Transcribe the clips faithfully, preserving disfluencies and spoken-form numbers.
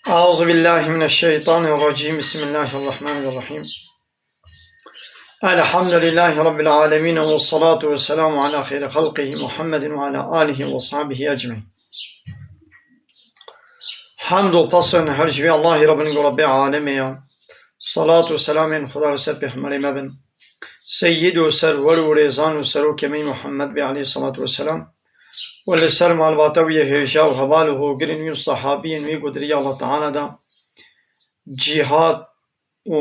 أعوذ بالله من الشيطان الرجيم. بسم الله الرحمن الرحيم. الحمد لله رب العالمين، والصلاة والسلام على خير خلقه محمد وعلى آله وصحبه أجمعين. Hamd û pesên her ji vê Allahî re bin ku Rebbê alemê ye. Salat û selamên Xweda li ser Pêxemberê me bin. Seyyid û serwer û rêzan û serokê me Muhammed bê aleyhissalatu vesselam. Û li ser malbata wî yê hêja û heval û hogirên wî û sahabiyên wî ku di riya Allah Teala de cîhad û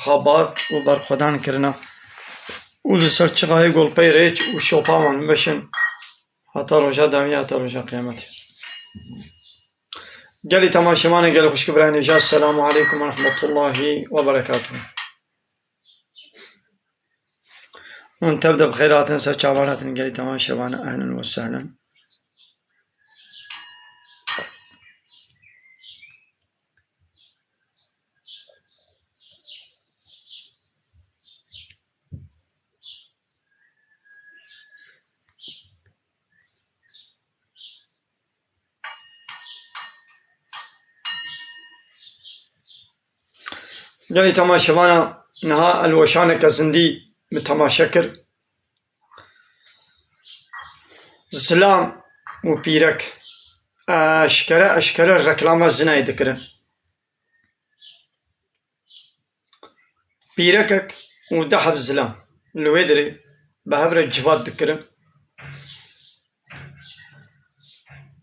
xebat û berxwedan kirine. Û li ser çixayê golpey rêç û şopa wan bimeşin heta roja dawî, heta roja qiyametê. Gelî temaşevanê, gelî xwişk û birayên hêja, Selamu aleykum ve rahmetullahi ve berekatuhu. Hûn tev de bi xêr hatin, ser çavan hatin, gelî temaşevan, ehlen ve sehlen. Gelî temaşevana, niha elweşaneke zindî min temaşe kir. Zilam û pîrek eşkere eşkere reklama zinayê dikirin. Pîrekek û du heb zilam li wê derê bi hev re civat dikirin.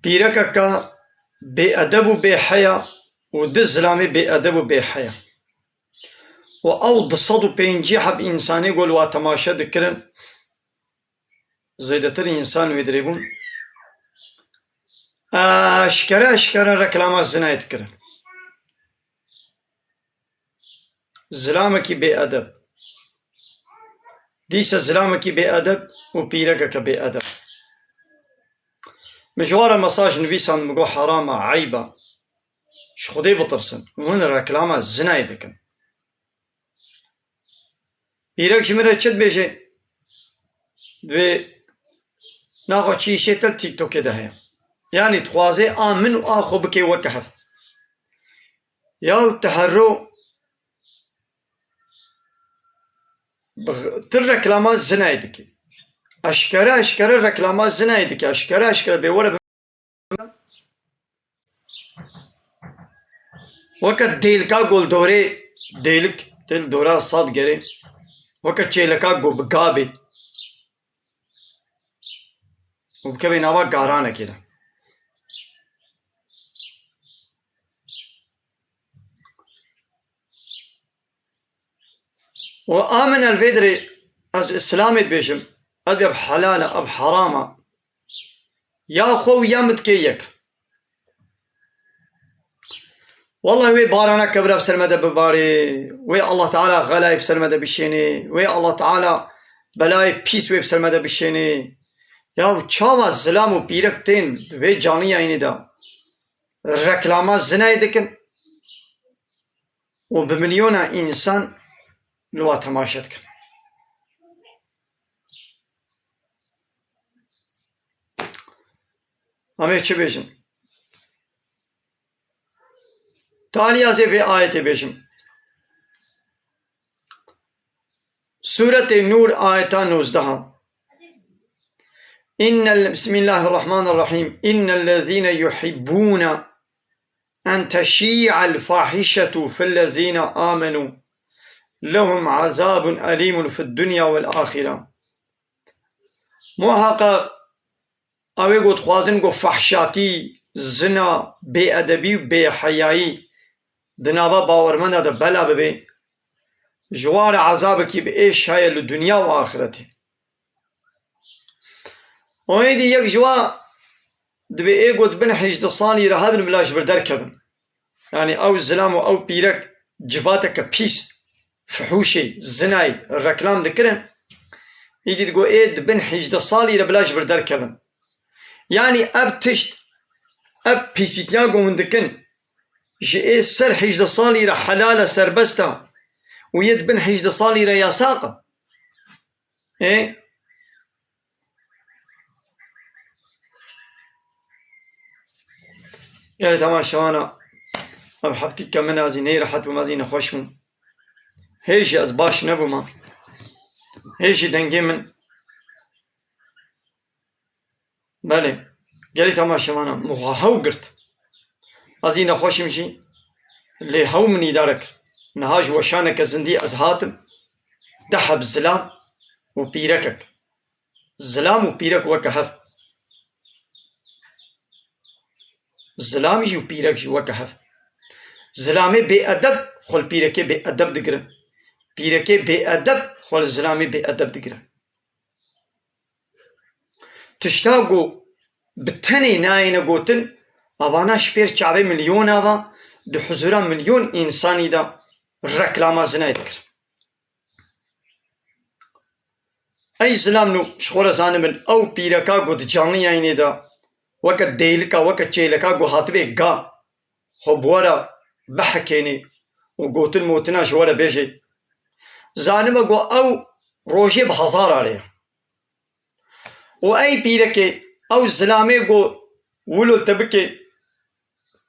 Pîrekeka bêedeb û bêheya û du zilamê bêedeb û bêheya. Û ew du sed û pêncî heb însanê ku li wa temaşe dikirin, zêdetir însan wê derê bûn. Eşkere eşkere reklama zinayê dikirin. Zilamekî bêedeb. Dîsa zilamekî bêedeb û pîrekeke bêedeb. Min ji wan re mesaj nivîsand, min got, "Heram e, eyb e. Ji Xwedê bitirsin. Hûn reklama zinayê dikin." Pîrek ji min re çi dibêje? Divê naxwe çi îşê te li TikTokê de heye. Yanî dixwaze a min û a xwe bike weke hev. Yaw tu herro bi x-, tu reklama zinayê dikî. Eşkere eşkere reklama zinayê dikî. Eşkere eşkere bê were bi Weke dêlika goldorê, dêlik, tê li dora Sadgerê, weke çêleka go bi gabê û bikevê nava garanekê de. Û a min el vê dirê ez Îslamê dibêjim, ez bi helal e, ev heram e. Ya xwe û ya min dike yek. Wallahî wê barana kevir bi ser me de bibarê, wê Allah Teala xelayê bi ser me de bişênê, wê Allah Teala belayê pîs wê bi ser me de bişênê. Ya çawa zilam û pîrek tên di vê caniyayînê de reklama zinayê dikin û bi milyona însan li wa temaşe dikin? Em ê çi bêjin? Taliya zê vê ayetê bêjim. Sûretê Nûr, ayeta nozdeh. إن ال- بسم الله الرحمن الرحيم. إن الذين يحبون أن تشيع الفاحشة في الذين آمنوا لهم عذاب أليم في الدنيا والآخرة. Muheqeq ew ê ku dixwazin ku fehşatî, zina, bêedebî û bêheyayî di nava bawermenda de bela bibe, ji wan re ezabekî bi êş heye li dinya û axretê. Û êdî yek ji wa dibê ê ku di bin hejdeh salî re hebin bila ji vir derkevin. Yanî ew zilam û ew pîrek civateke pîs, fihûşê, zinayê reklam dikirin. Îdî digo ê di bin hejdeh salî re bila ji vir derkevin. Yanî ev tişt, ev pîsîtiya ku hûn dikin, ji ê ser hejdeh salî re helal e, serbest e û yê di bin hejdeh salî re yasax e. Ê? Gelê temaşevana, ev heftîke min ez jî neyrehet bûm, ez jî nexweş bûm. Hê jî ez baş nebûma. Hê jî dengê min, belê, gelê temaşevana, min xwe hew girt. Ez jî nexweş im jî, lê hew min îdare kir. Niha ji weşaneke zindî ez hatim, deh heb zilam û pîrekek. Zilam û pîrek weke hev. Zilam jî û pîrek jî weke hev. Zilamê bêedeb xwe li pîrekê bêedeb digirin. Pîrekê bêedeb xwe li zilamê bêedeb digirin. Tişta ku bi tenê nayêne gotin, avana ji pêr çavê milyona va, di huzura milyon însanî de reklama zinayê dikir. Ey zilam nû ji xwe re zanibin, ew pîreka ku di canliyayînê de weke dêlika, weke çêleka ku hatibê ga, xwe bi we re bihekênê û gotin motina ji we re bêjê. Zanibe ku ew rojê bi hezara re ye. Û ey pîrekê, ew zilamê ku wilo li te bike,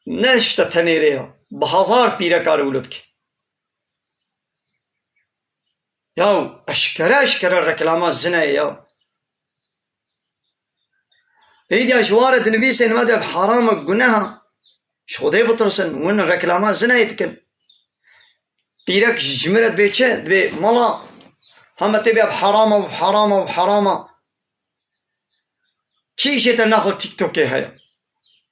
ne ji te tenê re ye, bi hezar pîreka re wilo dike. Yaw, eşkere eşkere reklama zina ye ya. Êdî ya ji wan re dinivîsên me de bi heram e, guneh e. Ji Xwedê bitirsin, hûn reklama zinayê dikin. Pîrek ji, ji min re dibê çi? Dibê mala, heme tê bê bi heram e, bi heram e, bi heram e. Çi îşê te naxwe TikTokê heye?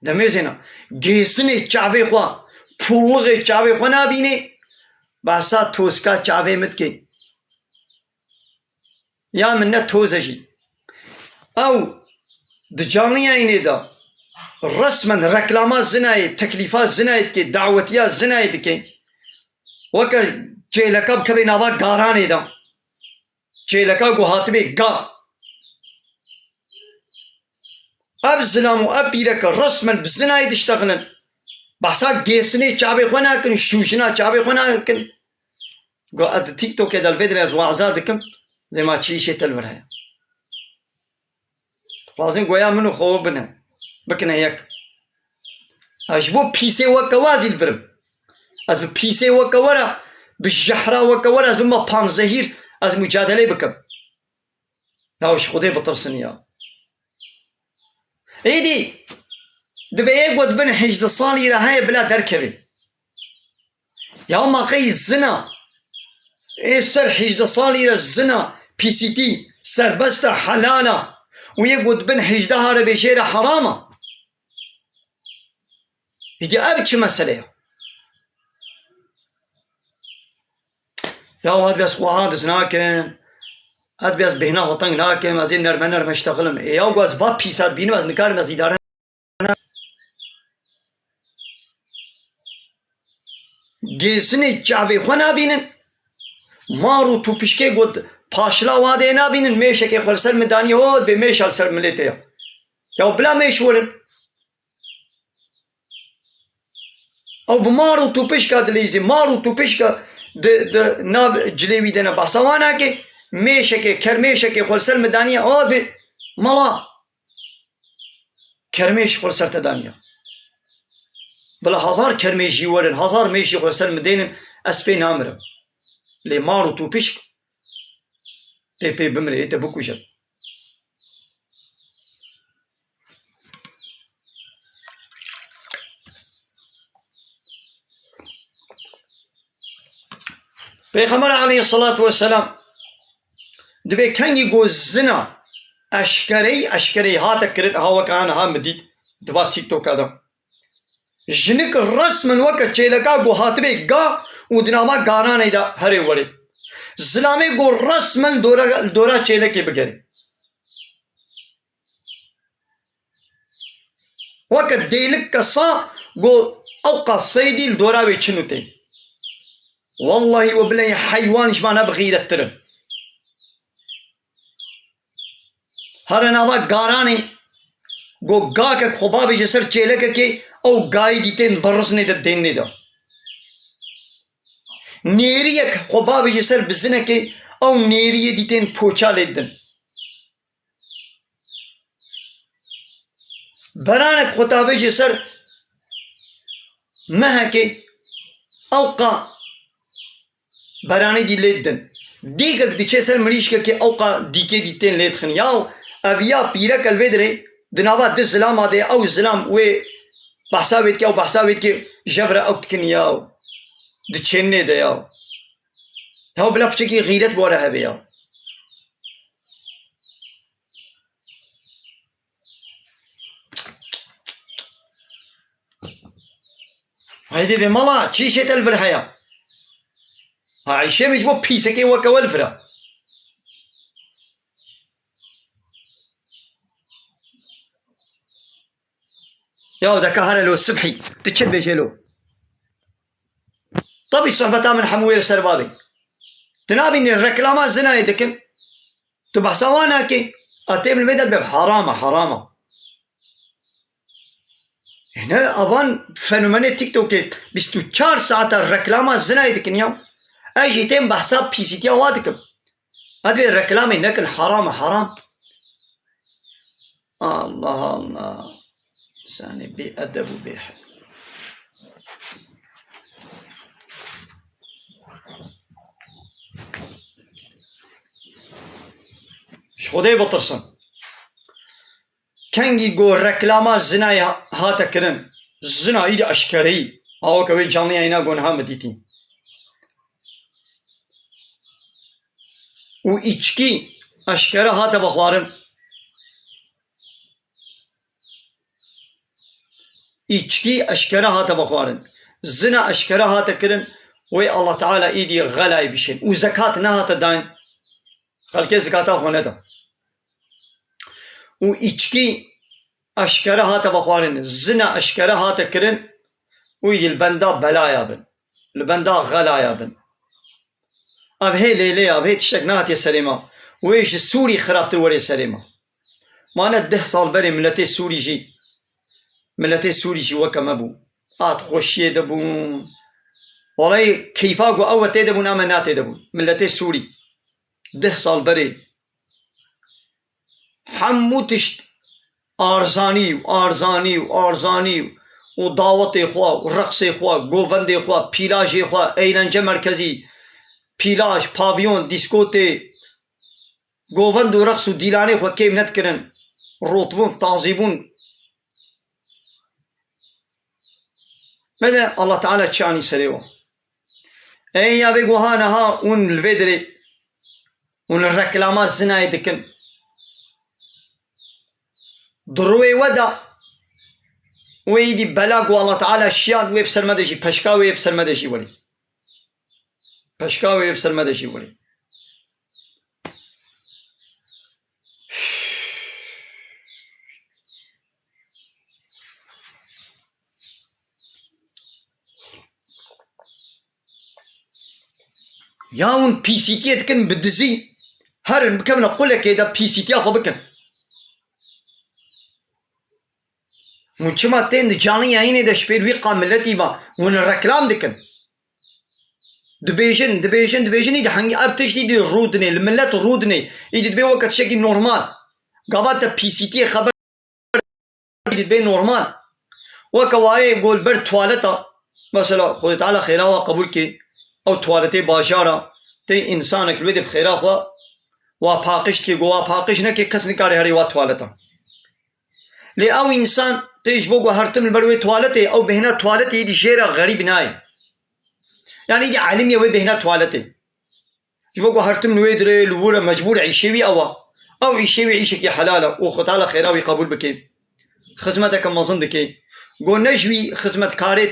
Demê zêna. Gêsinê çavê xwe, pûlixê çavê xwe nabînê, behsa tozka çavê min dikê. Ya min ne toz e jî. Ew di canliyayînê de resmen reklama zinayê, teklîfa zinayê dike, dawetiya zinayê dike. Weke çêleka bikeve nava garanê de. Çêleka ku hatibê ga. Ev zilam û ev pîreke resmen bi zinayê diştexilin. Behsa gêsinê çavê xwe nakin, şûjina çavê xwe nakin. Go ez di TikTokê de li vê dirê ez waza dikim, lê ma çi îşê te li vir heye? Dixwazin goya min û xwe bine, bikine yek. Ez ji bo pîsê weke we zî li vir im. Ez bi pîsê weke we re, bi jehra weke we re, ez bime panzehîr, ez mucadelê bikim. Ya ji Xwedê bitirsin ya. Êdî, dibê yek ku di bin hejdeh salî re heye bila derkeve. Ya ma qey zina, ê ser hejdeh salî re zina, pîsîtî, serbest e, helal e. Û yek ku di bin hejdeh re bê jê re heram e. Peki ev çi mesele ye? Ya ez bes xwe aciz nakim. Ez bes bêhna xwe teng nakim. Ez ê nerme nerme ştexilim. Ê ya ku ez va pîsat bînim, ez nikarim, ez îdare nakim. Gêsinê çavê xwe nabînin. Mar û tûpişkê got Paşla wadê nabînin, mêşekê xwe li ser min daniye, hot bê mêşa li ser milê te ya. Ya bila mêş werin. Ew bi mar û tûpişka dileyîzê, mar û tûpişka di, di nav cilê wî de ne behsa wan nake, mêşekê, kermêşekê xwe li ser min daniye, hot bê mala. Kermêş xwe li ser te daniya. Bila hezar kermêş jî werin, hezar mêşî xwe li ser min dênin, ez pê namirim. Lê mar û tûpişk tê pê bimire, ê te bikuje. Pêxember aleyhisselatu vesselam dibê kengî ku zina eşkereyî, eşkereyî hate kirin, ha weke aniha min dît, di va TikToka de. Jinik resmen weke çêleka ku hatibê ga û di nava garanê de herê werê. Zilamê ku resmen dora, dora çêlekê bigerê. Weke dêlik kesa ku ewqas seydî li dora wê çin û tên. Wellahî we bileyî heywan ji me ne bi xîrettir in. Here nava garanê ku gakek xwe babêje ser çêlekekê, ew gayî dîtên biriznê de dênê de. Nêriyek xwe babêje ser bizinekê, ew nêriyê dîtên poça lê din. Beranek xwe tavêje ser mehekê, ewqa beranê dî lê didin. Dîkek diçe ser mirîşkekê, ewqa dîkê dî tên lê dixin. Yaw, ev ya pîrek el vê dirê, di nava du zilama de, ew zilam wê behsa wê dike, ew behsa wê dike, jev re ew dikin yaw. Diçênê de yaw. Yaw bila piçekî xîret bi we re hebe yaw. Haydê bê mala, çi îşê te li vir heye? Ha, îşê min ji bo pîsekê weke we li vir e. Ya deka here lo sibhî, tu çi dibêjê lo? Tabî sohbeta min hemû wê li ser bavê. Tu nabînî reklama zinayê dikin. Tu behsa wan nakî. A têm li vê de dibe heram e, heram e. Hene avan fenomenê TikTokê bîst û çar saeta reklama zinayê dikin ya. Ez jî têm behsa pîsîtiya wa dikim. Hadi vê reklamê nekin, heram e, heram. Allah Allah. Sanê bê edeb û bê he-, Ji Xwedê bitirsin. Kengî ku reklama zinayê hate kirin, zina îdî eşkereyî, ha weke wê canliyayîna ku niha min dîtî. Û îçkî eşkere hate vexwarin. Îçkî eşkere hate vexwarin. Zina eşkere hate kirin, wê Allah Teala îdî xelayê bişên. Û zekat nehate dayîn. Xelkê zekata xwe neda. Û îçkî eşkere hate vexwarin, zina eşkere hate kirin û yî li benda belaya bin, li benda xelaya bin. Ev hê lêlê ya, ev hê tiştek nehatiye serê me. Wê ji Sûrî xirabtir were serê me. Mane deh sal berê miletê Sûrî jî, miletê Sûrî jî weke me bû. A di xweşiyê de bûn. Walay keyfa ku ew tê de bûn, em ê ne tê de bûn. Miletê Sûrî. Deh sal berê. Hemû tişt arzanî û arzanî û arzanî û dawetê xwe û reqsê xwe, govendê xwe, pîlajê xwe, eğlence merkezî, pîlaj, pavyon, dîskotê, govend û reqs û dîlanê xwe kêm nedikirin. Rotbûn, tazî bûn. Mede Allah Teala çi anî serê wan. Ey ya vê guha niha hûn li vê dirê hûn reklama zinayê dikin. Di rûyê we de wê îdî bela ku Allah Teala şiyand wê bi ser me de jî, peşka wê bi ser me de jî werî. Peşka wê bi ser me de jî werî. Ya hûn pîsîtiyê dikin bi dizî, Herin bikevine qulekê de pîsîtiya xwe bikin. Hûn çima tên di canlı yayînê de ji pêr wî qa miletî ve hûn reklam dikin? Dibêjin, dibêjin, dibêjin, îdî hengî ev tişt îdî rûdinê, li milet rûdinê, îdî dibê weke tiştekî normal. Gava te pîsîtiyê xeber îdî dibê normal. Weke wayê go li ber tuwaleta, mesela Xwedê Teala xêra wa qebûl kê, ew tuwaletê bajara, tê însanek li wê dê bi xêra xwe, wa paqij dikê, go wa paqij neke, kes nikare herê wa tuwaleta. Lê ew însan tê ji bo ku her tim li ber wê tuwaletê, ew bêhna tuwaletê êdî jê re xerîb nayê. Yani êdî elimî ye wê bêhna tuwaletê. Ji bo ku her tim li wê dirê, li wir e, mecbûr e, îşê wî ew e. Ew îşê wî îşekî helal e û Xwedê Teala xêra wî qebûl bike. Xizmeteke mezin dike. Go ne ji wî xizmetkarê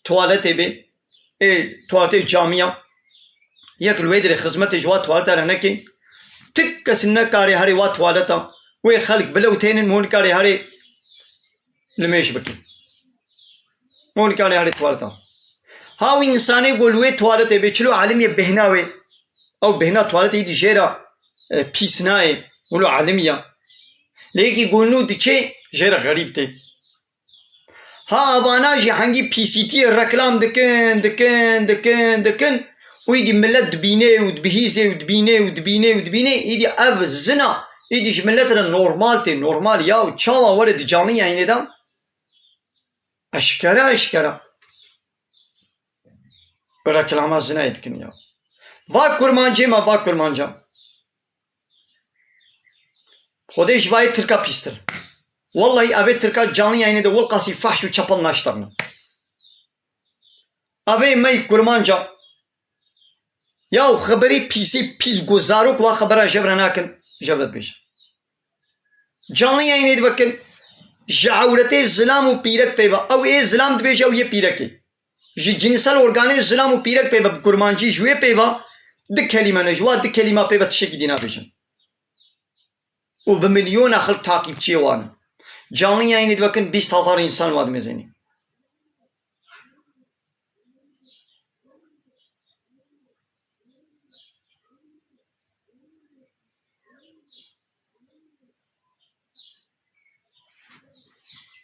tuwaletê bê. Ê, tuwaletê camiya. Yek li wê dirê xizmetê ji wa tuwaleta re neke. Tik kes nekare herê wa tuwaleta. Wê xelk bilewtênin, hûn nikarê herê limêj bike. Hûn nikarê herê tuwaleta. Ha wî însanê go li wê tuwaletê bê, çilo elimî ye bêhna wê. Ew bêhna tuwaletê êdî jê re, e, pîs nayê. Wilo elimî ye. Lê yekî go nû diçê, jê re xerîb tê. Ha avana jî hengî pîsîtiyê reklam dikin, dikin, dikin, dikin û îdî milet dibînê û dibihîzê û dibînê û dibînê û dibînê, îdî ev zina, îdî ji milet re normal tê, normal ya û çawa were di canlı yayînê de eşkere, eşkere reklama zinayê dikin ya. Va kurmancê me, va kurmanca. Xwedê ji vayê Tirka pîstir. Wellahî evê Tirka canlı yayînê de welqasî fahş û çepel naştexne. Evê me yî kurmanca. Ya xeberî pîsî pîs go zarok wa xebera jevre nakin, jevre dibêje. Canlı yayînê dibikin, ji ewretê zilam û pîrek pê ve. Ew ê zilam dibêje, ew yê pîrekê. Ji cinsel organê zilam û pîrek pê ve, bi kurmancî ji wê pê ve, di kelîme ne, ji wa di kelîma pê ve tiştekî dî nabêjin. Û bi milyona xelk taqîbçiyê wan in. Canlı yayînê dibikin, bîst hezar însan wa dimezênî.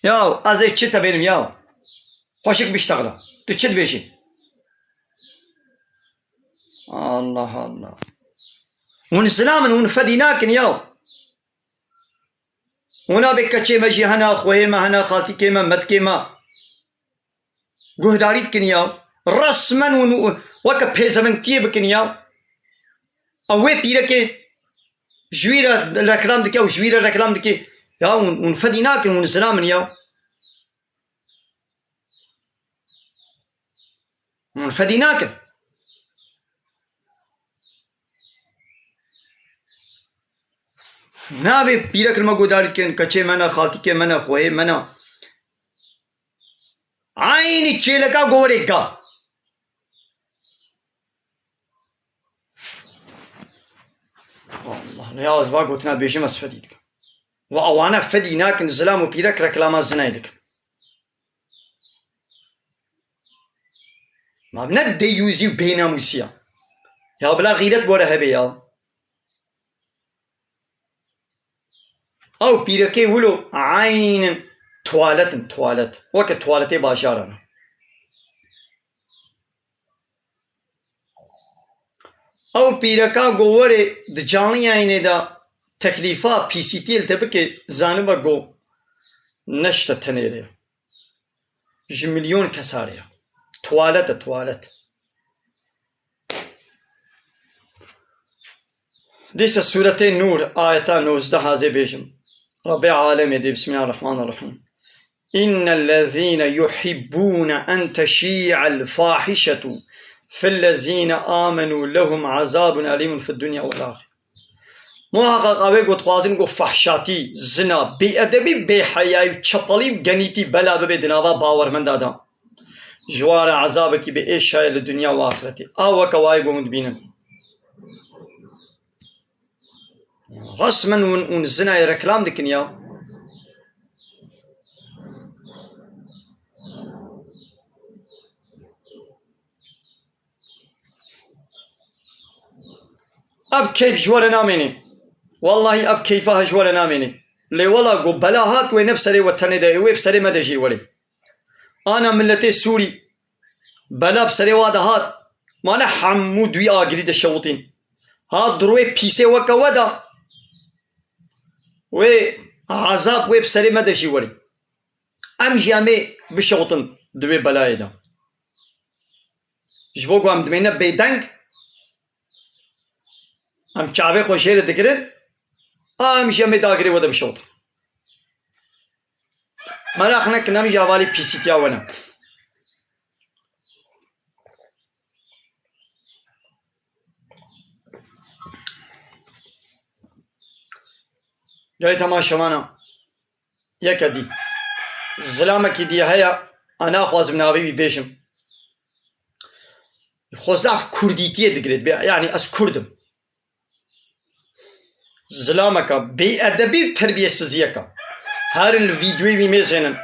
Ya ez ê çi te bêrim ya? Xweşik biştexla. Tu çi dibêjî? Allah Allah. Hûn zilam in, hûn fedî nakin ya. Hûn nabê keçê me jî hene, xweyê me hene, xaltîkê me, metkê me. Guhdarî dikin ya. Resmen hûn weke pêzevengtiyê bikin ya. Ew wê pîrekê ji wî re reklam dike û ji wî re reklam dike. Ya hûn, hûn fedî nakin, hûn zilam in ya. Hûn fedî nakin. Nabê pîrek li me guhdarî dikin, keçê me ne, xaltîkê me ne, xweyê me ne. Eynî çêleka gorê ga. Allah, ya ez va gotina dibêjim, ez fedî dikim. Ve ewana fedî nakin, zilam û pîrek reklama zinayê dikin. Ma ne deyûzî û bênamûsî ya. Ya bila xîret bore hebe ya. Ew pîrekê wilo eynin tuwalet in, tuwalet. Weke tuwaletê bajaran e. Ew pîreka go werê di canlı yayînê de teklîfa pîsîtiyê li te bike, zanibe go ne ji te tenê re ye. Ji milyon kesarê ye. Tuwalet e, tuwalet. Dîsa Sûretê Nûr, ayeta nozdeh hazê bêjim. Rebbê alemê dê, Bismillahirrahmanirrahîm. İnnellezîne yuhibbûne en teşî'el fâhişetu fillezîne âmenû lehum azâbun elîmun fid dunya vel ahire. Muhaqqaq ew ê ku dixwazin ku fehşatî, zina, bêedebî, bêheyayî û çepelî û genîtî bela bibe di nava bawermenda de, ji wan re ezabekî bi êş heye li dinya û axretê. A weke wayê ku hûn dibînin. Resmen hûn, hûn zinayê reklam dikin ya. Ev keyf ji we re namêne. Wellahî ev keyfa he ji we re namêne. Lê wela ku bela hat, wê ne bi serê we tenê de, wê bi serê me de jî welê. Ana miletê Sûrî, bela bi serê wa de hat, ma ne hemû di wî agirî de şewitîn. Hat di rûyê pîsê weke we de, wê ezab wê bi serê me de jî welê. Em jî em ê bişewtin di wê belayê de. Ji bo ku em dimêne bêdeng, em çavê xwe jê re digirin, a em jî em ê dagirê we de bişewtin. Meraq nekin, em jî hevalî pîsîtiya we ne. Gelê temaşevana, yeke dî. Zilamekî dî heye, a naxwazim navê wî bêjim. Xwe zaf kurdîtiyê digirêt, bê-, yanî ez kurd im. Zilameka bêedebî û terbiyesiziyeka. Herin li vîdyoyê wî mêzênin.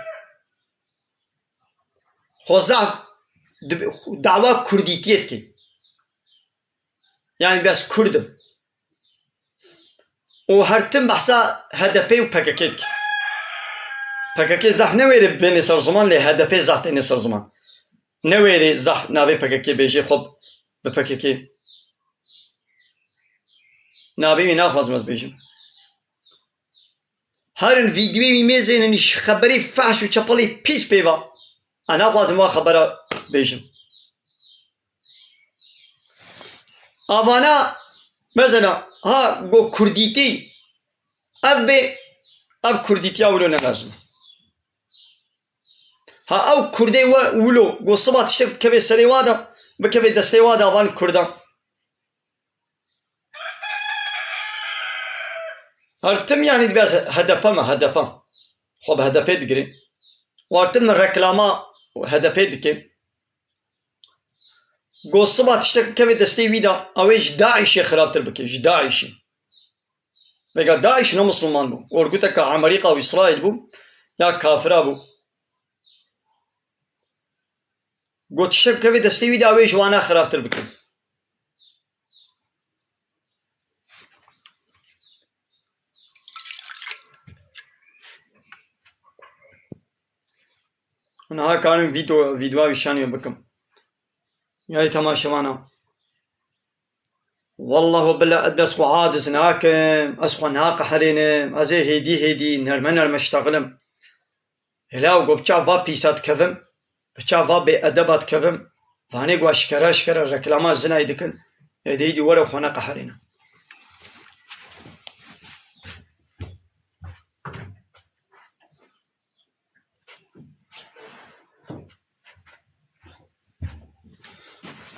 Xwe zaf dibi-, dawa kurdîtiyê dike. Yanî bes kurd im. Û her tim behsa H D P û P K K dike. P K K zaf ne wêrê bêne ser ziman, lê H D P zaf têne ser ziman. Ne wêrê zaf navê P K K bêjê xwe bi P K K. Navê wî naxwazim ez bêjim. Herin vîdyoyê wî mêzênin, îş xeberê fehş û çepelê pîs pê va. Ez naxwazim va xebera bêjim. Avana, mesela, ha go kurdîtî, ev bê, ev kurdîtiya wilo ne lazim. Ha ew kurdê we wilo, go siba tiştek bikeve serê wa de, bikeve destê wa de, avan kurdan. Her tim yanî dibe ez H D P me, H D P. Xwe bi H D P digirê. Û her tim min reklama H D P dike. Go siba tiştek bikeve destê wî de, ew ê ji DAIŞê xirabtir bike, ji DAIŞê. Vêga DAIŞ ne misilman bû. Orguteka Amerîka û Îsraîl bû, ya kafira bû. Go tiştek bikeve destê wî de, ew ê ji wana xirabtir bike. Niha karim vîdeo, vîdeoya wî şanî bikim. Yayê temaşevana. Wallah we billah ez xwe aciz nakim, ez xwe naqeherînim, ez ê hêdî hêdî, nerme nerme ştexil im. Hêla û go bi çav va pîsa dikevim, bi çav va bêedeba dikevim, vanê ku eşkere eşkere reklama zinayê dikin, êdî êdî were xwe neqeherîne.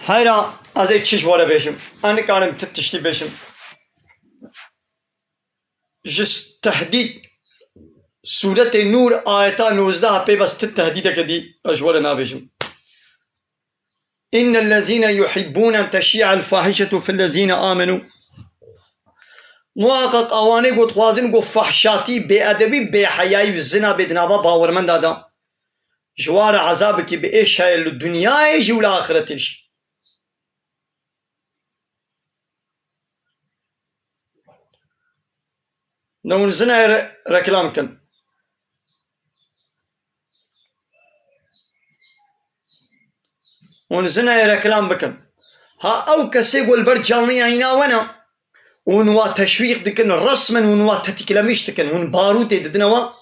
Heyra, ez ê çi ji we re bêjim? Ez nikarim ti tiştî bêjim. Ji tehdîd, Sûretê Nûr, ayeta nozdeh pê bes ti tehdîdeke dî ez ji we re nabêjim. Innellezîne yuhibbûne en teşî'el fahişetu fillezîne amenû. Muhaqqeq awanê ku dixwazin ku fahşatî, bêedebî, bêheyayî û zina bê di nava bawermenda de, ji wan re ezabekî bi êş heye li dinyayê jî û li axiretê jî. De hûn zinayê re-, reklam kin. Hûn zinayê reklam bikin. Ha ew kesê ku li ber canliya îna we ne, hûn wa teşwîq dikin, resmen hûn wa tetiklemiş dikin, hûn barûtê didine wa.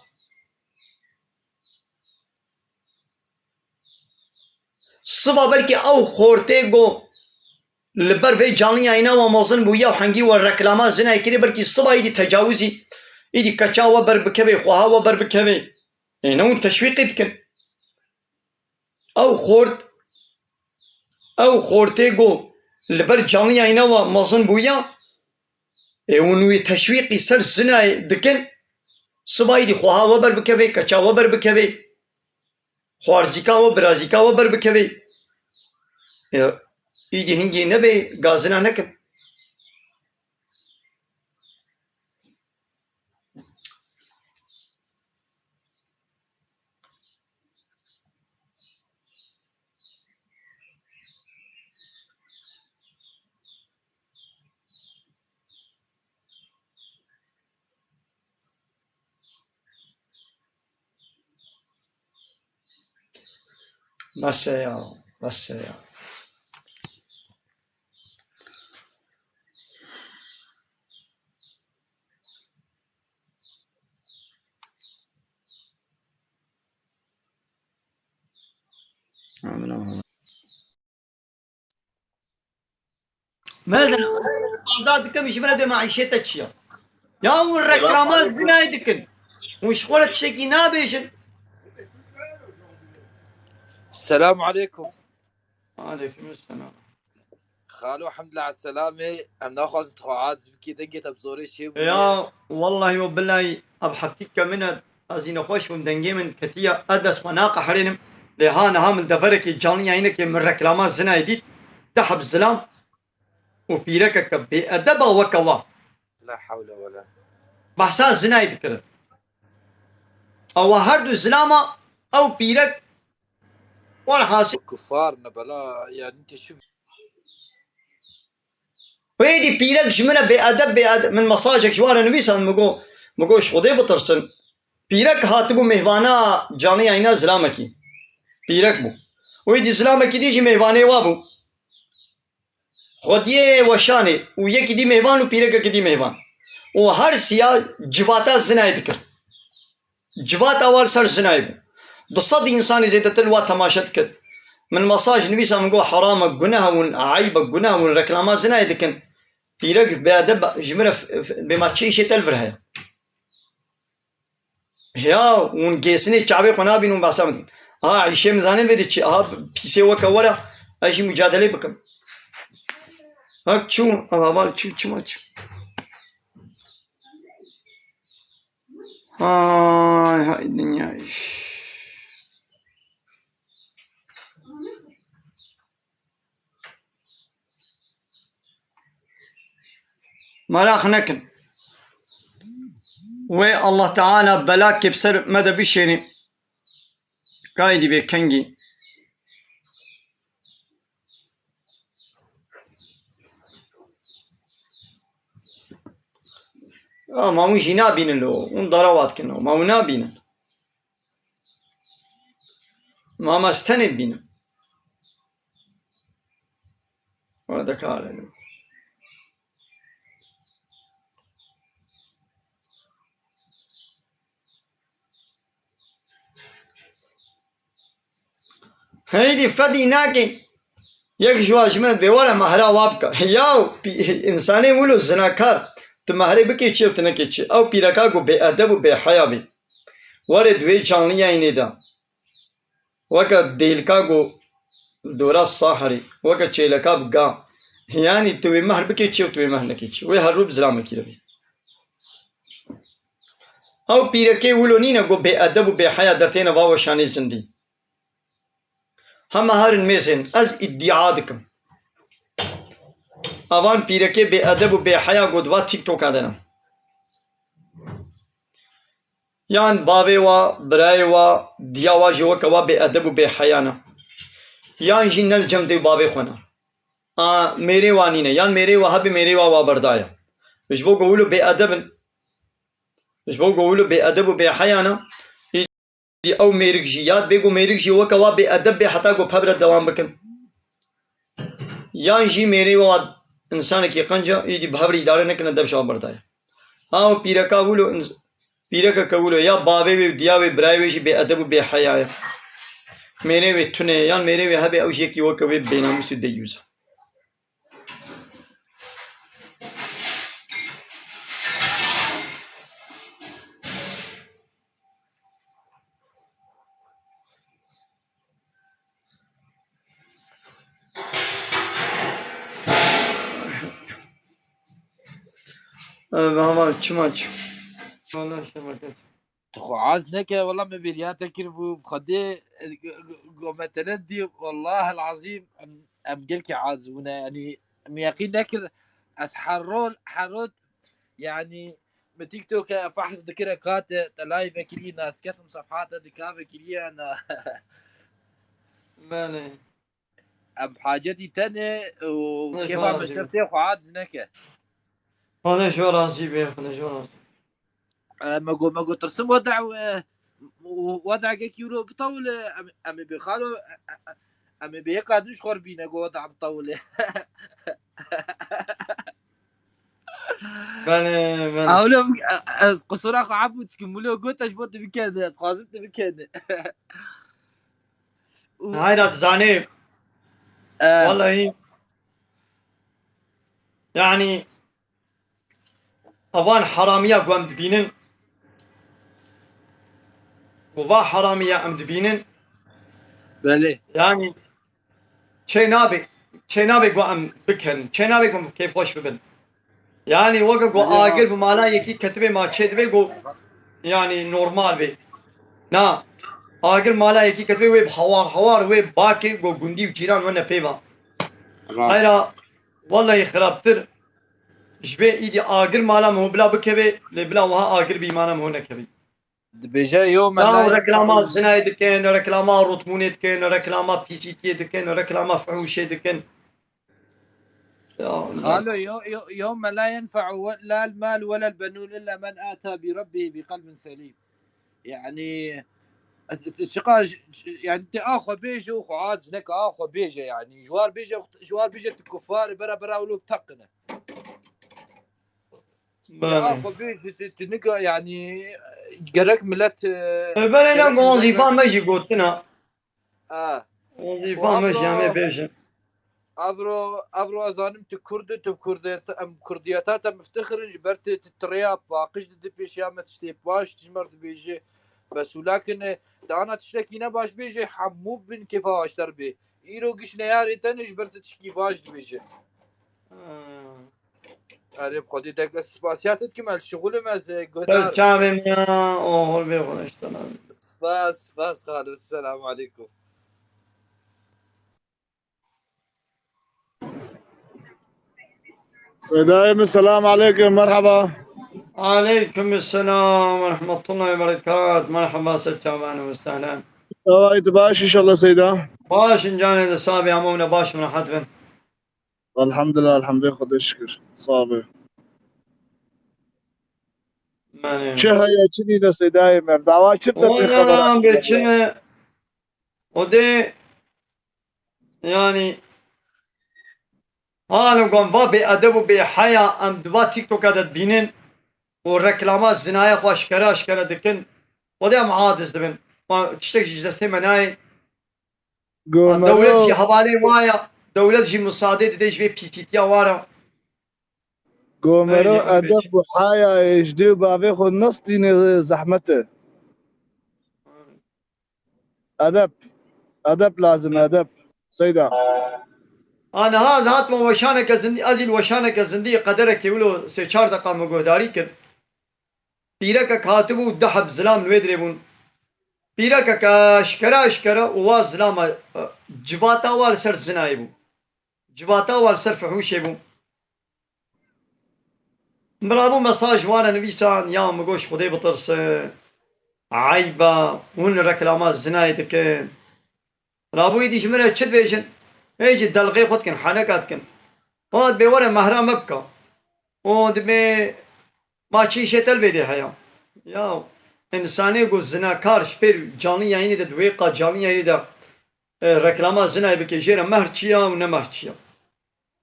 Siba belkî ew xortê ku li ber vê canliya îna we mezin bûye û hengî we reklama zinayê kirî, belkî siba îdî tecawizî, îdî keça we ber bikevê, xweha we ber bikevê. Ê, ne hûn teşwîqê dikin. Ew xort, ew xortê ku li ber canliya îna we mezin bûye, ê, hûn wî teşwîqî ser zinayê dikin, siba îdî xweha we ber bikevê, keça we ber bikevê. Xwarzîka we, birazîka we ber bikevê. E, îdî hingî nebe, gazina nekin. Bes e ya, bes e ya. Mezin, azad dikim ji min re dê maîşê te çi ya? Ya hûn reklama zinayê dikin. Hûn ji xwe re tiştekî nabêjin. Selamun aleykum. Aleykum selam. Xalo, hemdulillah selamê. Em naxwazin tu xwe aciz bikî, dengê te bi zorê çê bûye. Ya, wellahî we billahî, ev heftîk ke min e, ez jî nexweş bûm, dengê min ketiye, ez dest xwe naqeherînim. Lê ha niha min deverekê canlı yayınekê min reklama zinayê dît. Deh heb zilam û pîrekeke bêedeba weke wa. La hewle wela. Behsa zinayê dikirin. Ewa her du zilama ew pîrek Werhasil. Kufar ne bela, yani te şu Wê dî pîrek ji min re bêedeb, bêedeb. Min mesajek ji wan re nivîsand, min got, min got, ji Xwedê bitirsin. Pîrek hatibû mêvana canlı yayına zilamekî. Pîrek bû. Wê dî zilamekî dî jî mêvanê wa bû. Xwediyê weşanê û yekî dî mêvan û pîrekekî dî mêvan. Û her siya civata zinayê dikir. Civata wa li ser zinayê bû. Du sed însanî zêdetir li wa temaşe dikir. Min mesaj nivîsa, min got, heram e, guneh e, hûn eyb e, guneh e, hûn reklama zinayê dikin. Pîrek bêedeb ji min re f-, f-, bê ma çi îşê te li vir heye? Ya, hûn gêsinê çavê xwe nabînin, hûn behsa min dikin. Aha, îşê min zanîn vê dî çi? Aha, pîsê weke were, ez jî mucadelê bikim. Ha, çû, aha, bak, çû, çima çû? Hay hay dinyayê. Meraq nekin. Wê Allah Teala belakê bi ser me de bişênê. Kaydî bê kengî. Ya, ma hûn jî nabînin lo, hûn darawa dikin lo, ma hûn nabînin. Ma, ma ez tenê dibînim. Were de kar e. Heydî fedî nake. Yek ji wan ji min bê were mehra wa bike. Yaw, pî-, însanê wilo zinakar. Tu mehrê bikê çi û tu nekê çi. Ew pîreka ku bêedeb û bêheya bî. Were di wê canlı yayınê de. Weke dêlka ku li dora saherê, weke çêleka bi ga. Yanî tu wê mehr bikê çi û tu wê mehr nekê çi. Wê her rû bi zilamekî re bî. Ew pîrekê wilo nîne ku bêedeb û bêheya dertêne va weşanê zindî. Hema herin mêzên, ez îdîa dikim. Avan pîrekê bêedeb û bêheya ku di va TikToka de ne. Yan bavê wa, birayê wa, diya wa jî weke wa bêedeb û bêheya ne. Yan jî ne li cem dê û bavê xwe ne. A, mêrê wa nîne. Yan mêrê wa hebe, mêrê wa wa berdaye. Ji bo ku wilo bêedeb in. Ji bo ku wilo bêedeb û bêheya ne. Îdî ew mêrik jî, ya dibê ku mêrik jî weke wa bêedeb bê heta ku pevre dewam bikin. Yan jî mêrê wa însanekî qenc e, îdî bi hev re îdare nekine, dev ji wan berdaye. Ha, û pîreka wilo, ins-, pîrekeke wilo, ya bavê wê û diya wê, birayê wê jî bêedeb û bêheya ye. Mêrê wê tune ye, yan mêrê wê hebe, ew jî yekî weke wê bênamûs û deyûs e. Ev hava çima çû? Wala şebeke. Tu xwe az neke, wela me bêriya te kiribû, bi Xwedê, e, go-, go-, gometene dî, wallahil azîm, em, em gelkî aciz bûne, yanî, em yeqîn nekir, ez her rol, her rol, yanî, me TikTok'e fehs dikire, ka te, te live vekirî, nas ketim sefhate dika vekirî, na. Belê. Em hacetî te ne û Xwedê kêfa ji me wan şeftê xwe aciz neke. Xwedê ji we razî be, Xwedê ji we razî. E, me got, me got tirsim we daw-, e, وضعك كيلو بطولة. أم أم بخالو أم بيقعد شخور بينا قوة عم طولة. Belê, belê. أولو قصور أخو عبود كملو قوة أجبوت بكذا قازت بكذا. Hayra, dizanî, آه. Wellahî, yanî, evan heramiya ku em dibînin, ku va heramiya em dibînin, بلي. yanî, çê nabe, çê nabe ku em bikin, çê nabe ku em kêfxweş bibin. Yanî, weke ku Belê, agir ha. bi mala yekî ketibe, ma çê dibe ku, yanî, normal be. Na, agir mala yekî ketibe, wê bi hawar hawar, wê bakê ku gundî û cîran wene pê ve. Rast. Hayra, wellahî xirabtir. Ji vê îdî agir mala min bila bikeve, lê bila wiha agir bîmana min nekevî. Dibêje yo Ya melayê reklama zinayê dikin, reklama rotmûnê dikin, reklama P C T'yê dikin, reklama fihûşê dikin. Ya, خالو، يو يو يوم لا ينفع و- لا المال ولا البنون إلا من آتى بربه بقلب سليم. يعني، شقاش، يعني، تي آخو بيجي وخو عاد زنك آخو بيجي، يعني، جوار بيجي، جوار بيجي الكفار برا برا ولو بتقنه. Belê. آخو بيجي تنقى، يعني، gerek millet. Belê, ne, wezîfa me jî gotina. Ah. Wezîfa me jî em ê bêjin. Evro, evro ez zanim tu Kurd, tu Kurd, em Kurdiyeta te miftixirin, ji ber tu, tu tirêya paqij didi pêşiya me, tiştê baş, tu ji me re dibêjî, bes û lakin, e, te ana tiştekî ne baş bêjê, hemû bin kêfa aşter bê. Îro giş neyarê te ne ji ber tu tişkî baş dibêjî. Hmm. Erê, bi Xwedê te spasiya te dikim, ez şixulim ez, e, Ser guhdar. çavê min ya, o hol bê xweş tana. Spas, spas, xalo. Selamu aleykum. Seydayê min, selam aleykum, merhaba. Aleykum selam ve rahmetullahi ve berekat. Merhaba, ser çavan ve sehlen. Çawayê tu baş inşallah Seyda. Baş in canê de sabî, hemû ne baş in, rehat bin. Elhamdülillah, elhamdülillah, Xwedê şikir. Sağ be. Yani. Çi heye, çi nîne Seydayê min? Dawa çi de tê Oğlum xebera? be çi ne? O de yani, halo gom va bê edeb û bê heya, em di va TikTok'a de dibînin û reklama zinaya xwe aşkere aşkere dikin. O de em aciz dibin. Ma tiştek jî ji destê me nayê. Dewlet jî Gomero, hevalê wa ya. Dewlet jî musadê dide ji vê pîsîtiya wa re. Gomero Öyle, öyle. Edeb û heya ê ji dê û bavê xwe nestîne zehmet e. Edeb. Edeb lazim e, edeb. Seyda. A niha ez hatime weşaneke zindî, ez î li weşaneke zindî qederekê wilo sê çar deqa min guhdarî kir. Pîrekek hatibû, du heb zilam li wê dirê bûn. Pîrekek eşkere eşkere û wa zilama, e, civata wa li ser zinayê bû. Civata wa li ser fihûşê bû. Min rabû mesaj wan re nivîsan, ya min goş Xwedê bitirsin. Eyb e, hûn reklama zinayê dikin. Rabû êdî ji min re çi dibêjin? Ê jî delqê xwe dikin, heneka dikin. Wan dibê were mehra me bike. Û dibê ma çîşê te li vê dê heye. Ya, însanê ku zinakar ji pêr canlî yayînê de, di wê qa canlî yayînê de, e, reklama zinayê bike, jê re mehr çi ya û ne mehr çi ya?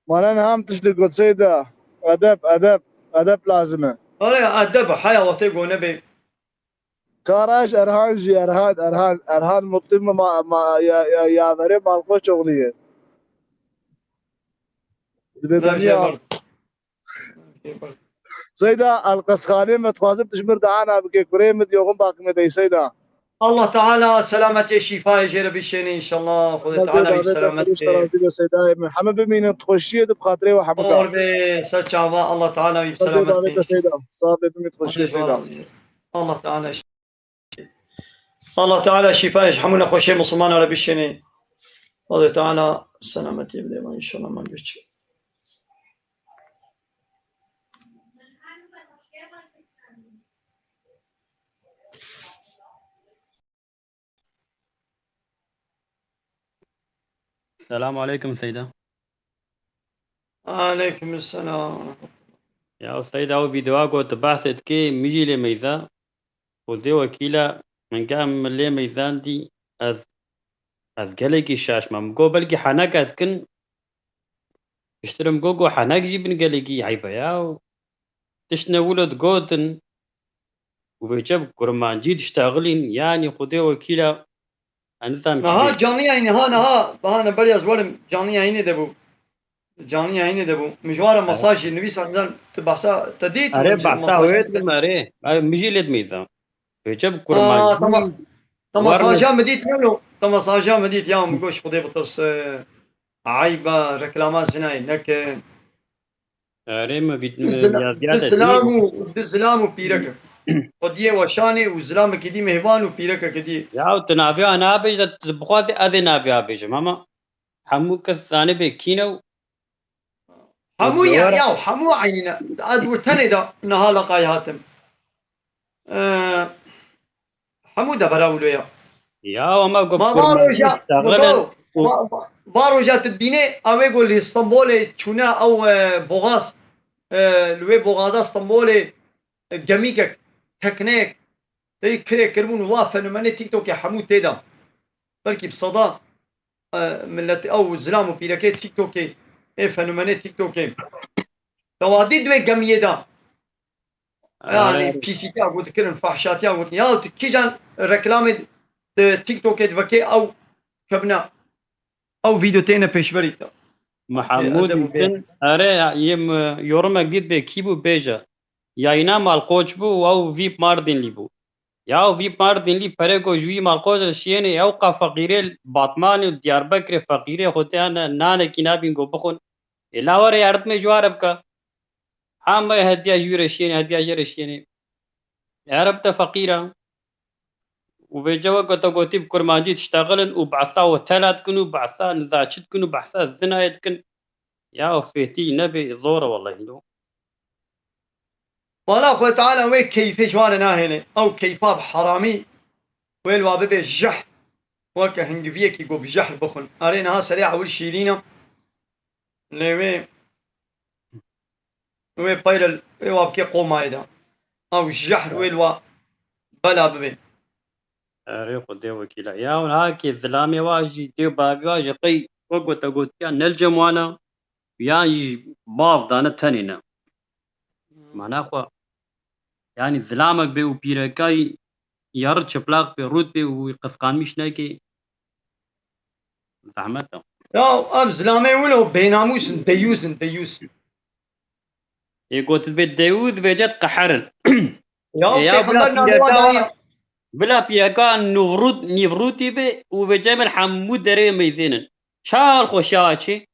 Mane niha em tişt digot Seyda. Edeb, edeb, edeb lazim e. Are edeb heya wextê ku nebê. Karaş Erhan jî, Erhan, Erhan, Erhan Mutlu mu ma, ma, ya, ya, yaverê Malkoçoğlu ye. Dibê Ne beniya. şey var. Seyda, Elqesxanê me dixwazim tu ji mir dana bike, kurê min diyoxin bakime dey Seyda. Allah Teala selametê şîfayê jê re bişêne inşallah. Xwedê Teala wî selamet bê. Razî be Seydayê min. Heme bimînin xweşiyê de bi xatirê we hemû da. Or bê ser çava, Allah Teala wî Xwedê selamet bareke bê. Seyda. Sağ be, bimîn xweşiyê Seyda. Allah Teala şî-, Allah Teala şîfayê ji hemû nexweşê Musulmana re bişêne. Xwedê Teala selametî bide me inşallah, man göç. Selamu aleykum Seyda. Aleykum selam. Ya Seyda, o videoya ku tu behsê dikê, mijîlê meyze, Xwedê wekîle, Min geh min lê meyzandî, ez, ez gelekî şaş me. Min got belkî heneke dikin. Piştir min got, got henek jî bin gelekî eyb e ya. Tişt ne wilo digotin. Û vêce bi kurmancî diştexilîn, yanî Xwedê wekîl e. Ez nizanim çi Niha bêjim. Canlı yayını, ha, niha, ha, ne beri ez werim, canlı yayını de bu. Canlı yayını de bu. Mijwara Evet. Masajı, nivîsa nizam, tu bahsa, te dît, Erê, min bahsa masajı wê te- dikim, erê. Erê, min jî lê dimeyzam. Vêce bi Aa, kurmancî tamam. Te war masaja mi dît, ne lo? Te masaja mi dît, ya, min goş Xwedê bitirse. Ayba, reklama zinayê neke. Erê, min vît-, Di min zila-, yazdiya di te zilam dî. Û, di zilam û pîreke. Xwediyê weşanê û zilamekî dî mêvan û pîrekekî dî. Ya, tu naviya nabêje, tu bixwazî ez ê naviya bêjim, ama hemû kes zanibê kî ne û Hemû ya, Cewher ya, hemû eynî ne. Ez wir tenê de niha leqayê hatim. Ee, Hemû devera wilo ya. Ya, ama go Ma va kurmancî roja, diştexilin go, û va, va, va roja tu dibînê, ew ê go li Stenbolê çûne ew, e, boğaz, e, li wê boğaza Stenbolê, e, gemîkek, tekneyek, tey kirê kiribûn û wa fenomenê TikTokê hemû tê de. Belkî bi seda, e, millet ew zilam û pîrekê TikTokê, ê fenomenê TikTokê. Te wa dît wê gemiyê de. Yani Erê. Pîsîtiya gotikirin, fahşatiya gotikirin. Ya tu kîjan reklamê di TikTokê divekê ew kebne, ew vîdeo têne pêşberî te. Mihemûd Edeb û bê- Din, erê, yê mi, yorumek dît bê kî bû bêje. Yayîna Malkoç bû û ew vî Mardinlî bû. Ya vî Mardinlî pere ku ji wî Malkoç re şiyênê, ew qa feqîrê Batmanê û Diyarbekirê feqîrê xwe tê ne, nanekî nabîn ku bixwin. Ê la were yardimê ji ware bike. Hema hediya ji wî re şiyênê, hediya jê re şiyênê. Ereb te feqîr e. Û vêce weke te gotî bi kurmancî diştexilin û behsa wetela dikin û behsa nizaçî dikin û behsa zinayê dikin. Ya fêtî nebê zor e wellahî lo. Wala Xwe Teala wê keyfê ji wan re nahêle. Ew keyfa bi heramî wê li wa bibe jehr. Weke hingiviyekî ku bi jehr bixwin. Erê niha serê ewil şîrîn e. Lê wê, wê peyre wê wa bikê qomayê de. Ew jehr wê li wa bela bibê. Erê Xwedê wekîl e. Ya hûn hakê zilamê wa jî dê û bavê wa jî qey wek we te gotiya ne li cem wan e, yan jî baz dane tenê ne. Mana xwe, yanî zilamek bê û pîrekayî yarı çıplak bê, rût bê û wî qisqanmîş nekê. Zehmet e. Ya ev zilamê wilo bênamûs in, deyûs in, deyûs. Ê got dibê deyûs vêce diqeherin. Ya Ê ya pêxember bila navê wan pîreka daniye. Bila pîreka nûvrût, nîvrûtî be û vêce min hemû derê meyzênin. Çar xweşiya çê.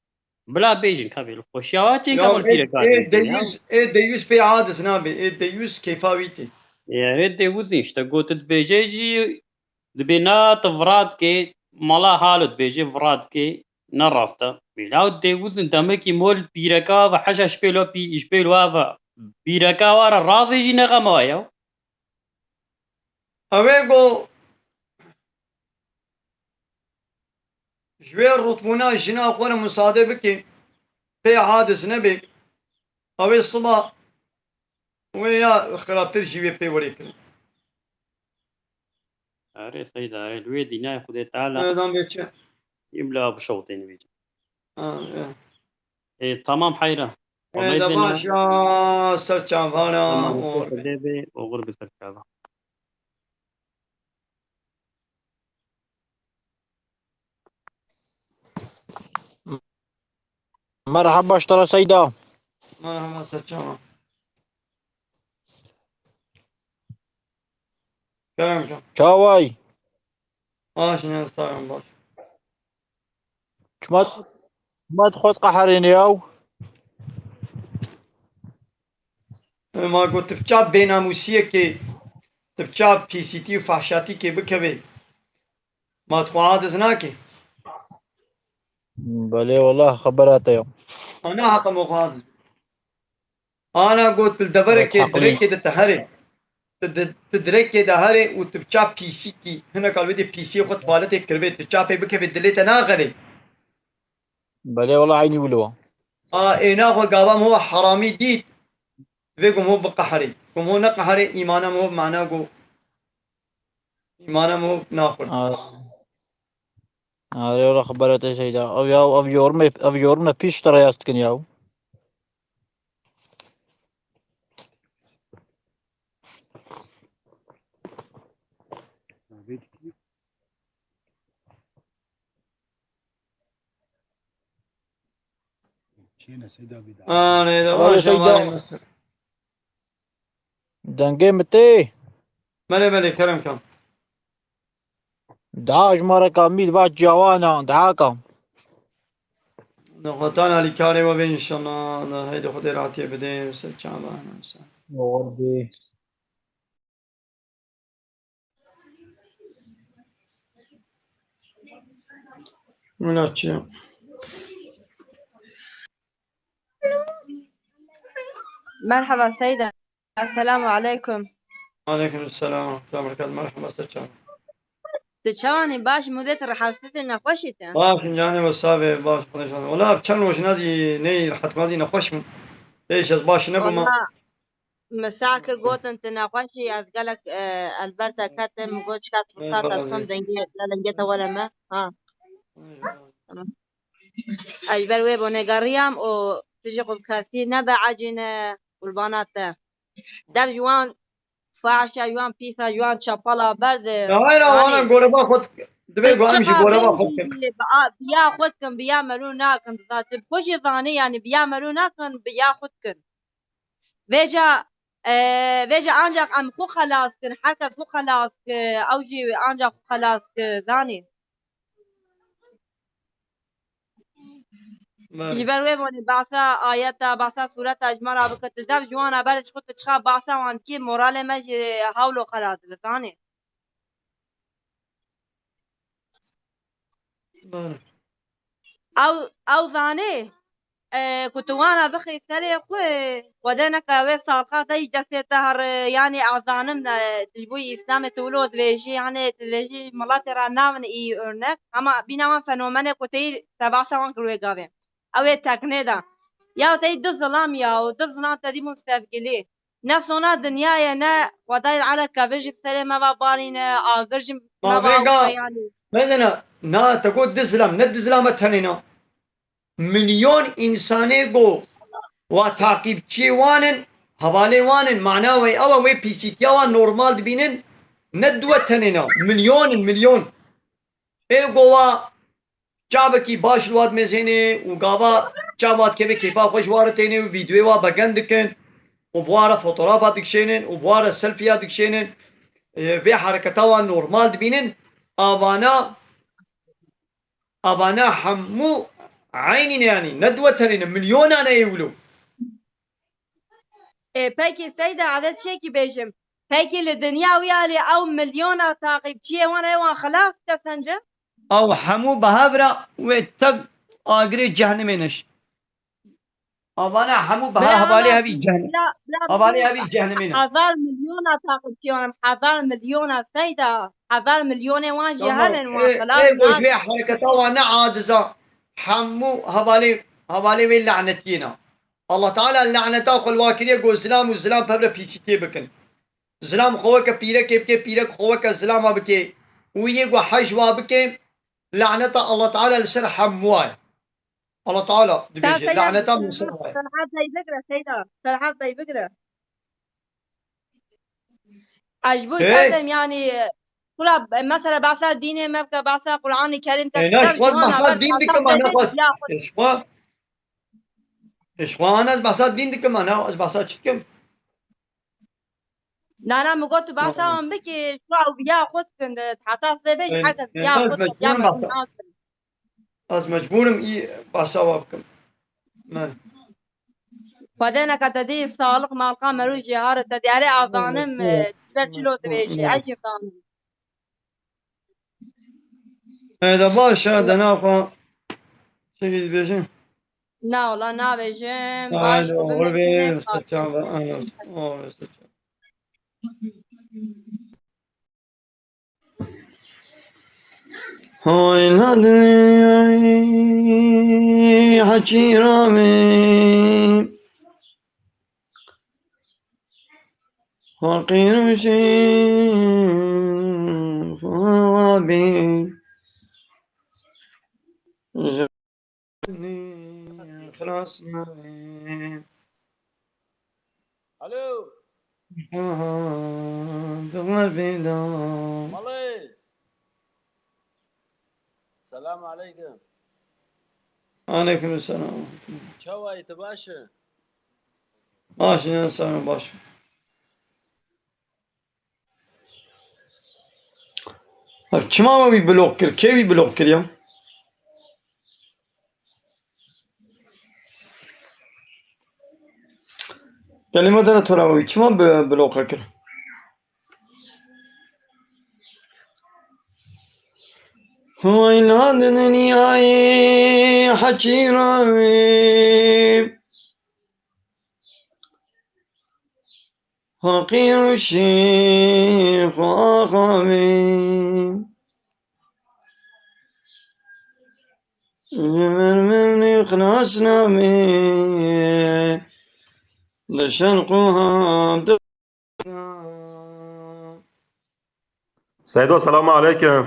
Bila bêjin ka vê li xweşiya wa çê Ya ka mal ê, pîreka ê dê ya. Deyûs, ê deyûs pê adis nabe, ê deyûs keyfa wî tê. Ê, ê deyûs işte got dibêje jî dibê na tu vira dikê, mala halo dibêje vira dikê, ne rast e. Bila û deyûs in demekî mol pîreka ve heşa ji pêl wa pî-, ji pêl wa ve pîreka wa re razê jî ne xema ya. Ew ê go ji wê rûtbûna jina xwe re musade bike, pê hadis nebe, ew ê siba wê ya xirabtir jî wê pê were kirin. Erê Seyda, erê, li wê dînayê Xwedê Teala Ê, dan bê çi? Îbla bişewtên wî. Ha, ya. Ê, tamam heyra. Ê, Xwedê de dina. Baş ya, ser çavana, Tamam, o Xwedê be, oxir bi ser çava. Merhaba, ji te re Seyda. Merhaba, ser çava. Kerem, kerem. Çaway? Baş ne, sağ olun, baş. Çima, çima tu xwe diqeherînî yaw? Ma got, tu bi ça bênamûsiyekê, tu bi ça pîsîtî û fahşatîkê bikevê, ma tu xwe aciz nakî? Belê, wela xebera te ya. Ana heqa me xwe aciz. Ana got, tu li deverekê, Evet, heqlî. Direkê de te herê. Tu di, tu direkê de herê û tu bi ça pîsîkî, hinek alwê dê pîsiyê xwe tuvaletê kiribê, tu ça pê bikevê dilê te naxelê. Belê, wela eynî wilo. A, êna xwe gava min ho heramî dît, divê ku min ho biqeherê. Ku min ho neqeherê, îmana min ho bi mana ku Îmana me naxurt. Are wala xebera te Seyda. Ev ya, ev yorme, ev yorme pîş te reyaz dikin ya. Anê de Are baş Seyda. Dengê min tê. Belê, belê, kerem kan. Daha ji me re ka mîl va ciwana, daha ka. Nexwetan alîkarê we bê înşallah. Heydi Xwedê rahatiyê bidê. Ser çava. Doğru. Wila çi? Merhaba Seyda. Esselamu aleykum. Aleykum selam. Merhaba, ser çava. Tu çawanî baş mudê tu rehatsizî nexweşî te? Baş, canê we sax be, baş, Xwedê şad. Wala çend roj nazî ney rehet mazî nexweş bûm. Pêş ez baş nebûm. Wala min seh kir gotin tu nexweş î, ez gelek, e, Alberta ketim, got şikast fırsat ez bixwim dengê, dengê te were me. Ha. Tamam. Ez ji ber wê bo negeriyam û tu jî xwe bi kesî nebe ecîne, qurbana te. Dev ji wan fahşa, ji wan pîsa, ji wan çepela berde. Ya hayra, wana goreba xwe dik-, divê ku em jî goreba xwe bikin. Bi a-, bi ya xwe dikin, bi ya melo nakin. Diza tu bi xwe jî zanî, yanî bi ya melo nakin, bi ya xwe dikin. Vêca, e, vêca ancak em xwe xelas kin, her kes xwe xelas ki, ew jî ancak xwe xelas ki, zanî. Belê. Ji ber wê bonê behsa ayeta, behsa sureta ji me re bike, tu dev ji wan re ber ji xwe tu çiqa behsa wan dikî, moralê me jî hewlo xelas dibe, zanî. Belê. Ew, ew zanê, e, ku tu wana bixî serê xwe, Xwedê neke wê salxa te jî destê te here, yanî ez zanim, e, tu ji bo Îslamê tu wilo dibêjî, yanî tu dibêjî miletê re navin î örnek, hema bîna wan fenomenê ku tê yî te behsa wan kir wê gavê. Ew ê teknê de. Ya te yî du zilam ya û du zilam te dî bûn sevgilî. Ne sona dinyayê ne Xwedayê Teala kevir jî bi serê me ve barîne, agir jî me ve Mavêga, ew yanî. Mezina, na te got du zilam, ne du zilam e tenê na. Milyon însanê ku wa taqîbçiyê wan in, hevalê wan in, mana wê ew e, wê pîsîtiya wan normal dibînin, ne du e tenê na. Milyon in, milyon. Ê ku wa çavekî baş li wa dimezêne û gava çava dikeve kêfa xwe ji wa re têne û vîdeoyê wa begen dikin û bi wa re fotografa dikişênin û bi wa re selfiya dikişênin, e, vê hereketa wan normal dibînin, avana, avana hemû eynî ne, yanî ne du e tenê ne, milyonan e ê wilo. Ê, pekî Seyda, ez ê tiştekî bêjim. Pekî li dinya wî alî ew milyona taqîbçiyê wan ê wan xilas dike sence? Ew hemû bi hev re wê tev agirê cehnimê ne jî. Avana hemû bi Bira hevalê ama hevî cehn-, bila, bila hevalê bila hevî cehnimê ne. Hezar milyona taqîbçiyan, hezar milyona Seyda, hezar milyonê wan jî Tamam. hev in wan Ê, xilas ê, goş nakin. Vê hereketa wan ne adiza. Hemû hevalê, hevalê wê lanetiyê ne. Allah Teala laneta xwe li wa kiriye ku zilam û zilam pevre pîsîtiyê bikin. Zilam xwe weke pîrekê bike, pîrek xwe weke zilama bike û yê ku hej wa bike, laneta Allah Teala li ser hemû wa ye. Allah Teala dibêje, Seyda, laneta min li ser wa ye. Serhat Bey bigire, Seyda. Serhat Bey bigire. Ez ji bo Hey! Tevim, yanî, kula, mesela, behsa dînê me bike, behsa Qur'anê Kerîm te Ê, ne, bike, ji wan behsa dîn dikim, ne, xwest. Ji wan, ji wan ez behsa dîn dikim, ne, ez behsa çi dikim? Nana, min got, tu behsa wan bikî, ji wan ew viya xwe dikin, heta sibê jî Ê, her kes ê, viya ez xwe dikin, mecbûr viya im mecbûr behsa. nakin. Ez mecbûr im î behsa wa bikim. Me. Xwedê neke te dî saliq maliqa merû jî hare te diyarê azanim, e, ji ber çilo dibêjî, ez jî zanim. E, de baş e, de naxwe çi dibêjin? Na, wala nabêjim, baş Hadi, bibim, oğul bê, bibim, saçan ve, oğul saçan. Hoyna dinyayê heçîra me. Feqîr û şêx Bî. Ji xilas nabî. Alo. Aha, duvar bî da. Malê. Selam aleyküm. Aleyküm selam. Çawa yî, tu baş î? Baş î, ya sen baş. Ev çima me wî blok kir? Kê wî blok kir ya? Gelê me dere tora wî. Çima bi-, bloke kir? Weyla di dinyayê heqîra wê. Feqîr û şêx û axa wê. Ji ber min xilas nabê. Li şerq û hat. Seydo, selamu aleykum.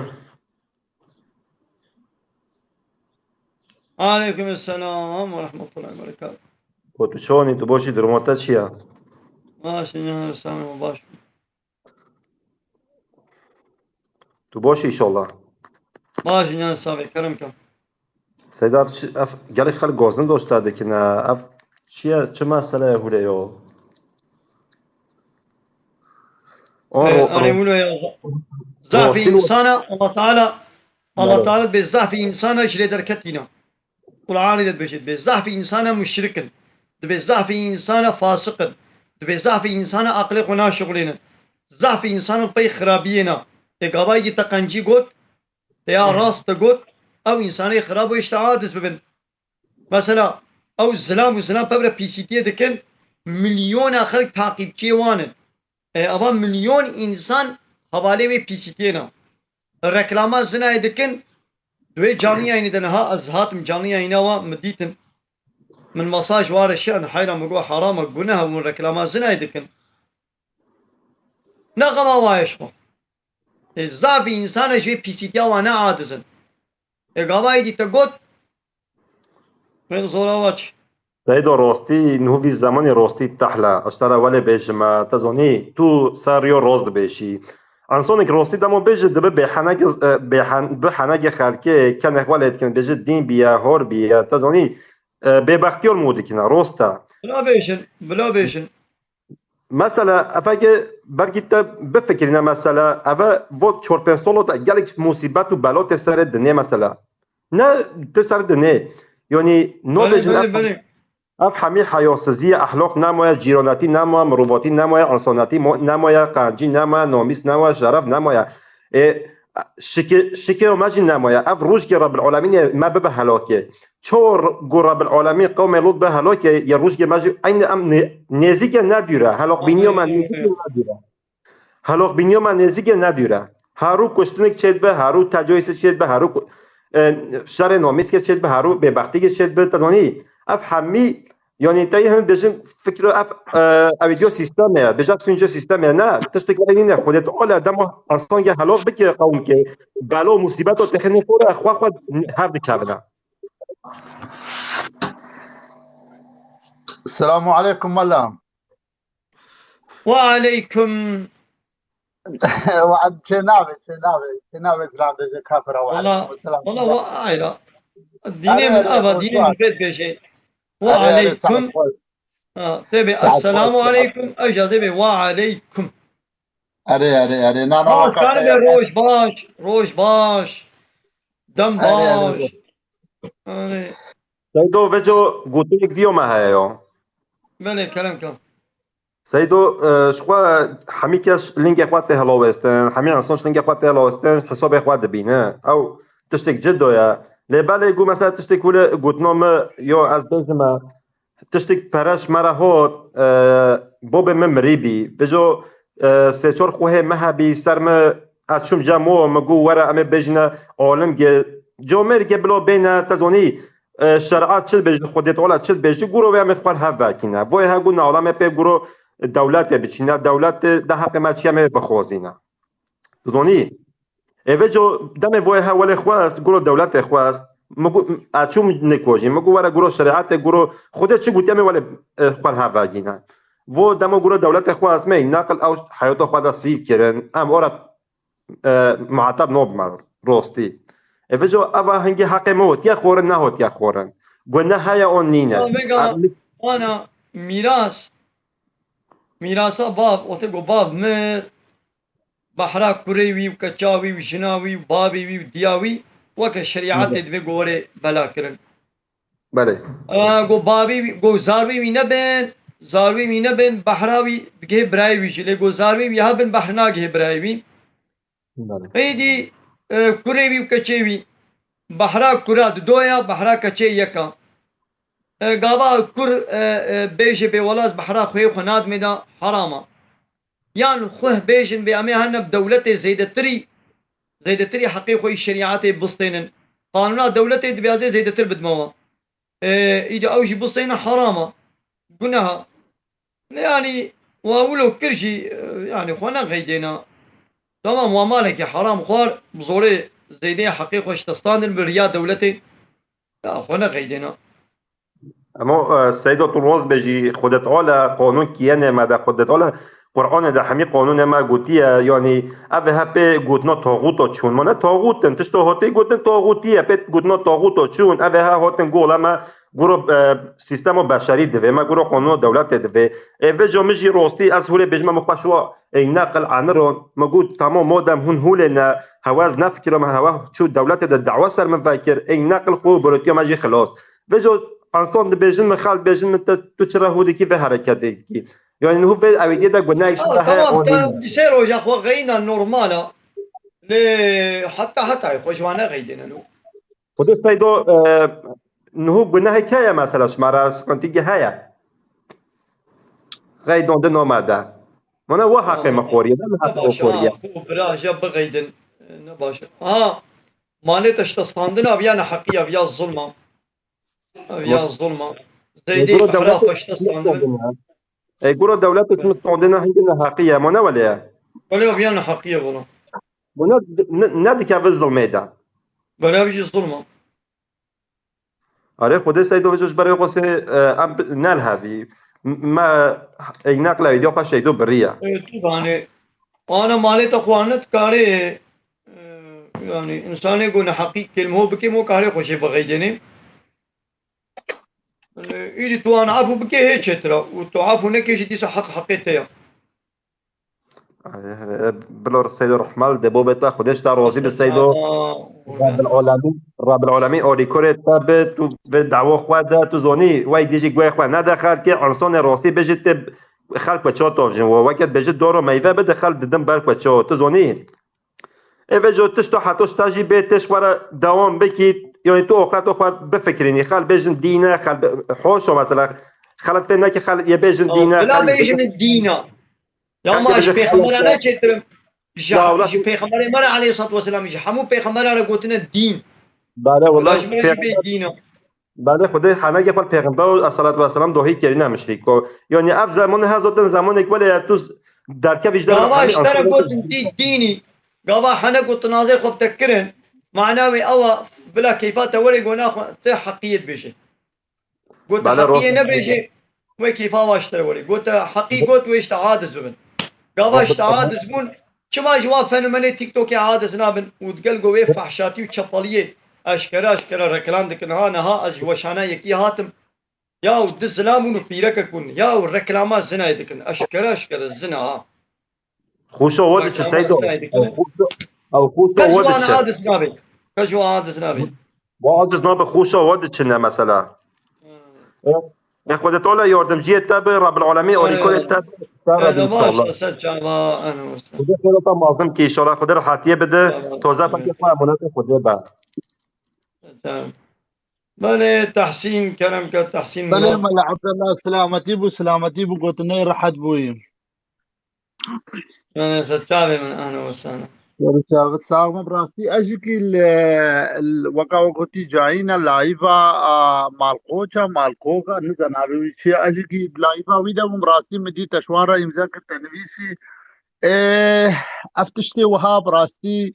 Aleyküm selam ve rahmetullahi ve berekatuhu. Ko tu çonî, tu boşî, duruma te çi ya? Baş, ya, sağ ol, baş. Tu boş inşallah. Baş, ya, sağ ol, kerem ke. Seyda, ev çi, ev gelek xelk gozin doşta dikine. Ev çi ye, çi mesele ye hûre yo? O Ee, ro-, Anê ro-, wilo ya, zafî rostî lo- insana, Allah Teala, Allah Belo. Teala dibê zafî insana ji lê derketîna. Qur'anê de dibêje, dibê zafî insana muşrik in. Dibê zafî insana fasiq in. Dibê zafî insana aqilê xwe naşixulênin. Zafî insana pey xirabiyê na. Ê gavayekî te qencî got, te ya rast te got, ew insanê xirab û işte aciz bibin. Mesela, ew zilam û zilam pevre pîsîtiyê dikin, milyona xelk taqîbçiyê wan in. E, ava milyon însan hevalê wê pîsîtiyê ne. Reklama zinayê dikin, di wê canlı yayınê de niha ez hatim canlı yayına wa, min dîtin. Min mesaj ware şiyan, heyra min got, herama, guneh e, hûn reklama zinayê dikin. Ne xema wa ji xwe. E, zafî însan e ji wê pîsîtiya wa ne aciz in. E, gava êdî te got, min zora wa çi? Seydo, rostî, niho vî zemanî rostî tehle. Ez te re welê bêjime, te zanî, tu ser riyo rost dibêjî. Însanek rostî demo bêje, dibe bêhenegê, e, bêhen-, bi henegê xelkê, kenek welê dikin, bêje dîn biye, hor biye, te zanî, e, bêbextiyor mû dikine, rost e. Bila bêjin, bila bêjin. Mesela, efeke belkî te bifikirîne mesela, eve vo çor pênc solo de gelek musîbet û belo tê serê dinê mesela. Ne tê serê dinê. Yanî, no Belê, bêjin belê, ev, belê. Ev hemî heyasizî ye, ehlaq nemaye, cîranetî nemaye, mirovatî nemaye, însanetî mo-, nemaye, qencî nemaye, namîs nemaye, şeref nemaye. Ê, şikê, şikê me jî nemaye. Ev rojkê Rebbil Alemînê me bibe helakê. Çor ku Rebbil Alemîn qewmê Lût be helakê, ya rojkê me jî eynî em nê-, nêzîkê ne dûr e. Helakbîniya me nêzîkê ne dûr e. Helakbîniya me nêzîkê ne dûr e. Herû kuştinek çêdibe, herû tecawîzê çêdibe, herû ku-, e, şerê namîskê çêdibe, herû bêbextîkê çêdibe. Te zanî, ev hemî, yanî te hin bêjin fikro ev, e, ev diyo sîstemê ye. Bêje sûnce sîstemê ye. Ne, tiştek were nîne. Xwedê Teala dema însankê helak bike qewmkê, belo musîbeto têxine xwe re, xwe xwe hev dikevine. Selamu aleykum mela. Ve aleykum. Wa çê navê, çê navê, çê navê ziran bêje kafira. Ve aleykum selam. Valla, valla, wa ayla. Dînê min ava, dînê min pêt bêje. Ve aleykum. Ha, tê bê, esselamu aleykum, ew jî tê bê, ve aleykum. Erê, erê, erê. Na, na, Baş, waka kar te be, ya. Roj baş, roj baş. Dem Erê, erê, baş. Erê. Seydo, veco gotinek diyo me heye yo. Belê, kerem ke. Seydo, e, ji xwe hemî kes lingê xwe tê hilawêstin, hemî însan ji lingê xwe tê hilawêstin, hesabê xwe dibîne. Ew tiştek ciddo ye. Lê belê ku mesela tiştek wile gotino me, yo ez bêjime, tiştek pere ji me re hot, e, bobê min mirî bî. Veco, e, sê çar xwehê me hebî ser me, ez çûm cem o, min got were em ê bêjine alimgê. Comêrgê bilo bêne, te zanî, e, şer'a çi dibêje, Xwedê Teala çi dibêje, guro wê em ê xwe hev vekîne. Voyê he got ne alemê pê guro dewletê biçîne, dewlet de heqê me çi em ê bixwazîne. Tu zanî? Ê vêco demê voye he welê xwest, guro dewletê xwest. Min got, a çûm nikojî. Min got, were guro şerîetê, guro Xwedê çi gotiye, em ê welê, e, xwe hevagîne. Vo demo guro dewletê xwest, me naqil ew heyata xwe de sîl kirin. Em ora, e, muhateb nobime rostî. Ê vêco eva hingî heqê me hotiye xorin, nehotiye xorin. Guneh heye on nîne. Ya, vêga Em- ana mîras, mîrasa bav, ote go bav mir, behra kurê wî û keça wî û jina wî û bavê wî û diya wî weke şerîetê divê gorê bela kirin. Belê. Aa, go bavê wî, go zarwê wî nebin, zarwê wî nebin, behra wî digihê birayê wî jî. Lê go zarwê wî hebin, behr nagihê birayê wî. Belê. Êdî, e, kurê wî û keçê wî, behra kura didoya, behra keçê yeka. E, gava kur, e, e, bêje bê wela ez behra xwe yê xwe nadimê de, herama. Yan xweh bêjin bê em ê hene bi dewletê zêdetirî, zêdetirî heqê xwe yî şerîetê bistênin. Qanûna dewletê dibê ez ê zêdetir bidime wan. E, îdî ew jî bistêne herama. Guneha. Lê yanî wa wilo kir jî, e, yanî xwe neqeydêna. Tamam, wa malekî heram xwar, bi zorê zêdeyê heqê xwe ji te standin bi riya dewletê. Ya xwe neqeydêna. Emo, e, Seydo, tu roz be jî Xwedê Teala qanûn kiyene me de, Xwedê Teala Qur'anê de hemî qanûnê me gotiye, yanî ev he pê gotina taxûta çûn. Ma ne taxût in, tişta hatî gotin taxûtî ye, pê gotina taxûta çûn, ev he hatin gola me guro, e, sîstema beşerî divê, me guro qanûna dewletê divê. Ê vêca min jî rostî ez hûlê bêjim, em xweş wa ey neqil aniron, me got, tamam, madem hûn hûlê ne, hewe ez nefikirim, hewe çû dewletê de dawa ser min vekir, ey neqil xwe û birêtiya me jî xilas. Vêco ensan dibêjin min, xelk dibêjin min, te, tu çira hû dikî vê hereketê dikî? Yanî niho vê ewîdiyê de guneh ji Ya, te heye tamam, anî? Te di sê roja xwe xeyîna normal a. Lê heta heta xwe ji wan nexeydêne no. Xwedê Seydo, e, niho gunehek heye mesela ji me re, sıkıntı heye? Xeydon di nome de. Mana wa heqê me xoriye, ne heqê xoriye. Xwe bira jî bixeydin, ne baş. Ha, malê te ştestandina viya neheqiya, viya zulma. Viya zulma. Zeydê behra xwe ştestandin. Ey guro dewlet hikmet tondina hingî neheqiye, mana wele ye. Wele viya neheqiye bana. Buna ne, ne dikeve zulmê de. Bana jî zulma. Arê Xwedê Seydo vêco ji ber wê qosê, e, em bi-, nelhevî. M-, me ey neqle wî diya xwe Seydo biriye. E, tu zanê, ana malê te xwe ne dikarê, e, yanî insanê ku neheqî kelmo bike, mo karê xwe jê bixeydênê. E, îdî tu an efû bike hê çêtir e. Û tu efû neke jî dîsa heq heqê te ye. Erê, erê, e, bilo Seydo Rehmal de bo beta Xwedê ji te razî bi Seydo. Aa, Rabbil Alemîn, Rabbil Alemîn alîkorê te bi, tu bi dawa xwe de, tu zonî, wey dijî guhê xwe nede xelkê, insonê rastî bijî te xelk xwe çawa tovjin wo, weke bijî doro meyve bide xelk didin ber xwe çawa, tu zonî. Ê vêco tişto heta ji te jî bê tişt were dewam bikî, yanî tu oxreto xwe bifikirînî, xelk bêjin dîn e, xelk bi-, hoşo mesela, xelk fê neke xelk yê bêjin dîn e, Bila xelk bêjin dîn e. Ya ma ji pêxembera ne çêtir im? Ji, ji pêxemberê me re aleyhissalatu vesselam, ji hemû pêxembera re gotine dîn. Bale, wela ji me jî bê dîn e. Bale, Xwedê henekê xwe pêxember û aleyhissalatu vesselam dohî kirîne mişrîko. Yanî ev zemanê he zaten zemanek wele ye tu derkevî ji der. Gava ji te re gotin tî dînî. Gava hene ku tu nazê xwe bi te kirin. Mana wê ew e bila keyfa te were gona xwe, tu heqiyê dibêje. Got te heqiyê nebêjê, wê kêfa wa ji te re werê. Got te heqî got, wê ji te aciz bibin. Gava ji te aciz bûn, çima ji wan fenomenê TikTokê aciz nabin û digel go wê fehşatî û çepeliyê eşkere eşkere reklam dikin? Ha niha ez ji weşana yekî hatim. Ya û du zilam bûn û pîrekek bûn. Ya û reklama zinayê dikin. Eşkere eşkere zina ha. Xûşa we diçe Seydo. Ew xûşa, ew xûşa we diçe. Kes ji wan aciz nabe. Kes ji wan aciz nabe. Wa aciz nabe, xûşa we diçine mesela. E, e, Xwedê Teala yardimciyê te be, Rabbil Alemîn alîkorê te be. Te re bin inşallah. Xwedê xêra te mazim ki inşallah. Xwedê rehatiyê bide. Toze pekê xwe emanetê Xwedê be. Belê, Tehsîn, kerem ke, Tehsîn. Belê, Mela Abdullah, selametî bû, selametî bû, gotinê rehet bûyî. Belê, ser çavê min, ehlen we sehlen. Ser çavê, sax me, bi rastî, ez jî kî li, li, weka we gotî cayîne, layva, a, Malkoça, Malkoka, nizan navê wî çi ye, ez jî kî layva wî de bûm, bi rastî min dî te ji wan re îmze kir, te nivîsî. Ê, ev tiştê wiha, bi rastî,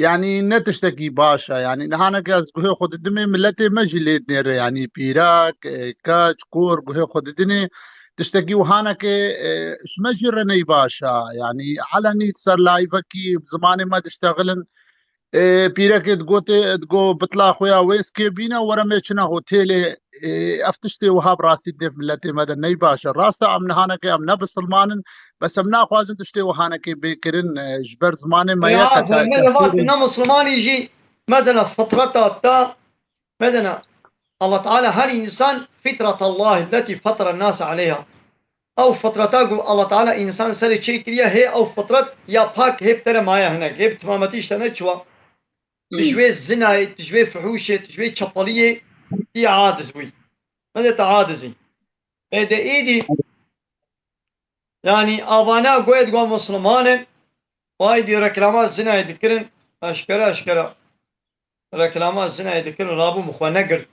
Yanî ne tiştekî baş e. Yanî nihaneke ez guhê xwe didimê, miletê me jî lê dinêre. Yanî pîrek, e, keç, kor guhê xwe didinê. Tiştekî wihaneke, e, ji me jî re ney baş e. Yanî elenî di ser layvekî bi zimanê me diştexilin. E, pîrekê digotê, digo bitla xwe ya wêskê bîne, were me çina hotelê. E, ev tiştê wiha bi rastî di nêv miletê me de ney baş e. Rast e, em nihaneke em ne bisilman in, bes em naxwazin tiştê wihanekê bê kirin, e, ji ber zimanê me ye. Ya, qeta me de vat, ne Muslimanî jî, mesela fitreta te, mesela Allah Teala her insan fitretallahi lletî feteren nase aleyha. Ew fitreta ku Allah Teala însan serê çêkiriye, hê ew fitret ya pak hê bi te re maye hinek, hê bi timametî ji te neçiwa. Tu ji wê zinayê, tu ji wê fihûşê, tu ji wê çepeliyê tî aciz bûyî. Hede te aciz î. Ê de êdî, yanî avana goyê digwa Musliman e, û aydî reklama zinayê dikirin, eşkere eşkere. Reklama zinayê dikirin, rabû min xwe negirt.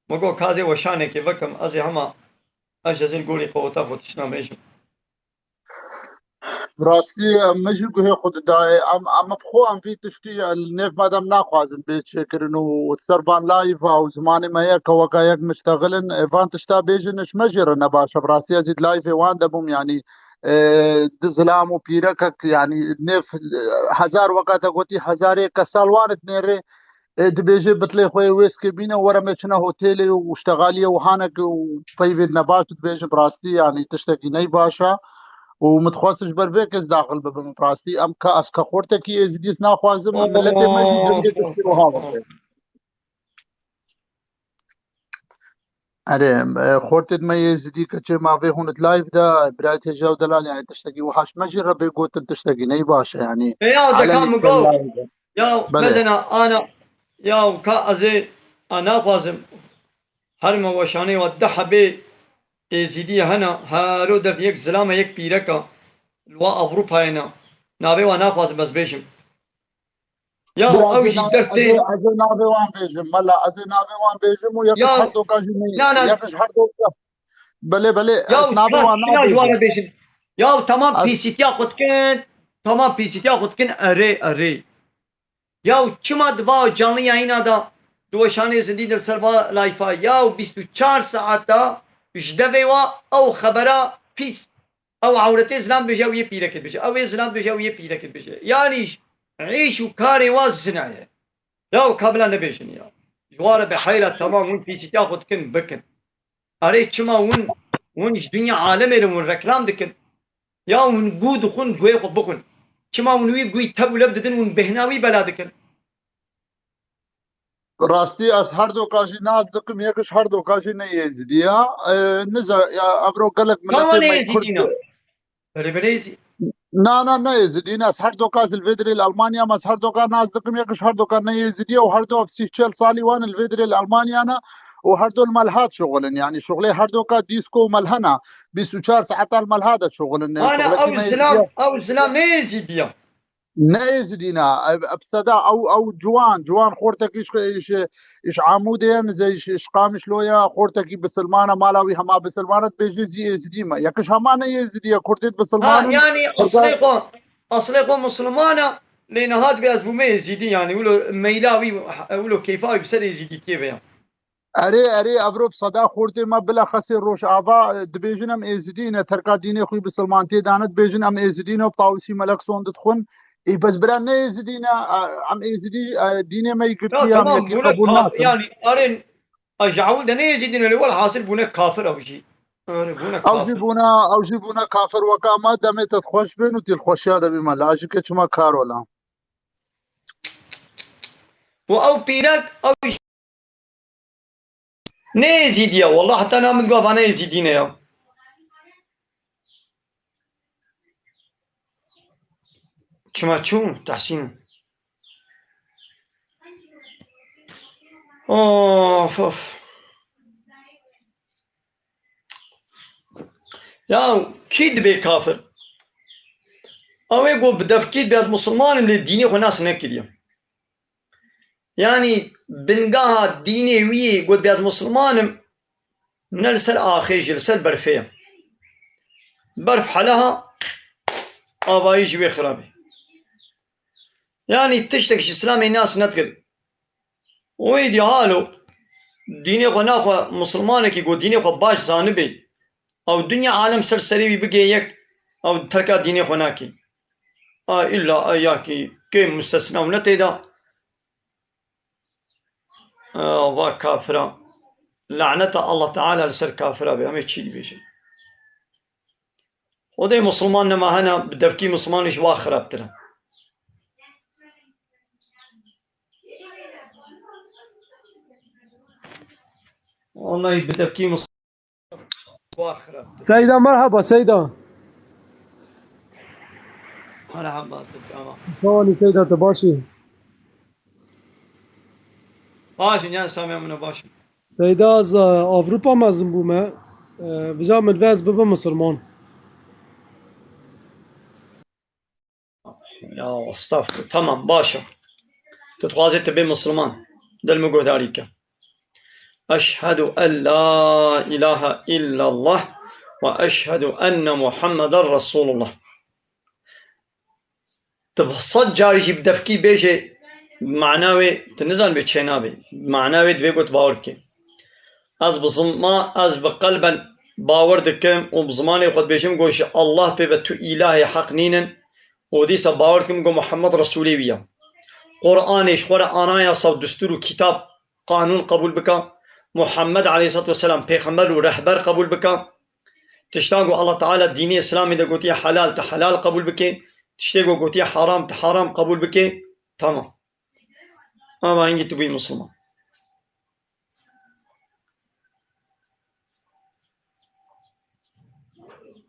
Min got, ka ez ê weşanekê vekim, ez ê hema, ez ji zin gorî qeweta xwe tişt namêjim. Bi rastî, em, me jî guhê xwe didayê. Em, em bi xwe em vî tiştî, e, li nêv me de em naxwazin bê çêkirin û, û di ser van layva û zimanê me ye ke weka yek miştexil in, e, van tişta bêjin, ji me jî re ne baş e. Bi rastî ez jî di layvê wan de bûm, yanî, e, di zilam û pîrekek, yanî nêv, e, hezar weka te gotî, hezarê kesal wan dinêrê. E, dibêje bitlê xwe yê wêskê bîne, were me çina hotelê û ştexaliyê û hanek û peyvê nebaş dibêje bi rastî, yanî tiştekî ney baş e. Û min dixwest ji ber vê kes daxil bibim bi rastî. Em ka ez ka xortekî êzidî ez naxwazim, miletê me jî cingê tiştê wiha weke. Erê, e, xortê me yê zidî keçê ma vê hûn di live de, birayê têje ew delal, yani tiştekî wiha ji me jî re bê gotin tiştekî ney baş e, yani. E, ya, de ka min got. Ya, belê. Mezena, ana, ya, ka ez ê, a, naxwazim. Her me weşanê wa deh hebê êzidî hene, hero dert yek zilame, yek pîreka. Li wa Ewropayê ne. Navê wa naxwazim ez bêjim. Ya, ew jî dertê. Ez ê navê wan bêjim, mela, ez ê navê wan bêjim û yekiş herdoka jî ne, yekiş herdoka. Belê, belê, ez navê wan nabêjim. Ya, tamam, pîsîtiya xwe dikin, tamam, pîsîtiya xwe dikin, erê, erê. Ya, çima di va canlı yayına da di weşanê zindî de li ser va layfa, ya, bîst û çar saeta ji devê wa ew xebera pîs. Ew ewretê zilam dibêje, ew yê pîrekê dibêje. Ew ê zilam dibêje, ew yê pîrekê dibêje. Yanî îş û karê wa zina ye. Ya ka bila nebêjin ya. Ji wa re bi heyla temam hûn pîsîtiya xwe dikin, bikin. Erê çima hûn, hûn ji dinya alemê re hûn reklam dikin? Ya hûn gû dixwin, guhê xwe bixwin. Çima hûn wî gûyî teb û leb didin, hûn bêhna wî bela dikin? Rastî ez herdoka jî nas dikim, yek ji herdoka jî ne Êzidî ya. E, niza, ya, evro gelek miletê me Kurd. Erê, belê Êzidî. Na, na, ne Êzidî ne. Ez herdoka ez li vê dirê li Almanya me, ez herdoka nas dikim, yek ji herdoka ne Êzidî ya û herdo ev sî çel salî wan li vê dirê li Almanya ne û herdo li melha dişuxulin. Yanî şuxulê herdoka dîsko û melhena. Bîst û çar saeta li melha de dişuxulin. Ana, ew zilam, ew zilam ne Êzidî ya. Ne Êzidî ne, ev, ev seda, ew, ew ciwan, ciwan xortekî ji, ji, ji Amûdê ye, nize ji, ji Qamişlo ye, xortekî bisilman e, mala wî hema bisilman e, dibêje zî Êzidî me. Yekiş hema ne Êzidî ye, Kurdê bisilman in. Ha, yanî eslê xwe, eslê xwe misilman e, lê niha dibê ez bûme Êzidî, yanî wilo meyla wî, wilo keyfa wî bi ser Êzidîtiyê ve ye. Erê, erê, evro bi seda xortê me bilexesê Rojava, e, dibêjin em Êzidî ne, terka dînê xwe bisilmantiyê dane, dibêjin em Êzidî ne, Tawusî Melek Son dixwin. Ê, bes bira ne Êzidî ne, e, em Êzidî, e, dînê me yî girtî ya, em yekî qebûl nakin. Yanî, erê, a, ji ewil de ne Êzidî ne, lê welhasil bûne kafir ew jî. Erê, bûne kafir. Ew jî bûne, ew jî bûne kafir weka me, demê te xweş bin û tî li xweşiya de bî me. Lajike çima kar ola. Û ew pîrek, ew jî ne Êzîdî ya, wallah heta na min digot va ne Êzîdî ne ya. Çima çû Tehsîn? Of, of. Ya kî dibê kafir? Ew ê got bi devkî dibê ez misilman im, lê dînê xwe nas nekiriye. Yanî bingeha dînê wî yê got dibê ez misilman im, ne li ser axê jî, li ser berfê ye. Berf heleha avayî ji wê xirabê. Yanî tiştek ji Îslamê nas nedikir. Wê dî halo dînê xwe naxwe misilmanekî ku dînê xwe baş zanibê, ew dinya alem ser serê wî bigê yek, ew terka dînê xwe nakê. A illa a ya kî kê musesna û ne tê de. A, va kafira. Laneta Allah Teala li ser kafira be. Em ê çi dibêjin? Xwedê Musulman nema hene, bi devkî Musulman ji wa xirabtir e. Wallahî bi devkî Musulman ji wa xirabtir e. Seyda, merhaba Seyda. Merhaba, Seyda. Sawanî Seyda, tu baş î? Baş in, yani Sami Emine baş in. Seyda, ez, e, Avrupa mezin bûme. E, vija min divê ez bibim misilman. Ya estağfurullah. Tamam, baş e. Tu dixwazî tu bê misilman. Dil min guhdarî ke. Eşhedü en la ilahe illallah ve eşhedü enne Muhammeden Resulullah. Tu sed carî jî bi devkî bêjê, mana wê tu nizanibê çênabê. Mana wê divê ku tu bawer bikê. Ez bi zima, ez bi qelben bawer dikim û bi zimanê xwe dibêjim ku ji Allah pê ve tu îlahê heq nînin û dîsa bawer dikim ku Muhammed Resulê wî ya. Qur'anê ji xwe re anayasa û destûr û kitab, qanûn qebûl bika. Muhammed aleyhisselatu vesselam pêxember û rehber qebûl bika. Tiştan ku Allah Teala dînê Îslamê de gotiye helal, te helal qebûl bike. Tiştê ku gotiye haram, te haram qebûl bike. Tamam. Ama hingî tu bûyî Musulman.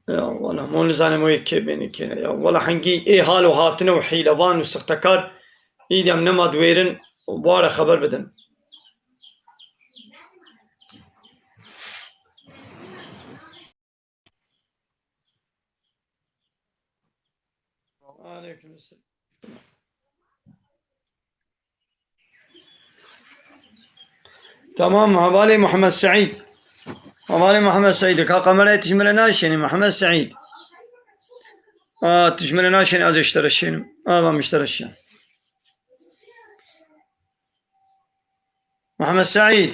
Ya wala, mon nizanim wê kê bêne kê ne. Ya wala, hingî ê hal û hatine û hîlevan û sixtekar, îdî em nema diwêrin, ware xeber bidin. Aleyküm selam. Tamam, hevalê Muhammed Seîd. Hevalê Muhammed Seîd, ka kamerayê tu ji min re naşênî, Muhammed Seîd. A, tu ji min re naşênî, ez ê ji te re şênim. A, ben ji te re şênim. Muhammed Seîd.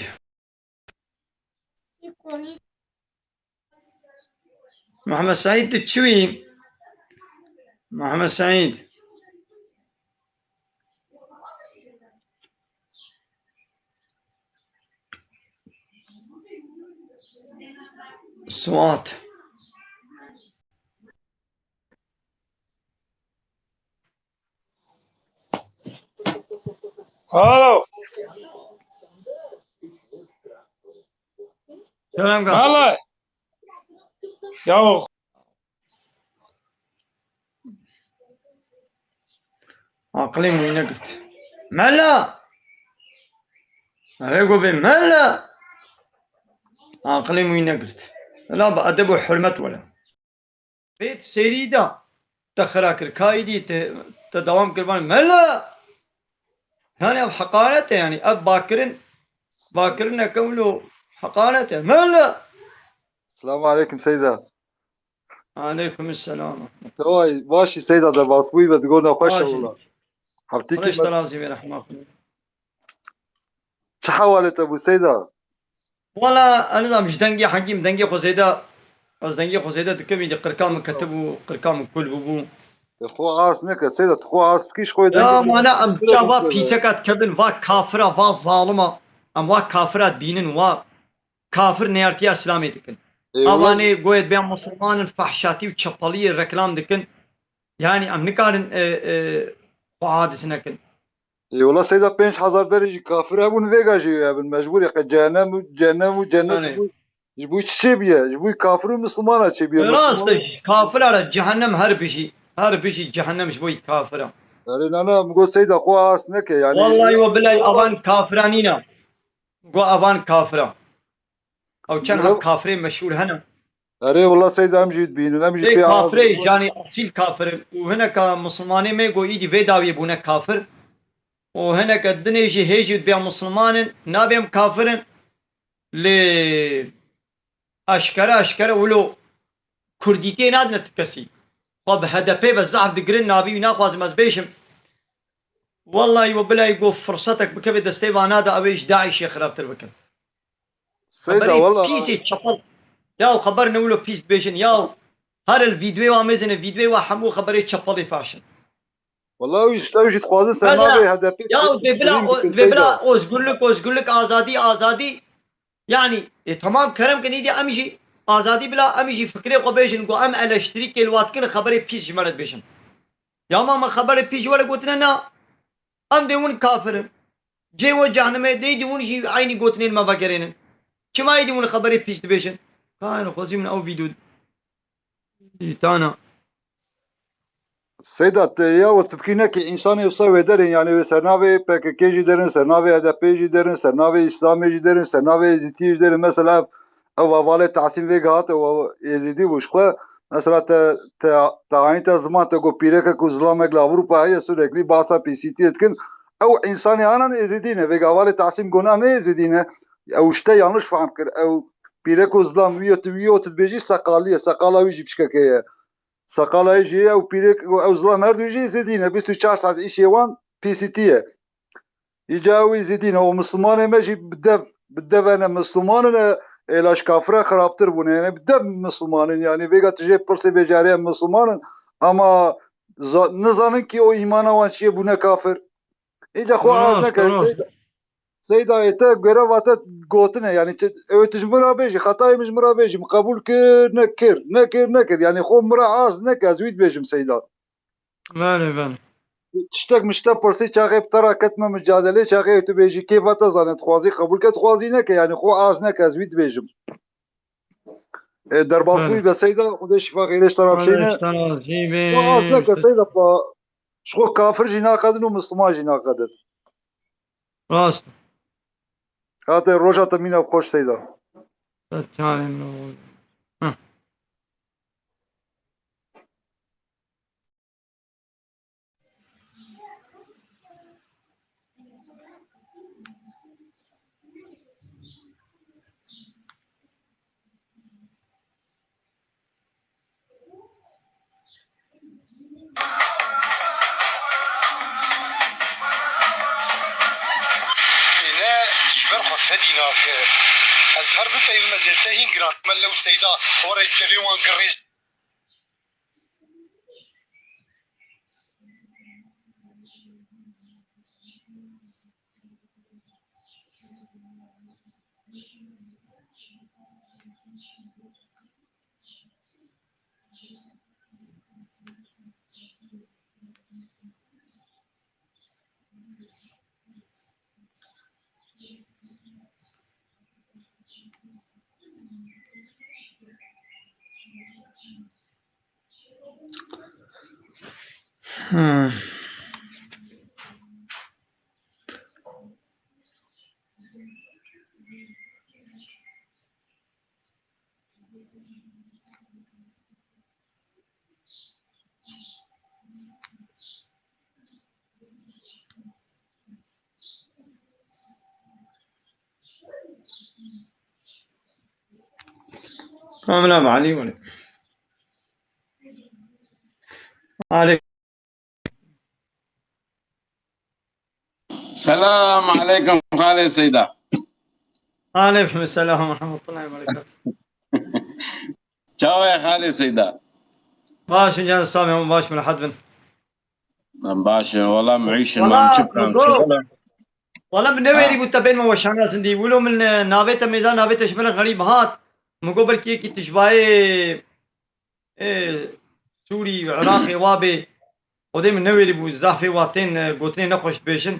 Muhammed Seîd, tu çi wî? Muhammed Seîd. Suat. Alo. Selam kan. Vallahi. Ya aqilê min wî negirt. Mela! Erê go bê mela! Aqilê min wî negirt. Mela bi edeb û hurmet were. Vê serî de te xira kir. Ka îdî te, te dewam kir, van mela! Yani ev heqaret e yani. Ev bakirin, bakirineke wilo heqaret e. Mela! Selamu aleykum Seyda. Aleykum selam. Teway, başî Seyda, derbas bûyî ve digo nexweş e wila. Heftî Xweş te razî bê, rehma xwe. Çi hewalê te bû Seyda? Wala, ez nizam ji dengê hekîm, dengê xwe zêde, ez dengê xwe zêde dikim, îdî qirka min ketibû, qirka min kul bûbû. Te xwe as neke, Seyda, tu xwe as bikî, ji xwe Ya dengê mane, em çawa pîseka dikevin, va kafira, va zalima, em va kafira dibînin, wa kafir neyartiya Îslamê dikin. Ê, wala Avanê goyê bê musulman in, fahşatî û çepeliyê reklam dikin. Yani em nikarin, e, e, xwe hadis nekin. Ê, wela Seyda, pênc hezar berê jî kafir hebûn, vêga jî hebin. Mecbûrê qe cehennem û, cehennem û cennet Yani. ji bo, ji bo çi çêbiye? Ji bo kafir û Misilmana çêbiye. Rast Misilman e, kafira re cehennem her bijî. Her bijî cehennem ji bo kafira. Erê nana, min got Seyda, xwe as neke yani. Wallahî we bilay avan kafira nîne. Go avan kafira. Ew çend Mine- heb kafirê meşhûr hene. Erê wela Seyda, em jî dibînin, em jî Ê pê kafirê, az- canî asîl kafir in. Û hineka misilmanê me go îdî vê dawiyê bûne kafir. Û hineke dinê jî hê jî dibê misilman in, nabêm kafir in. Lê eşkere eşkere wilo kurdîtiyê nadine ti kesî. Xwe bi H D P ve zehf digirin, navî wî naxwazim ez bêjim. Wellahî we bilahî ku firsetek bikeve destê vana de, ew ê ji DAIŞê xirabtir bikin. Seyda, Xeberê wela pîsê çepel. Ya xeber ne wilo pîs dibêjin. Ya her il vîdyoyê wa mêzine, vîdyoyê wa hemû xeberê çepelê faşin. Wela wî işte wî jî dixwazin ser Mesela, navê HDP ya dê bila, bikin, o- dê Seyda. Bila özgürlük, özgürlük, azadî, azadî. Yani, e, tamam kerem kin, îdî em jî azadî bila, em jî fikrê xwe bêjin ku em eleştirîkê li wa dikin, xeberê pîs ji me re dibêjin. Ya ma me xeberê pîs ji we re gotine na. Em dê hûn kafir in. Cê we cehnimê, dê dî hûn jî eynî gotinên me vegerênin. Çima êdî hûn xeberê pîs dibêjin? Ka yani xwezî min ew vîdyo dîtana. Seyda, te ya we tibkî nekî, însanê wisa wê derin, yani wê ser navê PKK jî derin, ser navê HDP jî derin, ser navê Îslamê jî derin, ser navê Êzîdiyê jî derin. Mesela ev, ev hevalê Tahsîn vê gihate, ew Êzîdî bû ji xwe. Mesela te, te, te ayîn te ziman te got pîrekek û zilamek li Ewropa heye, sürekli bahsa P C T dikin. Ew însanê anan Êzîdî ne. Vêga hevalê Tahsîn gona ne Êzîdî ne. Ew işte yanlış fam kir. Ew pîrek û zilam wî ot, wî ot dibêjî seqalî ye. Seqala wî jî pişkekê ye. Seqala wî jî ye, ew pîrek û ew zilam her du jî Êzîdî ne. Bîst û çar saet îşê wan P C T ye. Îca ew Êzîdî ne. Û Mislimanê me jî bi dev, bi dev ne Misliman in, ê, êla ji kafira xirabtir bûne. Yani bi dev Misliman in. Yani vêga tu jê pirsê bêjarê em Misliman in. Ama za- nizanin ki o îmana wan çi ye, bûne kafir. Îca xwe az Rast, neke. rast. Seyda, Seyda, ê te görev te gotine. Yani te, ew tu ji min re bêjî, xetayê min ji min re bêjî, min qebûl kir, nekir, nekir, nekir. Yani xwe min re az neke, ez wî dibêjim Seyda. Belê, belê. Tiştek min ji te pirsî, çaxê bi te re ketime micadelê, çaxê tu bêjî kêfa te zane, dixwazî qebûl ke, dixwazî neke, yani xwe az neke, ez wî dibêjim. E, derbas Belê. bûyî be Seyda, Xwedê şîfa xêrê ji te re Xwedê bişêne. ji te razî be. Xwe az neke Seyda, pa, ji xwe kafir jî naqedin û Misliman jî naqedin. Rast. Hate roja te mîna bi xweş Seyda. Te çarê min. Heh. Têne ji ber xwe fedî nake. Ez her bipeyvim ez ê te hîn giran. Me lew Seyda xwe rê devê wan girêz. Hmm. Tamam, la, Ali, wele. Ali. Selam aleykum Xalê Seyda. Aleykum selam ve rahmetullahi ve berekatuhu. Çawa ye Xalê Seyda? Baş in can, sağ olun, baş, merhaba bin. Em baş in, wela em îşin, Wela, em çi bikin, em çi wela. Wela min newerî bû te bên me weşana zindî. Wilo min, e, navê te mêza, navê te ji min re xerîb hat. Min got belkî yekî tijbayê, e, Sûrî, Iraqê wa bê. Xwedê min newerî bû, zafê wa tên, e, gotinê nexweş dibêjin.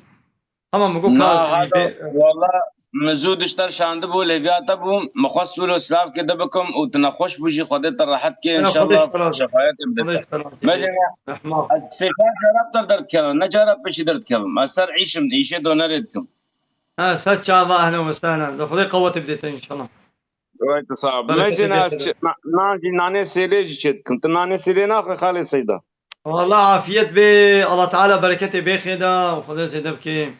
Hema min got Na, ka ez hada, vê, e, wela min zû dişter şandibû, lêviya te bûm, min xwest wilo silavkê te bikim û tu nexweş bû jî Xwedê te rehet ke, Ya, Xwedê înşallah ji te razî. şefayetê bide Xwedê te. ji te razî. Mejîne, Rehma. ez sê çar cara bi te derdikevim, ne cara pêşî derdikevim. Ez ser îşim, îşê donerê dikim. Ha, ser çava, ehlen ve sehlen. De Xwedê qewetê bidê te înşallah. Wayte sağ ol. Bereketê Mejîne bidê ez te. çi-, na-, nan jî nanê sêlê jî çê dikim. Tu nanê sêlê naxwe Xalê Seyda? Wala afiyet bê, Allah Teala bereketê bêxê de û Xwedê zêde bikê.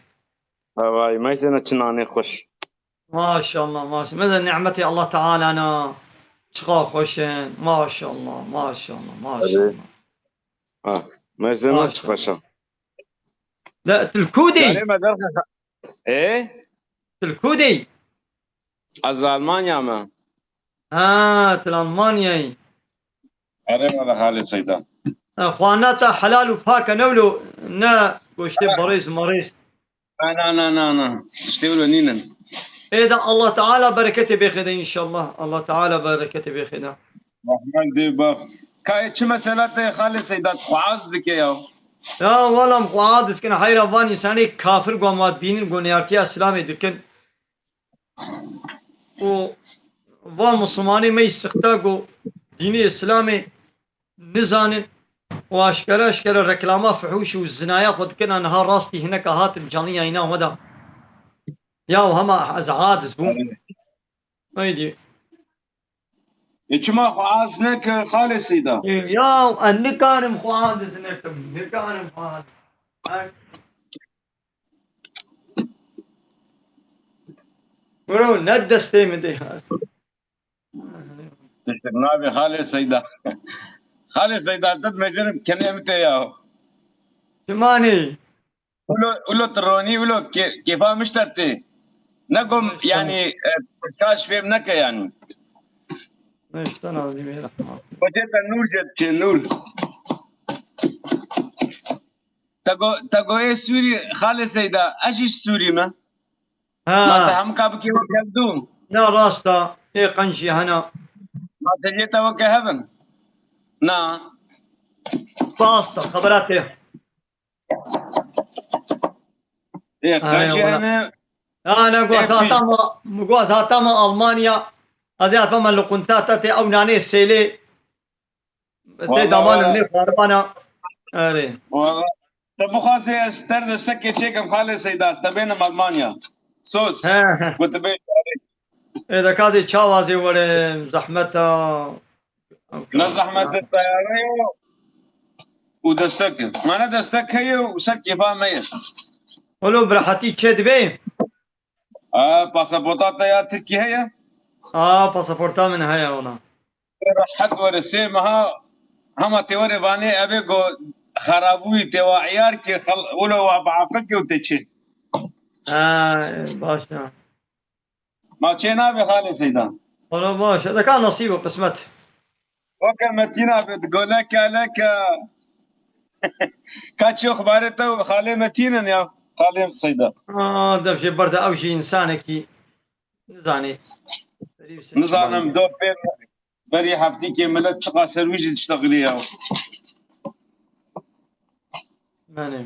Havay, meyzêne çi nanê xweş. Maşallah, maşallah. Meze nimetê Allah Teala ne. Çiqa xweş e. Maşallah, maşallah, maşallah. Ha, meyzêne çi Maşallah. xweş e. De, tu li ku de yî? Carê me derxe. Ê? Tu li ku de yî? Ez li Almanya me. Ha, tu li Almanyayê yî. Erê me de Xalê Seyda. E, xwarina te helal û pak e, ne wilo, ne goştê berêz merêz. Na, na, na, na, na. Tiştê wilo nînin. Ê de Allah Teala bereketê bêxê de înşallah. Allah Teala bereketê bêxê de. Rahmet dê bax. Ka çi mesela te Xalê Seyda, tu xwe az dike ya? Ya wela em xwe az dikin, heyra van însanê kafir ku em wa dibînin, ku neyartiya Îslamê dikin. Û van Musulmanê me yî sixta ku dînê Îslamê nizanin û aşkere aşkere reklama fihûş û zinaya xwe dikin, a niha rastî hineka hatin canî yayîna xwe de. Ya hema ez adiz bûm. Eydî. E, çima xwe az nekir Xalê Seyda? Ya ez nikarim xwe adiz nekim. Nikarim xwe adiz. Bro, ne destê min de. Tiştek nabê Xalê Seyda. Xalê Seyda, te dimejerim kenê min te ya. Çimanî? Ulo, ulo tironî, ulo kê-, kêfa min ji te tê. Ne gom, yanî, e, kaş fêm neke yanî. Neşten azî me rehma. Koçê te nûr jet çê nûr. Te go, te go ê Sûrî, Xalê Seyda, ez jî Sûrî me. Ha. Ma te hemka bikê weke hev dû. Na rast e, ê qenc jî hene. Ma te jê te weke hev in. Na. Rast e, xebera te. Ê, Ay, qenc jî wala. Hene. Ha, ne, gu ez Ê, hata ma, gu ez hata ma Almanya. Ez ê hata ma li qunta te tê ew nanê sêlê. Tê daman nê xwaribana. Erê. Wala. Te bixwazê ez ter destekê çêkim Xalê Seyda, ez te bênim Almanya. Sos. He, he. Ku tu bê. Ê, de kazê çawazê were, zehmeta. Ne zehmet e, teyare yo û destek e. Ma ne destek heye û ser kêfa me ye. Olo bi rehetî çê dibê? Ha, pasaporta te ya Tirkî heye? Ha, pasaporta min heye ona. Rehet were sê meha hema tê were vanê evê go xerabûyî tê wa iyar kir xel-, wilo wa biafik û tê çi? Ha, baş e. Ma çê nabe Xalê Seyda? Wala baş e. Deka nasîb û qismet. Weke Metîna be, goleke leke. Ka çi xebarê te û Xalê Metîn in ya, Xalê Seyda? Aa, dev jê berde ew jî însanekî nizanê. Nizanim do pê berî heftîkê milet çiqa ser wî jî diştexilî ya. Yanî.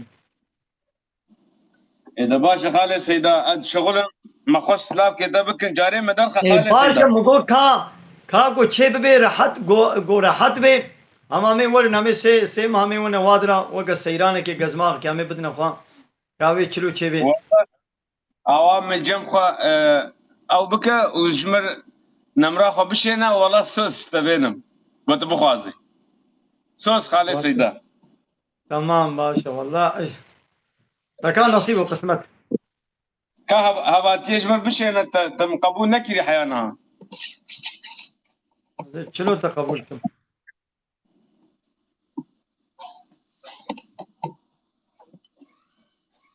Ê de baş e Xalê Seyda, ez şixul im, me xwe silavkê te bikin, carê me derxe Ê, Xalê baş e, Seyda. Min got ka, ka got çê bibê rehet, go, go rehet bê. Hema em ê werin, em ê sê, sê meh em ê wene wadira, weke seyranekê, gezmaxekê, em ê bidine xwe. Ka wê çilo çê bê. Wala, awa min cem xwe, e, ew bike û ji mir nemra xwe bişêne, wala soz te bênim. Got bixwazî. Soz Xalê Seyda. Tamam, baş e, wala. Deka nasîb û qismet. Ka hev-, hevatiyê ji min bişêne te, te min qebûl nekirî heya niha. Ez çilo te qebûl kim?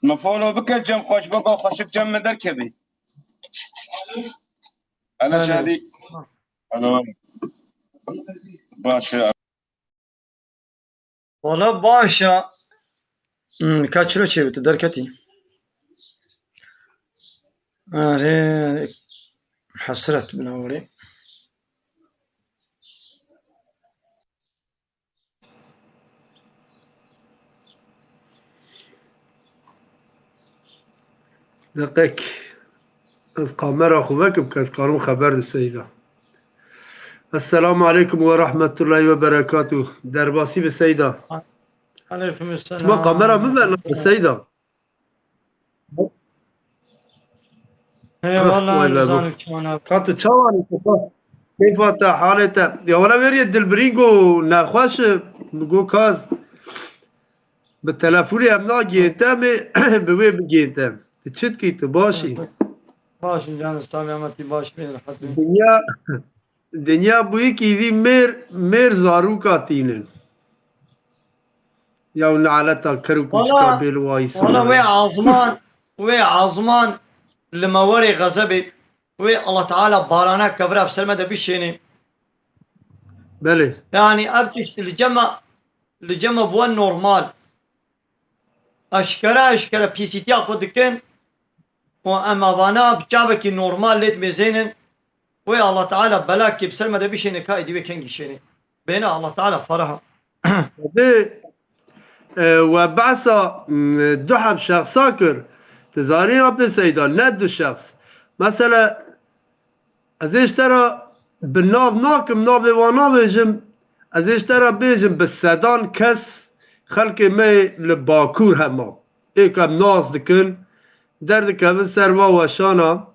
Me follow bike cem xweş bike xweşik cem me derkevî. Hele Belê. Şadî. Alo. Baş e. Wala baş e. Hmm, ka çilo çêbî tu derketî. Erê, hesret bila were. Deqek. Ez kamera xwe vekim, ke ez karim xeber di Seyda. Esselamu aleykum ve rahmetullahi ve berekatuh. Derbasî bi Seyda. Aleyküm selam. Çima kamera min ver bi Seyda? He, Ah, valla vay be, nizanim bu. Çima ne? Ka tu çawa ne? Keyfa te, halê te. Ya wala weriye dilbirî go nexweş, go kaz. Bi telefonê em nagihên te, em ê bi wê bigihên te. Tu çi dikî, tu baş î? Baş in can, selametî baş bê, rehet bê. Dinya, dinya bûyî kî zî mêr, mêr zarûka tînin. Ya naleta ker û kûçika bêl wayî. Wala wê azman, wê azman li mewerê xezebê, wê Allah Teala barana kevra bi ser me de bişêne. Belê. Yani ev tişt li cema, li cema bû normal. Eşkere, eşkere pîsîtiya xwe dikin û em avana bi çavekî normal lê dimêzênin. Wê Allah Teala belakê bi ser me de bişêne ka êdî wê kengî şêne. Bêne Allah Teala feraha. Dê, e, we behsa, m, du heb şexsa kir. Tu zanî ya pê Seyda, ne du şexs. Mesela, ez ê ji te re bi nav nakim, navê wan nabêjim. Ez ê ji te re bêjim, bi sedan kes xelkê me yê li Bakur hema. Ê ku em nas dikin, derdikevin ser va weşana,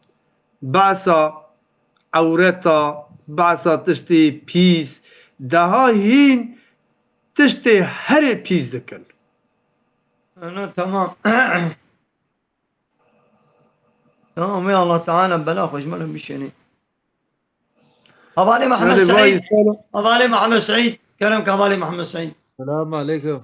behsa ewreta, behsa tiştê pîs, deha hîn tiştê herê pîs dikin. Ana, tamam. Tamam, ya Allah Teala bela xwe ji me re bişêne. Hevalê Mehmed Hadi vay Seîd. Sana. Hevalê Mehmed Seîd. Kerem ke hevalê Mehmed Seîd. Selamun aleyküm.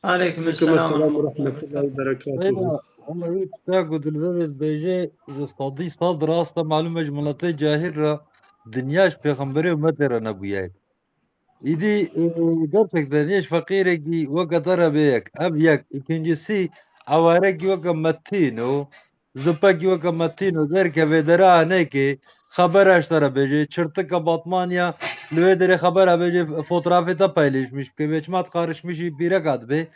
Aleyküm Aleyküm selam. Selam ve rahmetullahi ve berekatuhu. Ama wî tişta ku dilberê dibêje ji sedî sed rast e, malûm e ji miletê cahil re dinya ji pêxemberê û umetê re nebûye. Îdî, e, gerçekten yê ji feqîrekî weke te re bê yek. Ev yek. Îkincisi, ewarekî weke Metîn û zupekî weke Metîn û derkeve dera enekê xebera ji te re bêje. Çirtika Batmanya li wê derê xebera bêje, fotoğrafê te paylaşmiş bike. Vê çima diqarişmişî pîreka dibe.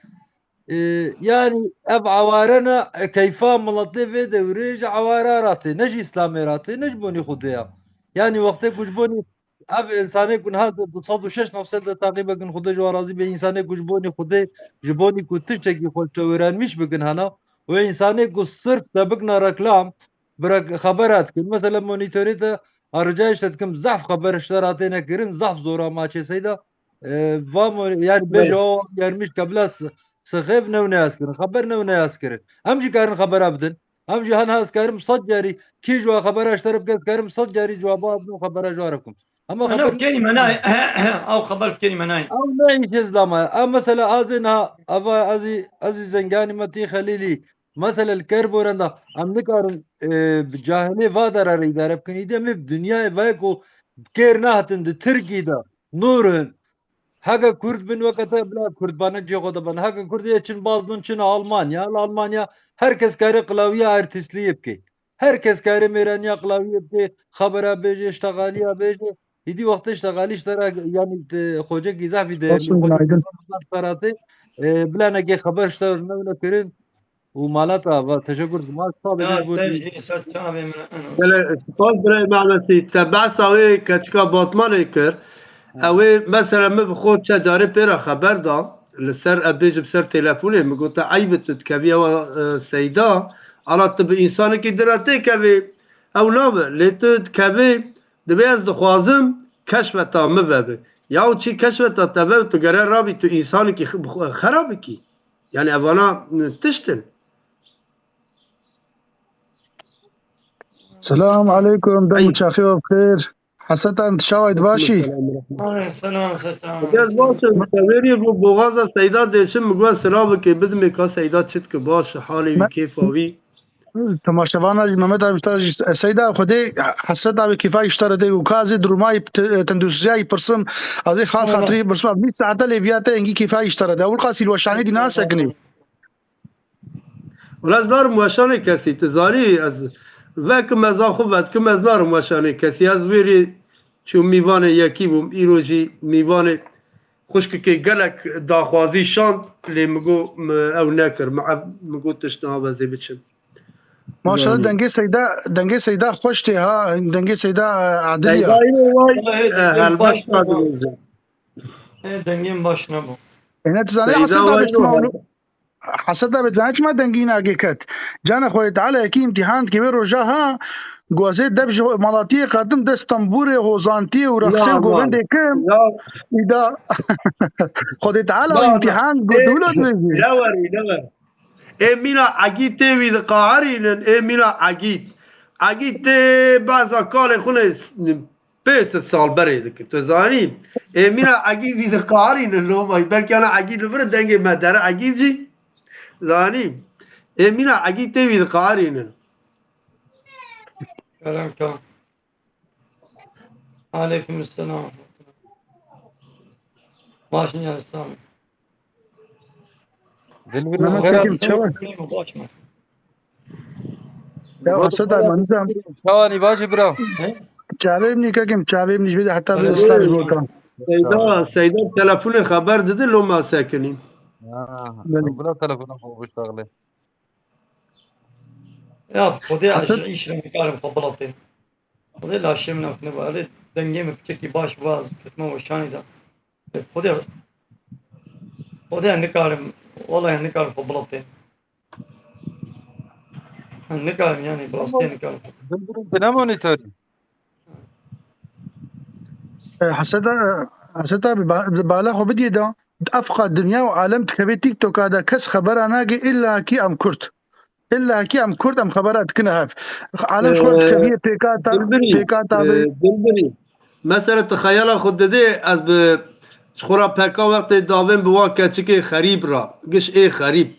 E, yani ev aware ne, e, keyfa miletê vê dewrê ji aware re tê, ne ji Îslamê re tê, ne ji bonî Xwedê ya. Yani wextê ku ji bonî ev insanê ku niha du sed û şeş nefsel de taqîb dikin, Xwedê ji wan razî be, insanê ku ji bonî Xwedê, ji bonî ku tiştekî xwe ji te wêranmîş bikin hena, û insanê ku sirf te bikna reklam, bi rek-, xebera dikin. Mesela monîtorê te, a rica ji te dikim, zehf xeber ji te re têne kirin, zehf zora maçê Seyda. E, va mo-, yani bêje Evet. o yermiş ke bila s-, sixêv new neyaz kirin, xeber new neyaz kirin. Em jî karin xebera bidin. Em jî hena ez karim sed carî, kî ji wa xebera ji te re bike, ez karim sed carî cewaba bidin û xebera ji wa re bikim. Ama Ana xeber kenî me nayê. Ew xeber kenî me nayê. Ew ne îş Îslam e. Ew mesela azê niha, eva ezî, ezî zenganî me tî Xelîlî. Mesela li Kerboran de em nikarin, e, bi cahilê va derarê îdare bikin. Îdî em ê bi dinyayê vayê ku kêr nehatin di Tirkî de, nûr in. Heke Kurd bin weke te bila Kurd bane cihê xwe de bane. Heke Kurd yê çin baz bin çin Almanya. Li Almanya her kes kare qilawiya artistliyê bike. Her kes kare mêraniya qilawiyê bike, xebera bêje, ştexaliya bêje. Îdî wextê ştexalî ji te re, yanî, te xocekî zehfî değerli, Olsun, xocekî günaydın. Zehf xeratê, e, bila nekê xeber ji te re newne kirin û malata va teşekkür dikim. Sağ olun, Ya, bu te jî ser çavê min. Belê, spas birayê Mehmetî. Te behsa wê keçika Batmanê kir. Ha. Ew ê, mesela, min bi xwe çend carê pê re xeber da. Li ser, ez bêjim, ser telefonê min got, te eyb e, tu dikevî ewa, e, Seyda. Ana tu bi însanekî din re têkevî. Ew nabe. Lê tu dikevî, dibê ez dixwazim keşfeta min vebe. Yaw çi keşfeta te ve, tu gere rabî, tu însanekî x-, bi xwe xera bikî. Yani evana, e, tişt in. Selam aleykum, dem û çaxê we bi xêr. Heseta em tu çawa, tu baş î? Aleyküm selam. Gel baş e, te wêrî bû boğaza Seyda dêşim, min got silav bike, bidimê ka Seyda çi dike, baş e, halê wî, Me- kêfa wî. Temaşevana jî, Mehmet abi, ji te re jî, Seyda, Xwedê hesreta wê kêfa ji te re de û ka ez ê duruma yî, te-, tenduristîya yî pirsim, ez ê xal xatirî pirsim, vîst saete lê viya te engî kêfa ji te re de. Ewil qasî li weşanê dî nasekinî. Wala ez narim weşanê kesî, tu zanî, ez vekim, ez a xwe vedikim, ez narim weşanê kesî. Ez wêrê çûm mîvanê yekî bûm, îro jî mîvanê xwişkekê gelek daxwazî şand, lê min got, min ew nekir, min ev, min got tişt niha ez ê biçim. Maşallah, Yani. Dengê Seyda, dengê Seyda xweş tê ha, dengê Seyda, e, adil ya. Seyda yine vay, Vallahi e, dengê helbet baş nebû. Dibêje. E, dengê baş nebû. Êne tu zanî Seyda Hesen vay abi çima no. Hesed be, zanî çima dengî nagê ket? Canê Xwedê Teala yekî îmtîhan dike wê roja ha, ku ez ê dev ji malatiyê qerdim, dest tembûrê, hozantiyê û rexsê û govendê kim. Ya. Îda Xwedê Teala îmtîhan got wilo dibêjî. Ne werî, ne wer. Ê mîna egîtê wî diqaherînin, ê mîna egît. Egîtê beza kalê xwe ne Pê sed sal berê dikir. Tu zanî? Ê mîna Egîd vî diqarînin loma. Belkî ana Egîd li vir dengê me dere Egîd jî. Zanî? Ê mîna Egîd tê vî diqarînin. Kerem ka. Aleyküm selam. Başın yazsam. Dilbirî Mehmet xêr Kekim, çawa? Baş mı? Ya Esed abi, nizam. Çawa nî bacî bira? Çavê min kekim, çavê min jibê de heta bir staj botan. Seyda, Seyda telefonê xeber didi loma sekinî. Ha, bira telefona xwe biştaxlê. Ya, Xwedê ez ji îş re nikarim xwe bilatê. Xwedê laşê min ew ne ba. Erê dengê min piçekî baş bû, ez ketime weşanî de. Xwedê, Xwedê nikarim, wallahî nikarim xwe bilatê. Nikarim yani, bi rastî nikarim. Dilbirîn, tu ne monîtorî? E, Hesed, Hesed abi, ba-, bala xwe bidiyê da. Efqa dinya û alem dikeve TikToka da kes xebera nagê, illa ki em Kurd. Illa ki em Kurd, em xebera dikine hev. Alem ji xwe Ee, dikeviyê pêka ta, Dilbirî, pêka ta ee, bi. Dilbirî. Mesela tu xeyala xwe didê, ez bi ji xwe ra peka wextê davên bi wa keçikê xerîb ra. Giş ê xerîb.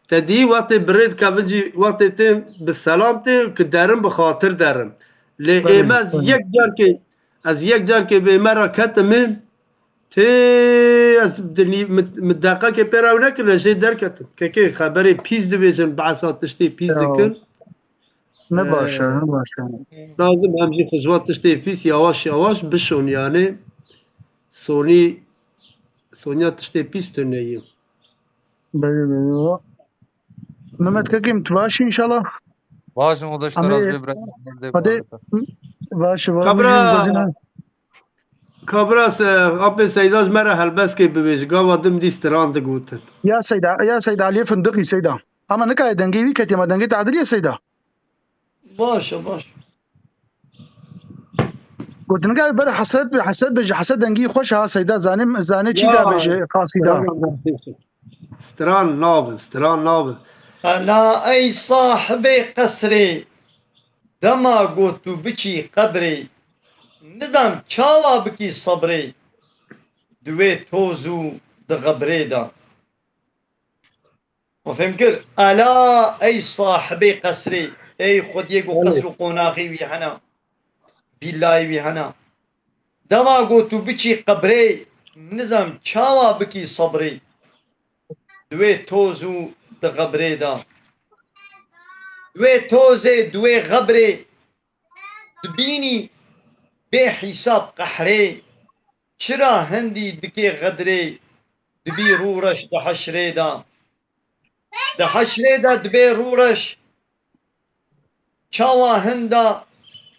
Te dî wextê bi rê dikevin jî, wextê tê bi selam tê, ki derin bi xatir derin. Lê Belê, ême ez belê. Yek carkê, ez yek carkê bi ême ra ketim ê, tê ez dinî, mi, mi deqekê pê re ew nekirine, jê derketim. Kekê xeberê pîs dibêjin, behsa tiştê pîs Ya. dikin. Ne baş e, Ee, ne baş e. Lazim em jî xwe ji van tiştê pîs yawaş yawaş bişon, yani sonî, sonya tiştê pîs tune ye. Belê, belê. Mehmet Kekim, tu baş î inşallah? Baş im, Xwedê ji te razî be bira. Hadi. Baş, baş. Kabra, bugün gözüne. Kabra se, apê Seyda ji me re helbestê bibêje, gava din dî stran digotin. Ya Seyda, ya Seyda, Aliyê Fındıkî Seyda. Ama nikayê dengê wî ketî, ma dengê te edilî ye Seyda. Baş e, baş. Gotinga ber hesret be, hesret be, ji hesret dengî xweş ha Seyda, zanim, zane çi Ya. da be ji qasîda. Stran nabe, stran nabe. Ela ey sahibê qesrê, dema ku tu biçî qebrê, nizam çawa bikî sebrê, di wê toz û di xebrê de. We fêm kir? Ela ey sahibê qesrê, ey xwediyê ku Belê. Qesr û qonaxê wî hene, vîlayê wî hene. Dema ku tu biçî qebrê, nizam çawa bikî sebrê. Di wê toz û di xebrê de. Di wê tozê, di wê xebrê dibînî bê hîsab qehrê. Çira hindî dikê xedrê, dibî rûreş di heşrê de. Di heşrê de dibê rûreş. Çawa hinda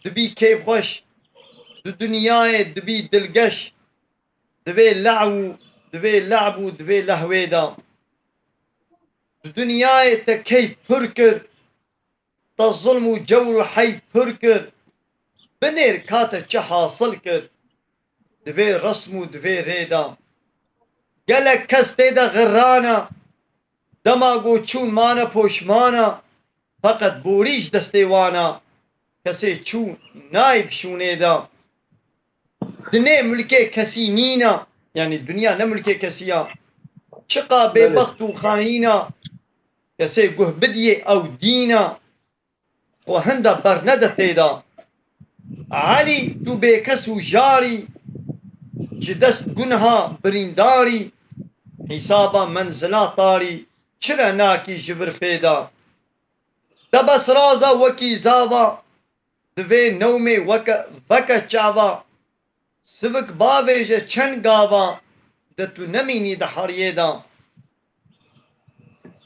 dibî keyfxweş, di dinyayê dibî dilgeş, divê le'w û divê le'b û divê lehwê de. Di dinyayê te key pir kir, te zilm û cewr û heyf pir kir, binêr ka te çi hasil kir, divê resm û divê rê de. Gelek kes tê de xirrana, dema ku çûn mane poşmana, feqet borî ji destê wan a, kesê çû nayê bi şûnê de. Dinê mulkê kesî nîna, yanî dinya ne mulkê kesî ya. Çiqa Belê. Bêbext û xayîna, kesê guh bidiyê ew dîna, xwe hinda bernede tê de. Elî tu bêkes û jarî, ji dest gunha birîndarî, hîsaba menzila tarî, çira nakî ji vir pê de. Te bes raza wekî zava, divê newmê weke, veke çava. Sivik bavêje çend gava, de tu nemînî di heriyê de.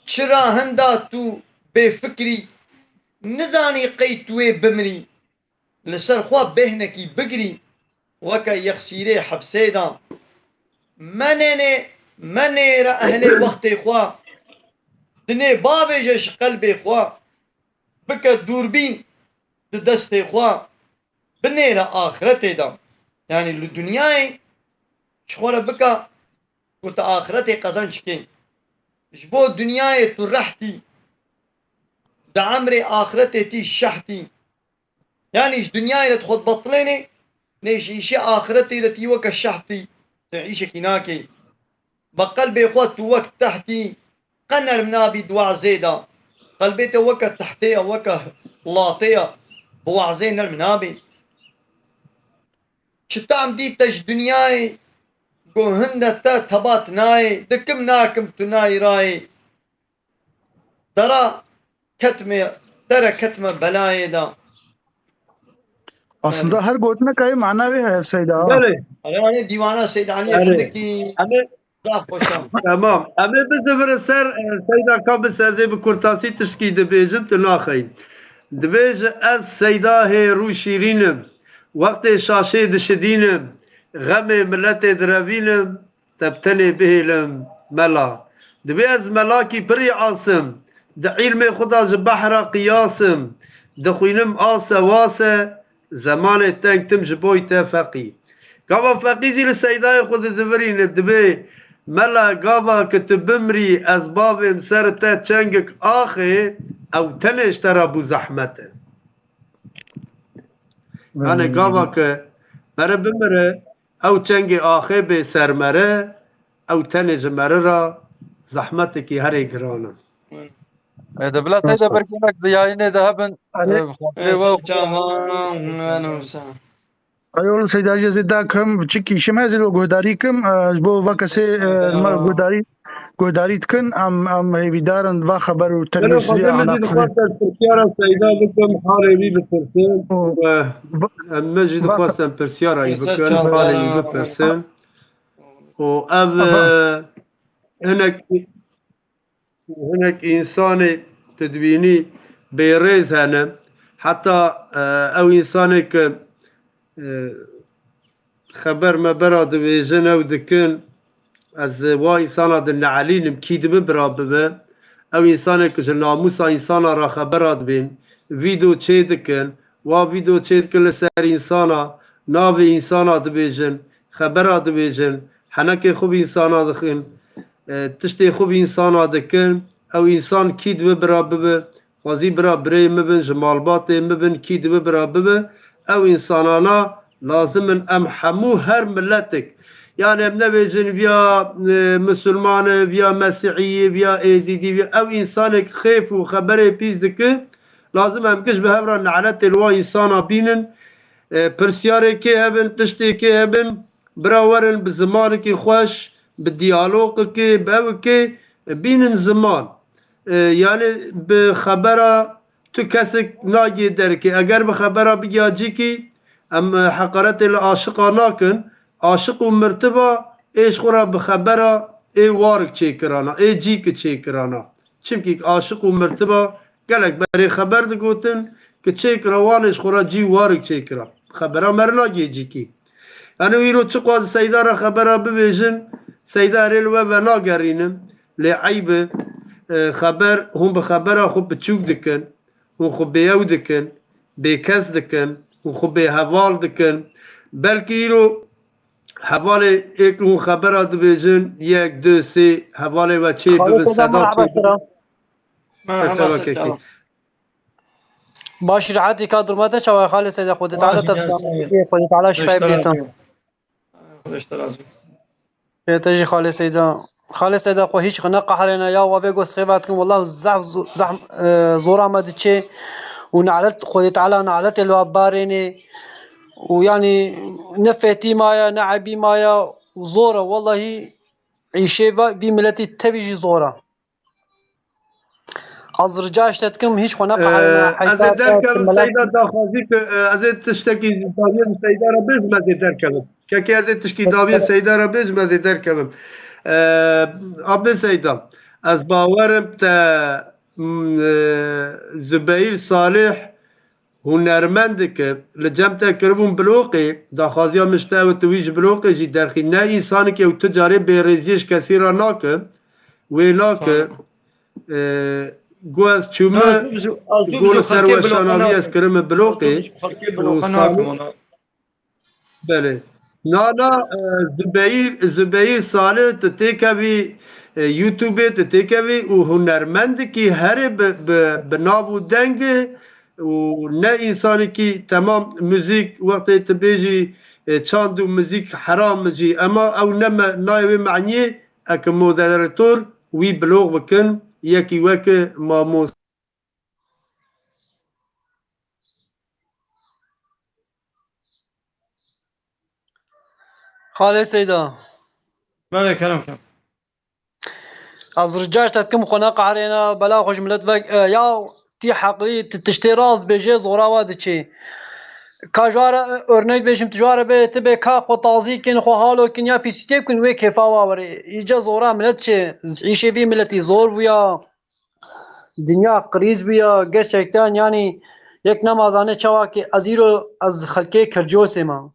Çira hinda tu bêfikirî, nizanî qey tu wê bimirî, li ser xwe bêhnekî bigirî, weke yexsîrê hepsê de. Menênê, menêre ehlê wextê xwe, dinê bavêje ji qelbê xwe, bike dûrbîn di destê xwe, binêre axretê de. Yanî li dinyayê ji xwe re bike ku tu axretê qezenc kê. Ji bo dinyayê tu rehtî, di emrê axretê tî şehtî. Yanî ji dinyayê re tu xwe dibetilênê, Nê ji îşê axiretê li tî weke şehtî, tu îşekî nakê. Bi qelbê xwe tu wek tehtî, qe nerm nabî di wazê de. Qelbê te weke tehtê ye, weke latê ye, bi wazê nerm nabî. Çi tam dî te ji dinyayê, ku hinde te tebat nayê, dikim nakim tu nayî rayê. Dera ketme, dere ketme belayê de. Aslında her gotineka ye mana wê heye Seyda. Belê. Erê, erê, dîwana Seyda Alî Belê. Efendikî Em ê zaf xweş e. Tamam. Em ê bizivirin ser, e, Seyda ka bi sezê bi kurtasî tiştkî dibêjim, tu naxeyî. Dibêje, ez Seyda hê rû şîrîn im. Wextê şaşê dişidînim, xemê miletê direvînim, te bi tenê bihêlim mela. Dibê ez melakî pirî asim, di îlmê xwe de ji behra qiyas im, dixwînim ase wase, zemanê teng tim ji boy te feqî. Gava feqî jî li Seydayê xwe dizivirîne, dibê, mela, gava ki tu bimrî, ez bavêm ser te çengik axê, ew tenê ji te re bû zehmet e. Yani gava ki mere bimire, ew çengê axê bê ser mere, ew tenê ji mere re zehmetekî herê giran e. E, di bila te de Maşallah. Bergênek di yayînê de hebin, Hani e, xatirê we û Çavan, ben olsa. Ayol Seyda, ez ê dakim, çikî şim ez ê guhdarî kim, e, ji bo va kesê, e, Eyvallah. Me guhdarî, guhdarî dikin, em, em hêvîdar in va xeber û Gelo terbiyesizî xwedê min jî anaxsine. Dixwest ez pirsyara Seyda bikim, halê wî bipirsim. O, e, va-, em me jî va-, dixwest em pirsyara wî Qîse bikin, çaldan halê wî a- bipirsim. Û ev, Aha. E, hinek, hinek însanê tu dibînî bêrêz hene. Heta, e, ew însanê ke, e, xeber me bera dibêjin ew dikin, ez wa însana di neelînim, kî dibe bira bibe. Ew însanê ku ji namûsa însana re xebera dibên, vîdeo çê dikin, wa vîdeo çê dikin li ser însana, navê însana dibêjin, xebera dibêjin, henekê xwe bi însana dixin, e, tiştê xwe bi însana dikin, ew însan kî dibe bira bibe, xwezî bira birê min bin, ji malbatê min bin, kî dibe bira bibe, ew însanana lazim in em hemû her miletik, yani em nebêjin viya, e, misilman e, viya mesîhî ye, viya êzîdî, viya ew însanek xêf û xeberê pîs dike, lazim em giş bi hev re neletê li wa însana bînin, e, pirsyarê kê hebin, tiştê kê hebin, bira werin bi zimanekî xweş, bi diyalogekê, bi ewikê, e, bînin ziman. E, yani bi xebera tu kesek nagê derkê. Eger bi xebera bigiya cîkî, em, e, heqaretê li aşiqa nakin. Aşiq û mirtiba ê ji xwe re bi xebera ê warik çêkirana, ê cîki çêkirana. Çimkî aşiq û mirtiba gelek berê xeber digotin, ki çêkira wan ê ji xwe re cî warik çêkira. Xebera me re nagê cîkî. Yani îro çiqas Seyda re xebera bibêjin, Seyda erê li we venagerînim. Lê eyb e, e, xeber, hûn bi xebera xwe biçûk dikin, hûn xwe bêew dikin, bêkes dikin, hûn xwe bêheval dikin. Belkî îro hevalê ê ku hûn xebera dibêjin, yek, du, sê, hevalê we çê Xalê bibin, Seyda, sedar merhaba çê sera. Merhaba, Merhaba, Seyda. Kekî. Baş, rehetî ka durma te çawa, Xalê Seyda? Xwedê Teala te bi selamet bikê, Xwedê Teala şifayê bidê te. Xwedê te razî. Ê te jî Xalê Seyda. Xalê Seyda, xwe hîç xwe neqehrêne ya, wa vê go sixêva dikim, wela zehf zo-, zehf, e, zora me diçê û nelet, Xwedê Teala neletê li wa barênê û yanî ne fetî maye, ne ebî maye, zor e, wellahî îşê va-, vî miletî tevî jî zor e. Ez rica ji te dikim, hîç xwe neqehrêne, Ee, ez ê heyta te derkevim, melek Seyda daxwazî ku, e, ez ê tiştekî dawiyê Seyda re bêjim, ez ê derkevim. Kekê ez ê tişkî dawiyê Seyda re bêjim, ez ê derkevim. Ee, Abi Seyda, ez bawerim te, m, e, Zubeyir Salih, hunermendeke li cem te kiribûn bloqê, daxwaziya min ji te ew e, tu wî ji bloqê jî derxî. Ne însanekî ew tu carê bêrêziyê ji kesî re nake, wê nake. Sağ ol. E, gu ez çûme, Ez ji, ez ji gu li ser xelkê bloqe weşanavî ez nakim. Kirime bloqê. Ez ji xelkê û bloqe sağ nakim ol. Ona. Belê. Na, na, e, Zubeyir, Zubeyir Salih, tu têkevî, e, YouTube, tu têkevî û hunermendekî herê bi, bi, bi nav û deng e, û ne însanekî temam muzîk wextê tu bêjî, e, çand û muzîk heram jî, ema ew ne me-, nayê wê maniyê, eke moderator wî bloq bikin, yekî weke mamos. Xalê Seyda. Belê, kerem ke. Ez rica ji te dikim, xwe neqehrêne, bela xwe ji milet vek, e, ya tî heqlî, ti tiştê rast bêjê, zora we diçê. Ka ji ware, e, örnek bêjim, tu ji ware bê, tu bê ka xwe tazî kin, xwe halo kin, ya pîsîtê kin, wê kêfa we were. Îca zora milet çê, îşê vî miletî zor bûya. Dinya qirîz bûya, gerçekten, yanî, yek nema zane çawa ki ez îro, ez xelkê Kercosê me.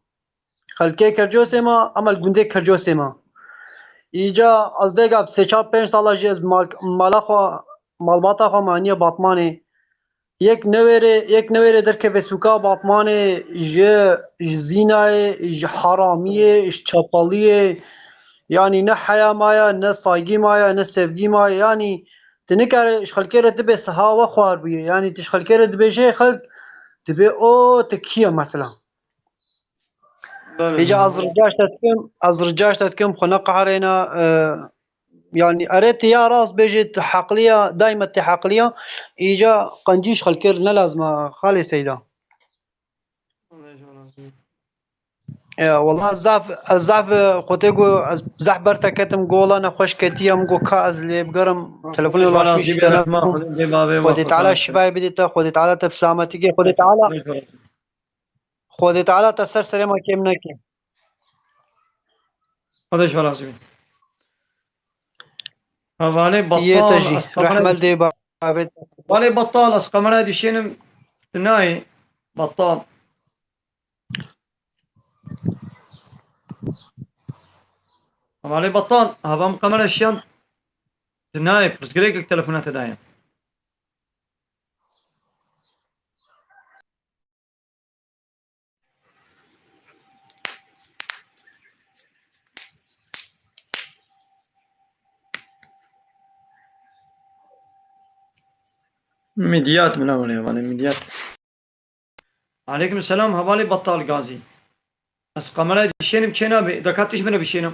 Xelkê Kercosê me, em li gundê Kercosê me. Îca ez vêga sê çar pênc sala jî ez mal-, mala xwe, malbata xwe me aniye Batmanê. Yek newêrê, yek newêrê derkeve sûka Batmanê ji, ji zînayê, ji haramiyê, ji çapaliyê, yanî ne heya maya, ne saygî maya, ne sevgî maya, yanî tu nikare ji xelkê re dibe siha we xwar bûye, yanî tu ji xelkê re dibêjê xelk dibê o tu kî ye mesela. Belê, belê. Îca ez rica ji te dikim, ez rica ji te dikim, xwe neqehrêne, e, yanî erê tu ya rast bêjî, tu heqliya, daîme tu heqliya, îca qencî ji xelkê re ne lazim e, Xalê Seyda. Ya, wela zaf, ez zaf, e, xwe tê ku ez zaf ber te ketim, ku wela nexweş ketiye, min ku ka ez lê bigerim, telefonê wela ji min jî te nebû. Xwedê Teala şîfayê bidê te, Xwedê Teala te bi selametî ke, Xwedê Teala Xwedê Teala te ser serê me kêm neke. Xwedê ji we razî be. Hevalê Yê te Batal, jî. Ez kamera Rehmet dê bavê te. Hevalê Batal, ez kamera dişênim. Tu nayê. Batal. Hevalê Batal, hava min kamera şiyan. Tu nayê, pirsgirêkek telefona te daye. Midyat min ew ne, vanê Midyat. Aleykum selam, hevalê Batal Gazî. Ez kamerayê dişênim çê nabe, deka tişt bine bişênim.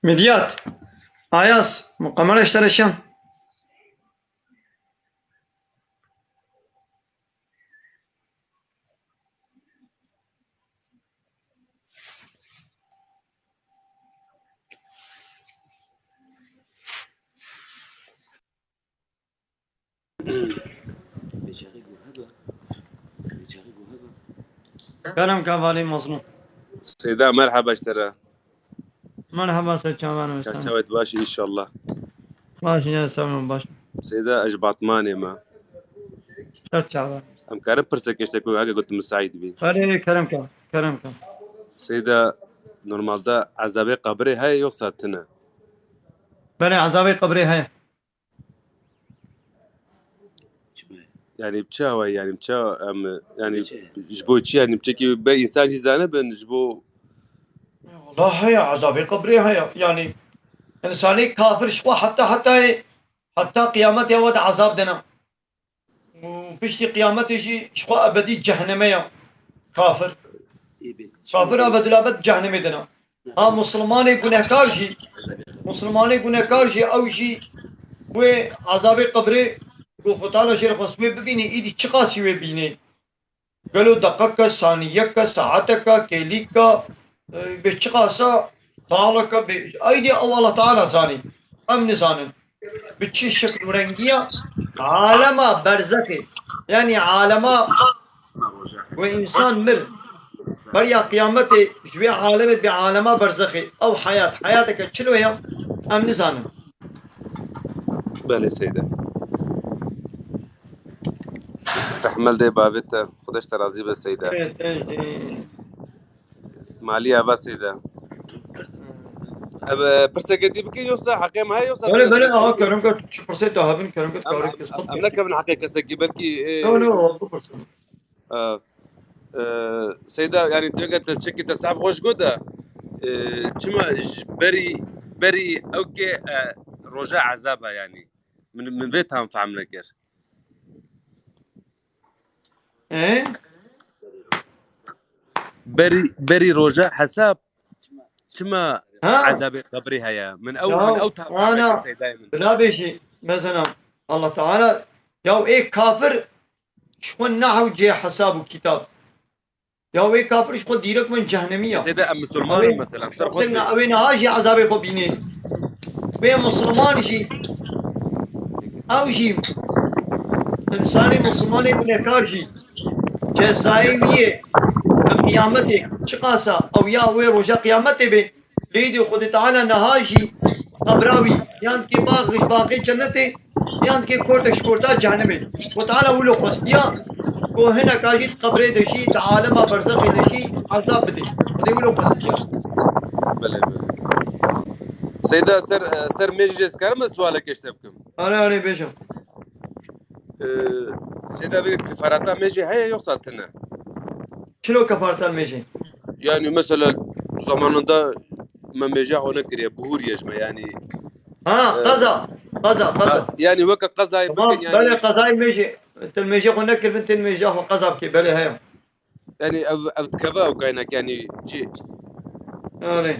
Midyat, Ayas, min kamera ji te re şiyan. Kerem ke hevalê mezlûm. Seyda, merheba ji te re. Merheba, ser çavan Ka Hüseyin. Çawa tu baş î înşallah. Baş ya, sağ olun, baş. Seyda, ez ji Batmanê me. Ser çavan. Em karin pirsek ji te ku heke ku tu misaîd bî. Belê, kerem ke, kerem ke. Seyda, normalde ezabê qebrê heye yoksa tune? Belê, ezabê qebrê heye. Yanî bi çi hawayî, yanî bi çi, em, yanî ji bo çi, yanî bi çekî be însan jî zane bin ji bo. Wala heye, ezabê qebrê heye. Yanî însanê kafir ji xwe heta hetayê, heta qiyametê we de ezab dene. Û piştî qiyametê jî ji xwe ebedî cehennemê ye. Kafir. Kafir ebedilabed cehennemê de ne. Ha, Muslimanê gunehkar jî, Muslimanê gunehkar jî, ew jî wê ezabê qebrê ku Xwe Teala jê re xwest wê bibînê, îdî çiqasî wê bînê? Gelo deqeke, saniyeke, saeteke, kêlîka, e, bê çiqasa saleke, bê, eydî ew Allah Teala zanî. Em nizanin. Bi çi şekil û rengiya alema berzexê. Yanî alema Ku însan mir, beriya qiyametê ji wê alemê dibê alema berzexê. Ew heyat, heyateke çilo ye, em nizanin. Belê Seyda. Rehmel dê bavê te. Xwedê ji te razî be Seyda. Evet, evet, e, Malî ava Seyda. Ev, e, pirseke dî bikin yoksa heqê me heye yoksa Belê, belê, aha, kerem ke çi pirsê te hebin, kerem ke Em, karê em, kes em xwe nekevin heqê kesekî, belkî, e, No, no, bipirsin. E, e, Seyda, yani, tu veke te çekî te sehb xweş got de, e, çima ji berî, berî ew ke, e, roja ezab e, yani. Min, min vê tam fehm nekir. E? Berî, berî roja hesab çima Ha? ezabê qebrî heye? Min ew, Ya, min ew tam ana, fehm nekir Seydayê min. Bila bêjî, mesela, Allah Teala, ya ê kafir ji xwe nehewcê hesab û kitab. Ya wê kafir ji xwe dîrek min cehnemî ya. Seyda em Misilman in mesela. Ser xwe Sen bê. Ewê niha jî ezabê xwe bînê. Wê Misilman jî, ew jî, insanê Misilmanê binekar jî, cezayê wî yê, qiyametê, çiqasa, ew ya wê roja qiyametê bê, Lê dê Xwedê Teala niha jî qebra wî, yan dikê bax ji baxê cenetê, yan dikê kortek ji korta cehennemê. Xwedê Teala wilo xwestiya, ku hineka jî di qebrê de jî, di alema berzexê de jî ezab bidê. Xwedê wilo xwestiya. Belê, belê. Seyda, ser, ser mêjê ez karim ez sualekê ji te bikim? Are, are, bêje. Ee, Seyda, vê kefareta mêjê heye yoksa tune? Çilo kefareta mêjê? Yani mesela zamanında me mêja xwe nekiriye, bihûriye ji me yani. Ha, Ee, qeza, qeza, qeza. Ha, yani weke qezayê Tamam, bikin yani. Belê qezayê mêjê. Til mêjê xwe nekiribin, til mêja xwe qeza bikê, belê heye. Yani ev, ev dikeve ew kaynak yani çi? Yani.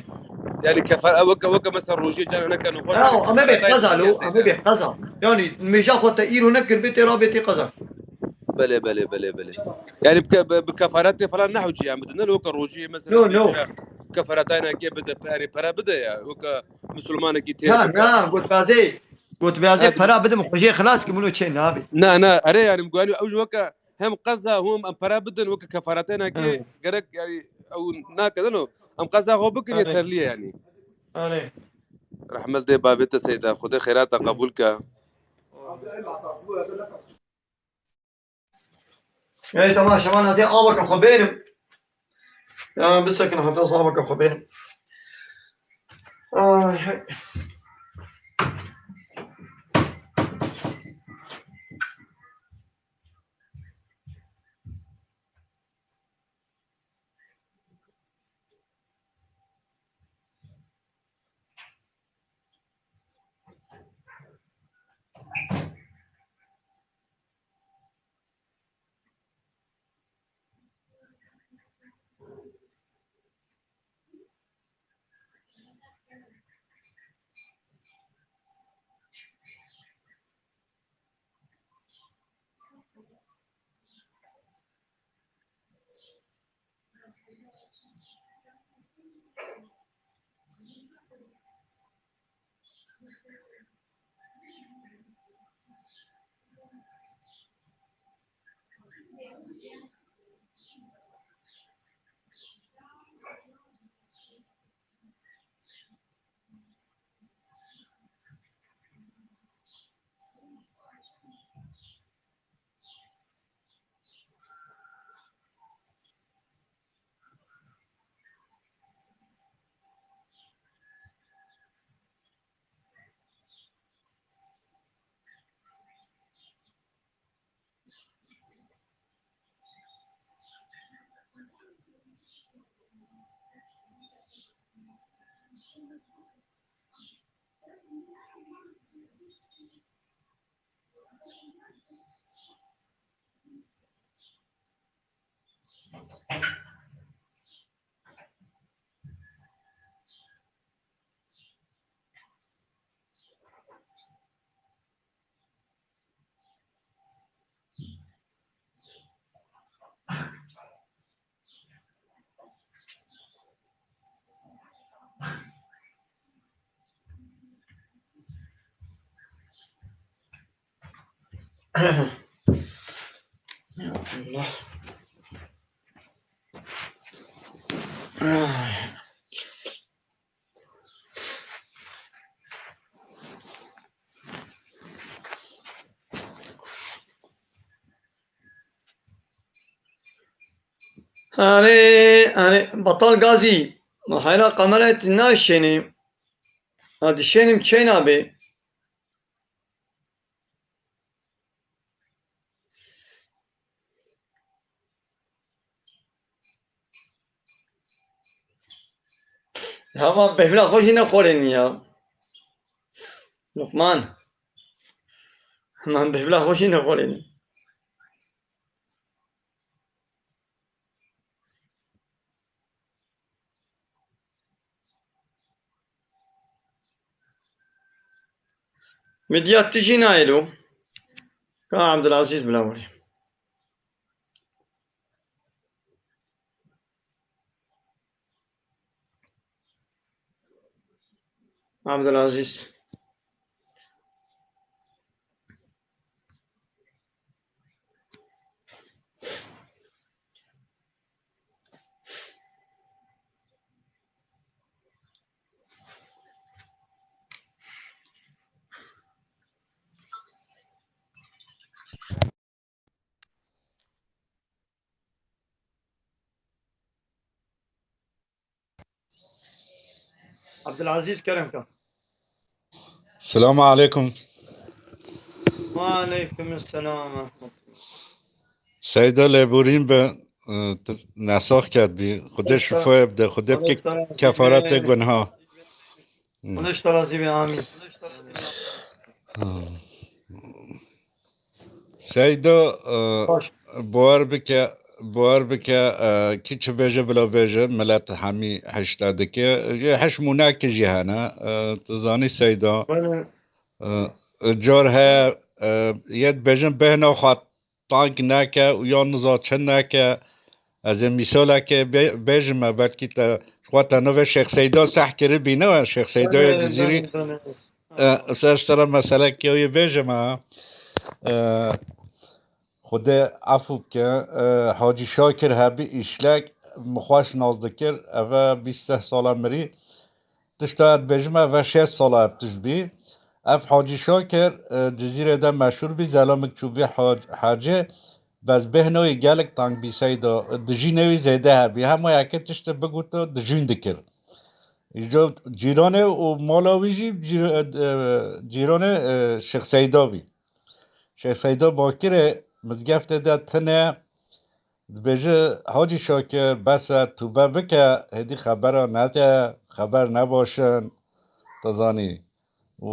Yani kefer, ew weke, weke mesela rojê can neke nexweş. Ya, yani eme bê qeza lo, eme bê qeza. Yani mêja xwe te îro nekir bê tê rabê tê qeza. Belê, belê, belê, belê. Yani bi ke-, bi, bi kefaretê falan nehewcî em bidin, ne weke rojê mesela No, no. Mêja kefaretayna ke bide, yani pere bide ya, weke Misilmanekî tê. Ya, na, gotbazê, gotbazê pera bidim, xwe jê xilas ki, min o çê nabê. Na, na, erê yani, yani ew ji weke hem qeza hûn em pere bidin weke kefaretênekê gerek yani ew nake dino. Em qeza xwe bikin yê terliye yani. Erê. Rehmet dê bavê te Seyda. Xwedê xêrata qebûl ke. Ey, tamam, şema nezê aveke xwe bêrim. Ya, bisekin heta ez aveke xwe bêrim. Ay, hey. Ya Allah. Erê, erê, Batal Gazî, heyra kamerayê tu naşênî. Ha, dişênim çêna bê. Hema bêvla xwe jî nexwelênî ya. Luqman. Hema bêvla xwe jî nexwelênî. Medya tijî nayê lo. Ka Abdulaziz bila werê. Abdulaziz. Abdulaziz, kerem ke. Selamu aleykum. Wa aleykum selam ve rahmetullah. Seyda, lêborîn be, e, tu nesax ket bî. Xwedê şifoyê bide, Xwedê bike kefaretê gunha. Xwedê ji te razî be, amîn. Seydo, e, bawer bike, bawer bike, e, kî çi bêje bila bêje, milet hemî hişte dike. Yê hişmûnekî jî hene. E, tu zanî Seydo. E, car heye, e, yê dibêjin bêhna xwe tang neke û ya niza çi neke. Ez ê mîsalekê bê-, bêjime, belkî te, ji xwe te navê Şêx Seyda seh kiribî, ne? Şêx Seyda yê Dizîrî. E, ser sera meselekê wî bêjime, e, Xwedê efû bike, e, Hacî Şakir hebî îşlek, min xweş nas dikir, eve bîst seh sala mirî. Tişta ez dibêjime, eve şêst sala ev tişt bî. Ev Hacî Şakir, e, Cizîrê de meşhûr bî, zelamik çûbî hac-, hecê, bes bêhna wî gelek teng bî Seyda, dijînê wî zêde hebî. Hema yekê tiştê bigota dijîn dikir. Îco cîranê û mala wî jî cîr-, e, e, cîranê, e, Şêx Seyda bî. Şêx Seyda Bakirê mizgeftê de tine dibêje, Hacî Şakir, bes e, tûbe bike, hêdî xebera nede, xeber nebaşin, tu zanî. Û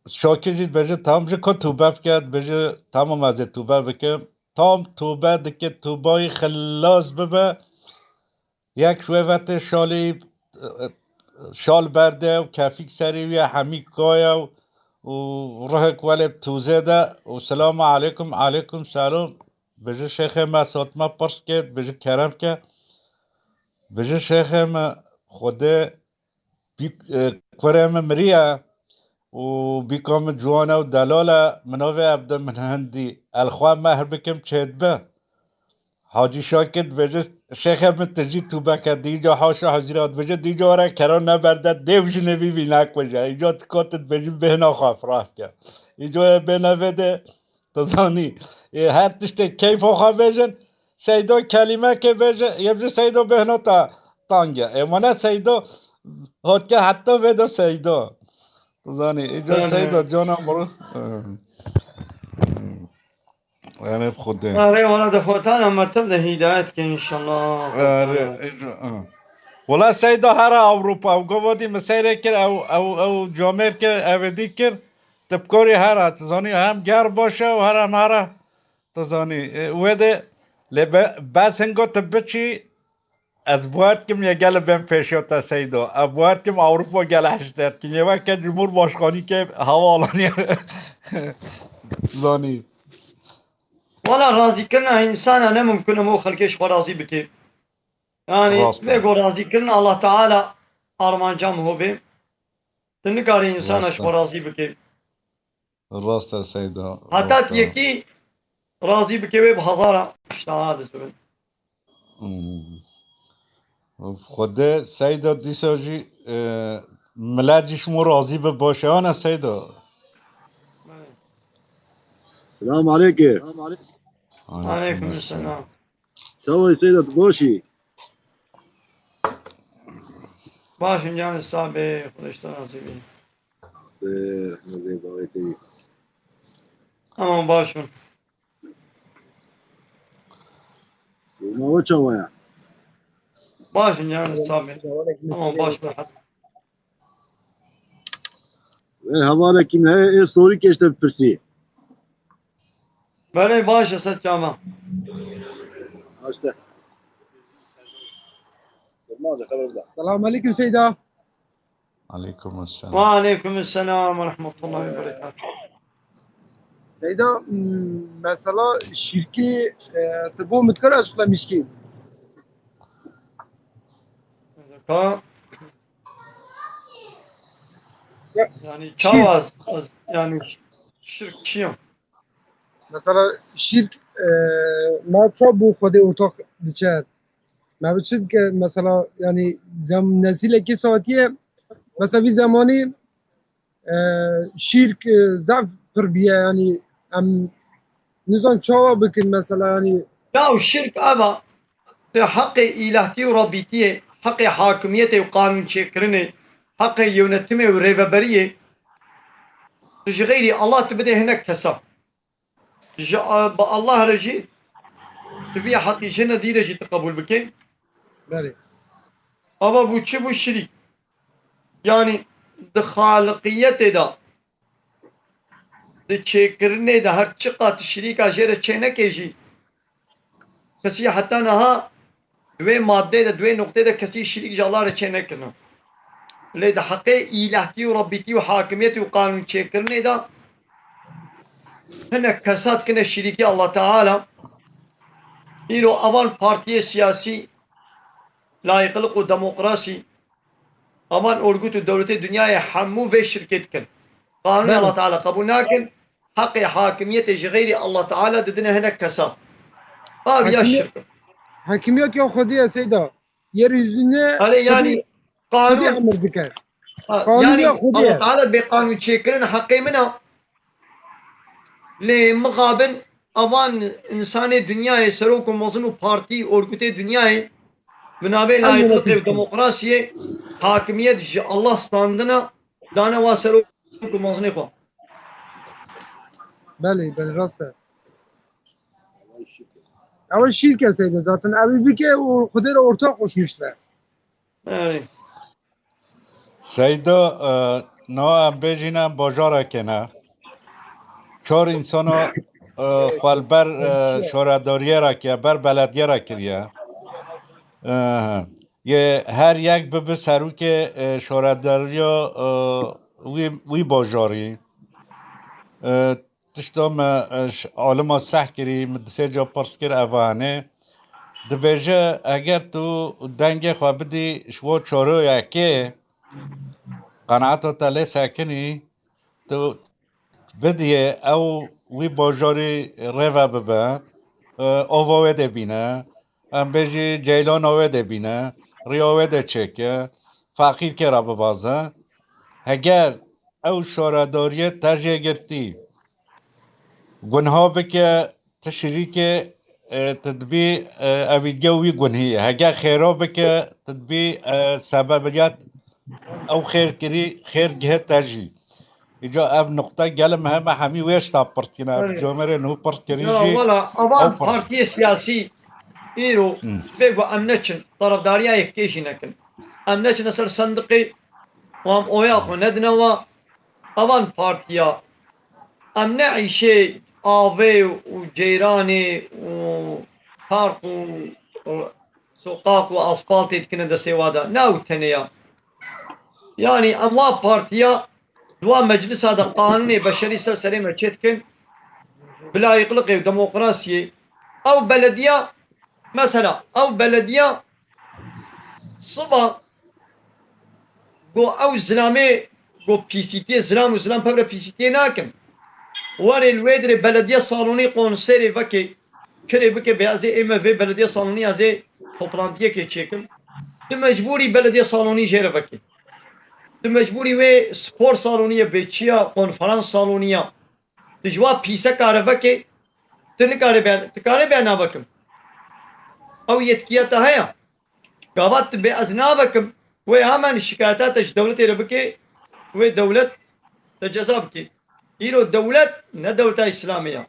Şakir jî dibêje, tam ji ku tûbe bike, dibêje, tamam, ez ê tûbe bikim. Tam tûbe dike, tûbayî xilas bibe, yek ji wê vetê şalê, şal berde û kefîk serê wî ye, hemî kaya û, û rihek welê bi tûzê de û selamu aleykum, aleykum selam. Bêje şêxê me, sot me pirs kê, bêje kerem ke. Bêje şêxê me, Xwedê bîk-, e, kurê min miriye û bîka min ciwan e û delal e, min navê ev de min hindî. El xwe mehr bikim çêdibe. Hacî Şakir dibêje, şêxê min tu jî tûbe ke, dîca haşa hezîra dibêje, dîca were kera neberde, dêv jinê vî vî nekuje. Îca tu ka tu dibêjî bêhna xwe firah ke. Îca yê bêhna vê de, tu zanî. Ê, her tiştê keyfa xwe bêjin, Seydo kelîmekê bêje, yê bijî Seydo bêhna te tang e. Ê, mane Seydo hotke heta vê de Seydo. Tu zanî, îca Seydo cana muru. Erê Xwedê. Erê, wala de Xwedê Teala me tim de hîdayet ke înşallah. Erê, îca, ha. Wala Seyda here Ewropa, ew gava dî min seyrê kir, ew, ew, ew camêr kir, ev ê dî kir, tu bi karî here, tu zanî hem ger baş e û here em here, tu zanî. E, wê de, lê be-, bes hingo tu biçî, Ez bawer dikim yê gele bên pêşiya te Seydo. Ez bawer dikim Ewropa gele hişte dikin. Yê weke Cumhurbaşkanî ke hevalanî zanî. Wala razîkirina însana ne mumkin e, o xelkê ji xwe razî bike. Yani, rast e, vê go razîkirina Allah Teala armanca min ho bê. Tu nikarî însana ji xwe razî bike. Rast e Seyda. Heta tu yekî razî bike wê bi hezara îştaha dizibin. Hmm. Xwedê Seyda dîsa jî, e, milet jî ji min razî be baş e, ana Seyda. Selamu aleyke. Aleykum selam. Çawa yî Seyda, tu baş î? Baş in canê sabê, Xwedê ji te razî be. Ee, Xwedê bavê te yî. Ama baş in. Seyda we çawa ye? Baş in canê sabê. Ama baş be. Ê hevalekî min heye, ê sorî kêşte bipirsî. Belê baş e, ser çava. Haşte. Selamun aleyküm Seyda. Aleykum selam. Ve aleyküm selam ve rahmetullahi ve berekatuhu. Seyda, m, mesela şirkî e, tu bo min dikar açıklamışkî. Ka yani çawa yani şirk çi ye? Mesela şirk e, ma çawa bo Xwedê ortak diçe. Me bi çi dike mesela yani zem nesilekî saetiye mesela vî zemanî e, şirk e, zaf pir biye yani em nizan çawa bikin mesela yani. Ya şirk eva te heqê îlahtî û rabîtiyê, heqê hakimiyetê û qanûn çêkirinê, heqê yönetimê û rêveberiyê tu ji xeyrî Allah tu bidê hinek kesa. Ji bi Allah re jî tu vî heqî jina dî re jî tu qebûl bikê. Belê. Ava bû çi bû şirîk? Yanî di xaliqiyetê de, di çêkirinê de her çiqa tu şirîka jê re çê nekê jî, kesî heta niha di wê maddê de, di wê noqtê de kesî şirîk ji Allah re çê nekirine. Lê di heqê îlahtî û rebîtî û hakimiyetî û qanûn çêkirinê de hinek kesa dikine şirîkî Allah Teala. Îro avan partiyê siyasî, layîqlik û demokrasî, avan orgut û dewletê dinyayê hemû vê şirkê dikin. Qanûnê Allah Teala qebûl nakin. Heqê hakimiyetê ji xeyrî Allah Teala didine hinek kesa. Av ya şirk. Hakimiyet ya Xwedê ye Seyda. Yeryüzüne Erê yanî qanûn emir dike. Ha, yanî Allah Teala bê qanûn çêkirin heqê min a. Lê mixabin avan insanê dinyayê, serok û mezin û partî, orgutê dinyayê bi navê layîqlikê û demokrasiyê hakimiyet ji Allah standina dane wa serok û mezinê xwe. Belê, belê, rast e. Ew şirk e Seyda zaten. Ew bike û Xwedê re ortak qoşmuştir. Erê. Seyda, e, no em bêjîne bajarekê ne. Çar însana e, xwe li ber e, şaredariyê re kiriye, ber belediyê re kiriye. E, yê her yek bibe serokê e, şaredariya e, wî, wî bajarî. E, Tişta me e, ji alima seh kirî, min di sê ca pirs kir, eva hene. Dibêje, eger tu dengê xwe bidî ji bo çaroyekê, qenaeta te lê sekinî, tu bidiyê ew wî bajarî rêve bibe, e, ava wê dê bîne, em bêjî ceylana wê dê bîne, riya wê dê çêke, feqîrkê re bibaze. Heger ew şaredariyê te jê girtî, gunha bike, tu şirîkê, e, tu dibî, e, evîdge wî gunhî ye. Hege xêra bike, tu dibî, e, sebebiyet ew xêr kirî, xêr gihe te jî. Îca ev nuqte gelê me heme hemî wê şta pirt kine. Ev Evet. Comerê nû pirt kirî Ya jî. Wala avan ew pirt. Partiyê siyasî îro Hmm. bê ku em neçin, tarafdariya yekê jî nekin. Em neçine ser sendiqê, û em oya xwe nedine wa. Avan partiya, em ne îşê avê û ceyranê û park û, û soqaq û asfaltê dikine destê wa de. Ne ew tenê ya. Yanî em wa partiya di wa meclisa de qanûnê beşerî ser serê me çêdikin, bi layîqliqê û demokrasiyê. Ew belediya, mesela, ew belediya siba ku ew zilamê ku pîsîtiyê, zilam û zilam pevre pîsîtiyê nakin. Werê li wê dirê belediye salonî konserê vekê, kirê bike bê ez ê ême vê belediye salonî ez ê toplantiyekê çêkim. Tu mecbûrî belediye salonî jê re vekê. Tu mecbûrî wê spor salonî ye bê çi ya, konferans salonî ya. Tu ji wa pîseka re vekê, tu nikarê bê, tu karê bê navekim. Ew yetkiya te heye. Gava tu bê ez navekim, wê hemen şikayeta te ji dewletê re bike, wê dewlet te ceza bike. Îro dewlet ne dewleta Îslamê ya.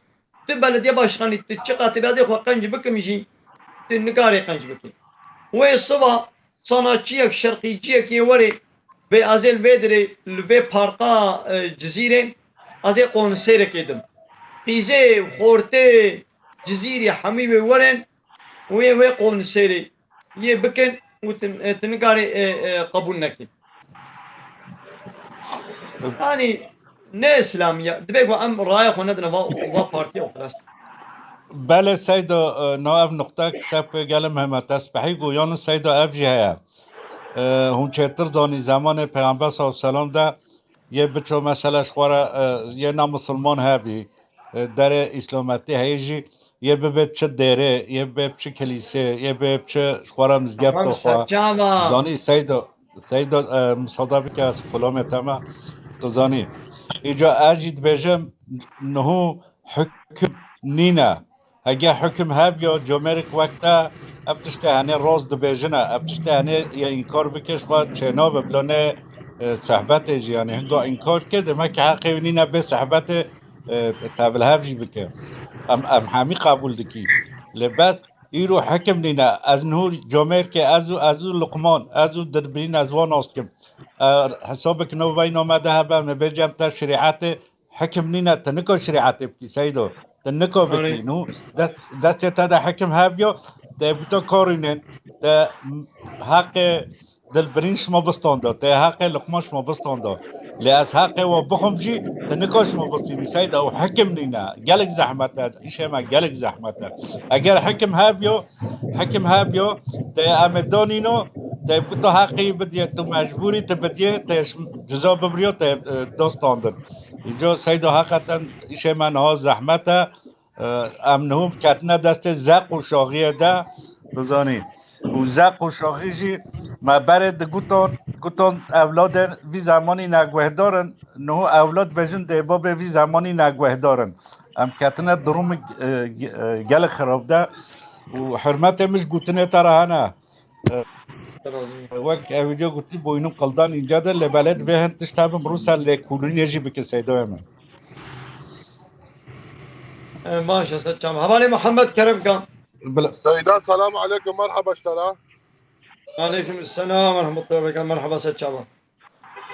Tu belediye başkanî, tu çiqa tu bê ez ê xwe qenc bikim jî, tu nikarê qenc bikî. Wê siva sanatçiyek, şerqîciyek yê were bê ez ê li vê dirê, li vê parka, e, Cizîrê, ez ê konserekê dim. Qîzê, xortê, Cizîrî hemî wê werin, wê, wê konserê yê bikin û tu, e, tu nikarê, e, e, qebûl nekî. Yanî ne Îslamî ya. Divê ku em raya xwe nedine va, va partiya û xilas. Belê Seydo, e, no ev nuqtek şev pê gelê muhim e. Te spehî got, yanî Seydo ev jî heye. E, hûn çêtir zanî zemanê Pêxember sallallahu aleyhi ve sellem de yê biço mesela ji xwe re, e, yê na misilman hebî, e, derê îslametî heye jî, yê bibe çi dêrê, yê bibe çi kilîsê, yê bibe çi ji xwe re mizgefto Tamam, xwe. Serçava. Zanî Seydo, Seydo, e, misada bike ez xulamê te me, tu zanî. Îca ez jî dibêjim, niho hukm nîne. Hege hukm hebiya, comêrik wek te ev tiştê henê rast dibêjine, ev tiştê henê yê înkar bike, ji xwe çênabe, bila ne, e, sehbetê jî, yanî hinga înkar ke, demek ki heqê wî nîne bê sehbetê, e, tevil hev jî bike. Em, em hemî qebûl dikî. Lê bes îro hukm nîne. Ez niho comêrkê, ez û, ez û Luqman, ez û Dilbirîn, ez wan nas dikim. E, hesabek navbeyna me de hebe, me bêje em te şerîetê, Hekim nîne, tu nika şerîetê bikî Seydo. Tu nika Erê. bikî. Nû dest, destê te de hekim hebiyo, te bi te karînin, te heqê Dilbirîn şima bistanda, te heqê Luqman şima bistanda. Lê ez heqê we bixwim jî, tu nika şima bistînî Seydo, ew hekim nîne. Gelek zehmet e, îşê me gelek zehmet e. Eger hekim hebiyo, hekim hebiyo, te em ê danîno, te bi tu heqî bidiye, tu mecbûrî tu bidiye, te şim-, ceza bibiriyo, te, e, dostandin. Îco Seydo heqeten îşê me niha zehmet e. E, em niho ketine destê zeq û şaxiyê de, dizanî. Û zeq û şaxî jî me berê digutan, gutan ewladên vî zemanî neguhdar in, niho ewlad bêjin dê babê vî zemanî neguhdar in. Em ketine durumê, e, ge-, e, gelek xirab de û hurmetê min ji gotinê te re hene. E, wek ew vîdeo gotî, boynum qildan ince de, lê belê divê hin tişt hebin, bi ser lêkolînê jî bikin Seydoyê min. E, baş e, Seçam. Hevalê Muhammed Kerem kan. Bila- Seyda, selamu aleykum, merhaba ji te re. Aleykum selam ve rahmetullahi ve berekatuhu. Merhaba, Seçam.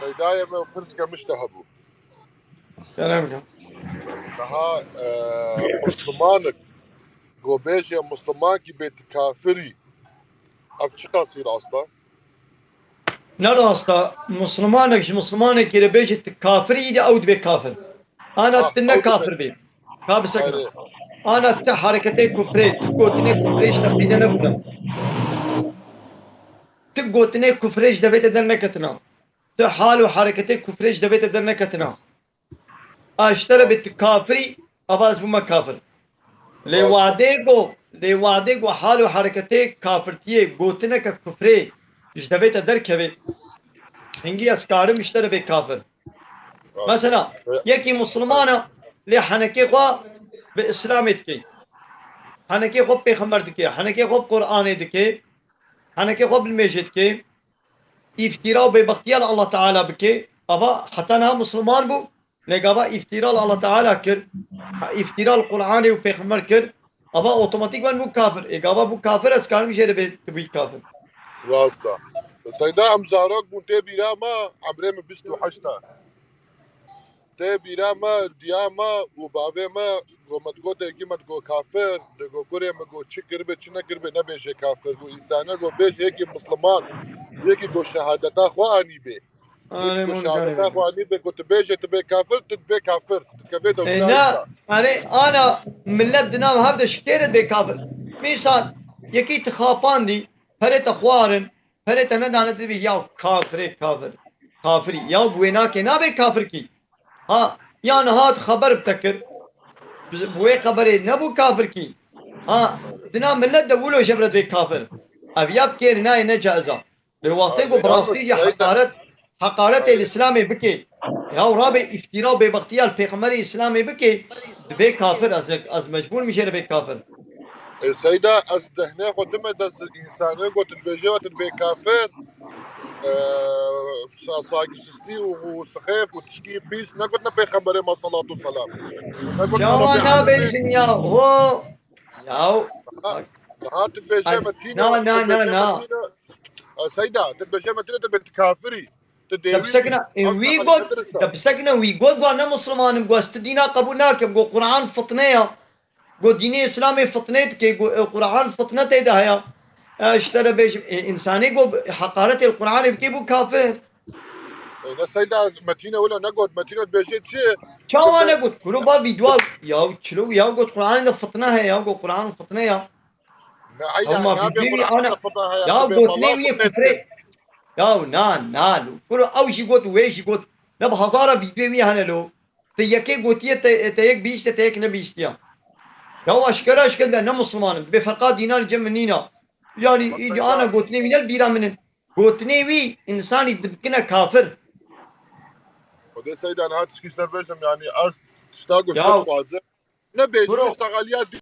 Seydayê me pirske min ji te hebû. Kerem kan. Daha, e, Muslimanik, go bêje Muslimankî bê tu kafirî. Ev çiqasî rast e? Ne rast e. Muslimanek ji Muslimanekî re bêje tu kafirî de ew dibe kafir. Ana Ha, tu ne ew dibe. kafir bî. Ka bisekine. Erê. Ana tu hereketê kufrê, tu gotinê kufrê ji te qîde nebûne. Tu gotinê kufrê ji devê te derneketina. Tu hal û hereketê kufrê ji devê te derneketina. A ji te re bê tu kafirî, ava ez bûme kafir. Lê Rast. wadê go, lê wadê go hal û hereketê kafirtiyê, gotineke kufrê ji devê te derkeve. Hingî ez karim ji te re bê kafir. Rast. Mesela, Evet. yekî Musliman e, lê henekê xwe bi Îslamê dike. Henekê xwe bi Pêxember dike. Henekê xwe bi Qur'anê dike. Henekê xwe bi nimêjê dike. Îftira û bêbextiya li Allah Teala bike. Ava heta niha Musliman bû. Lê gava îftira li Allah Teala kir. Îftira li Qur'anê û Pêxember kir. Ava otomatîkman bû kafir. Ê gava bû kafir, ez karim jê re bê tu bî kafir. Rast e. Seyda, em zarok bûn tê bîra me, emrê min bîst û heşt e. Tê bîra me, diya me û bavê me, go me digot, yekî me digot kafir, digot kurê me, go çi kiribe, çi nekiribe, nebêje kafir. Go însane, go bêje yekî Musliman, yekî go şehadeta xwe anîbe. Yekî go şehadeta xwe anîbe, go tu bêje, tu bê kafir, tu dibê kafir. Tu dikevê E, dewsa na, îsa. Erê, ana millet di nav hev de şikêre dibê kafir. Mîsal, yekî tu xapandî, perê te xwarin, perê te nedane, tu dibî ya kafirê kafir. Kafirî. Ya wê nake nabe kafir kî. Ha, ya niha tu xeber bi te kir. Bi, bi wê xeberê nebû kafir kî. Ha, dina millet de wilo jebret bê kafir. Ev ya bi kêrî nayê ne caiz a. Lê wextê ku bi rastî jî heqaret, heqaretê li Îslamê bike, ya rabe îftira û bêbextiya li Pêxemberê Îslamê bike, dibê kafir, ez, ez mecbûr im jê re bê kafir. E, Seyda, ez dehnê xwe dime dest însanê got, tu dibêje we tu dibê kafir. E, sa-, saygısızlî û, û sixêf û tişkî pîs negotine Pêxemberê me salatu selam. Negotine Çawa Rabbî nabêjin ya? Ho! Ya. Niha, niha tu dibêje Metîne, na, na, tu dibêje na, na. Metîne. E, Seyda, tu dibêje Metîne, tu dibê kafirî. Tu Te dêwî bisekine, e, wî got, te bisekine wî got, got ne Muslimanim, got ez ti dîna qebûl nakim, got Quran fitne ya. Got dînê Îslamê fitnê dike, got, e, Quran fitne tê de heye. E, ji te re bêjim, e, însanê got heqaretê li Quranê bike bû kafir. E, ne Seyda, Metîne wilo negot, Metîne dibêje çi? Çawa negot? Kuro ba vîdwa, ya çilo, ya got Quranê de fitne heye, ya got Quran fitne ya. Ne, eyda, Ama nabe vîdyoyê wî Quran ana, de fitne heye, ya tu bê gotinê bala wî yê fitne kufrê. Dike. Ya na, na, lo. Kuro ew jî got, wê jî got. Ne bi hezara vîdyoyê wî hene lo. Te yekê gotiye, te, te yek bihîşte, te yek nebihîştiya. Ya aşkera aşkera de ne Musliman in. Bê ferqa dînar cem min nîna. Yani, Bak, îdî ana Seyda. Gotinê wî ne bîra min in. Gotinê wî insanî dibikine kafir. Xwedê Seyda niha tişkî ji te bêjim, yani, ez tişta goşte Ya. Dixwazim. Ne bêjim, Bro. Tişta xaliya dî-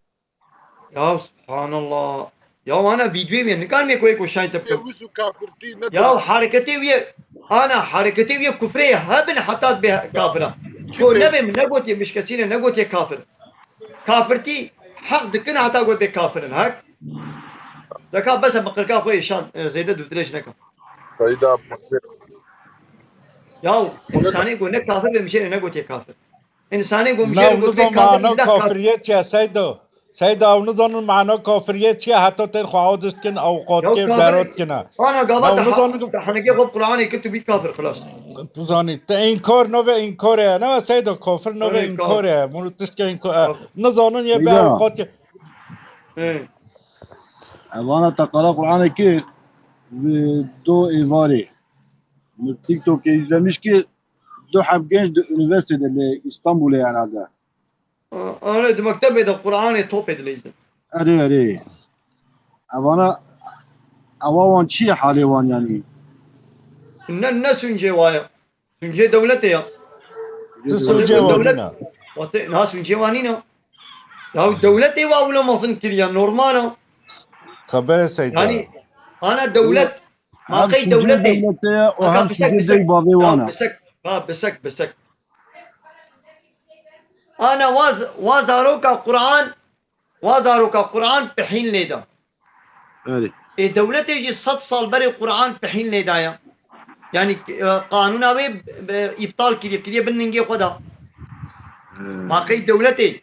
Ya subhanallah. Ya ana vîdyoyê min nikarim yek wek şahin te bikim. Wis û kafirtî ne Ya hareketê wî, ana hareketê wî kufrê hebin heta bê kafira. Çi Ko bê? Nebê min negotiye mişkesîne negotiye kafir. Kafirtî heq dikin heta got bê kafirin hek. Zeka bes e bi qirka xwe êşan, e, zêde dûdirêj neka. Seyda. Ya însanê got ne kafir bê mişêne negotiye kafir. Însanê got Na, mişêne got bê nizam kafir mana illa kafir. Kafiriyê çi ye, Seydo? Seyda, ew nizanin mana kafiriyê çi ye, heta tên xwe aciz dikin, ew Ya qatiyê kafir, bero dikine. Ana gava Na, te ew nizanin ha-, te hanegê xwe Qur'anê kir, tu bî kafir, xilas. Tu zanî, te înkar navê înkar e, ne Seyda, kafir navê Öyle înkar kafir. E. Bunu tiştke înkar e. Kafir. Nizanin ye be Seyda. Ew qatiyê. He. Evana te qala Qur'anê kir, vi do êvarê. Mi TikTokê izlemiş ki du heb genç di üniversitede li İstanbul'e herhalde. A-, erê, di mektebê de Qur'anê topê dileyzin. Erê, erê. Evana, ewa wan çi ye halê wan yanî? Ne, ne sûncê wa ye. Sûncê dewletê ya. Tu Dewlet, sûncê wan dewlet, nîne. Wate, na sûncê wan nîne. Ya dewletê wa wilo mezin kiriye, normal e. Xeberê Seyda. Yani, ana dewlet, ma Hem qey sûncê dewletê. Dewletê ye û Aka hem pisek, sûncê pisek. Dê bavê wan e. Ya pisek, ha, pisek, pisek. Ana wa z-, wa zaroka Qur'an, wa zaroka Qur'an pihîn lê da. Erê. Ê dewletê jî sed sal berê Qur'an pihîn lê daye. Yani, e, qanûna wê, e, îptal kiriye, kiriye bin ningê xwe da. Hmm. Ma qey dewletê,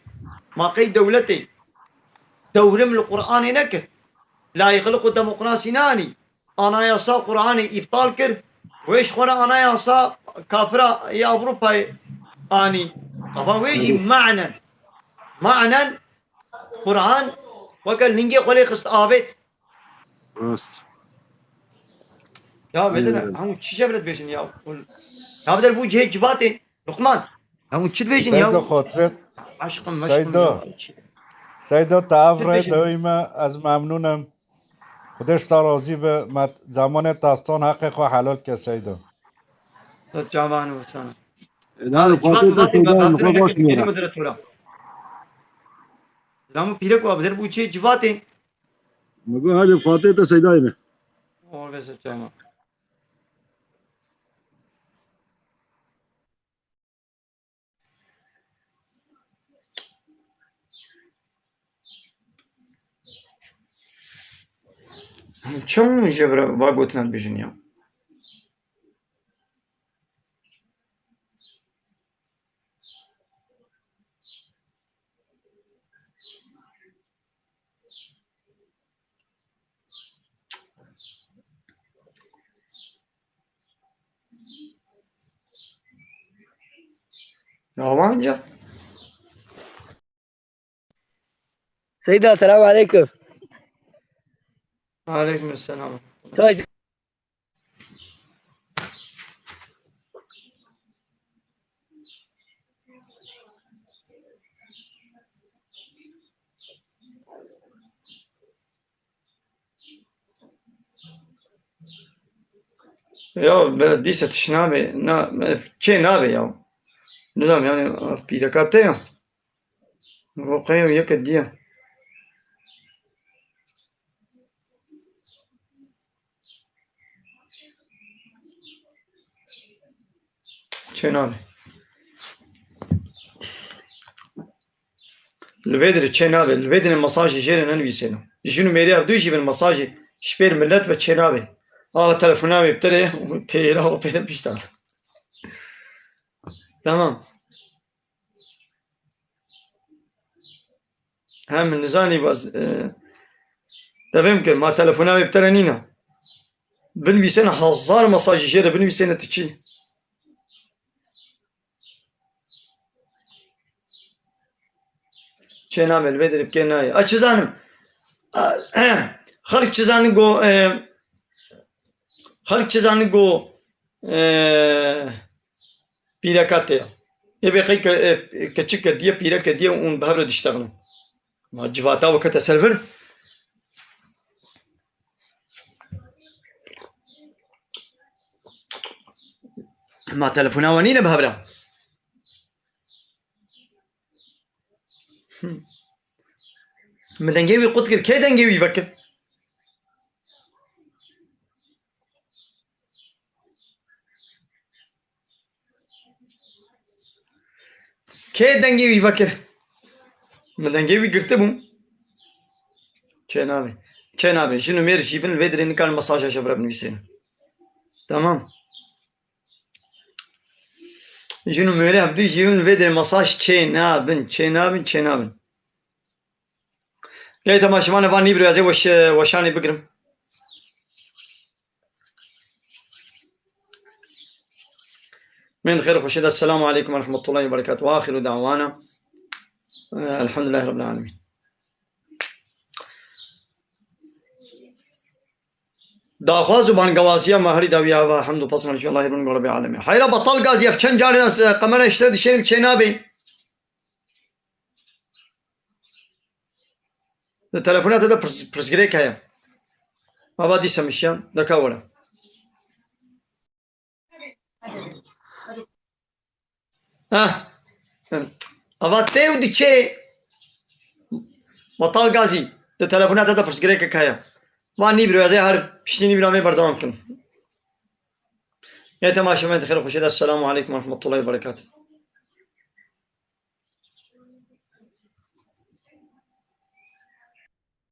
ma qey dewletê dewrim li Qur'anê nekir. Layîqlik û demokrasî neanî. Anayasa Qur'anê îptal kir. Wê ji xwe re anayasa kafira yê Ewropayê anî. Ava wê jî manen. Manen Qur'an weke ningê xwe lê xist avêt. Rast. Ya bezene, Evet. Hemû çi jebret bêjin ya. Ya beder bû cihê civatê. Luqman, hemû çi dibêjin ya. Seydo xotret. Aşkım, meşkım Seydo. Ya. Seydo te ev Çi rê dibêjin? Dewî me, ez memnûn im. Xwedê ji te razî be, me zamanê taston heqê xwe helal ke Seydo. Dot cavan û sana. E, daha Civat, Fatih Civat, Seyda, Civat, Civat, Civat, moderatora. Zilamû pîrek û abdir bû çê civatê. Me got, hadi Fatih te Seydayê me. Olvêse çama. Çend min ji vir va gotina dibêjin ya? Yawanca. Seyda, selamu aleyküm. Aleyküm selam. Çay Ya, bela dîsa tiş nabê, na, çê nabê ya. Nizam yani, pîreka te ya. Roqeyo yeke diye. Çênabe. Li vê dirê çênabe. Li vê dirê mesajê jê re nenivîsêne. Jin û mêrê ev du jî bin mesajê ji pêr millet ve çênabe. Axa telefona wê bi te re û têra û pêre pişta. Tamam. Hem nizanî baz, e, tevêm kir, ma telefona wê bi te re nîne. Binivîsêne hezar mesajî jê re binivîsêne tu çi? Çênabe li vê dirê bi kê nayê. A çi zanim? A, xelk çi zanin go, e, xelk çi zanin go, e, pîreka te ya. Ê vê qey ke, e, keçik kediye, pîrek kediye û hûn bi hev re diştexilin. Ma civata we kete ser vir. Ma telefona we nîne bi hev re. Min dengê wî qut kir. Kê dengê wî vekir? Kê dengê wî vekir? Min dengê wî girtibû. Çênabe. Çênabe. Jin û mêr jî bin li vê dirê nikarin mesaja ji vir re binivîsêne. Tamam. Jin û mêrê hevdû jî bin li vê dirê mesaj çênabin. Çênabin, çênabin. Gelê temaşevanê van nîbiro ez ê weş-, weşanê bigirim. Min xêr xweşê de. Esselamu aleykum ve rahmetullahi ve berekatuhu. Ve axiru da'wana, e, elhamdülillahi rabbil alemin. Daxwaz û bangewaziya me herî dawiya ve hemd û pesna ji Allahê bin Rabbil alemin. Heyra Betal Gazî, ev çend carên ez, e, qemera ji te dişênim çênabê. Di telefona te de pirs-, pirsgirêk heye. Ava dîsa mişiyan, deka were. Heh. Ava tê û diçê. Betal Gazî, di telefona te de pirsgirêkek heye. Va nîbiro, ez ê her piştî nîbira me berdewam kim. Ê temaşevanê xêr û xweşê de, Esselamu aleykum ve rahmetullahi ve berekatuhu.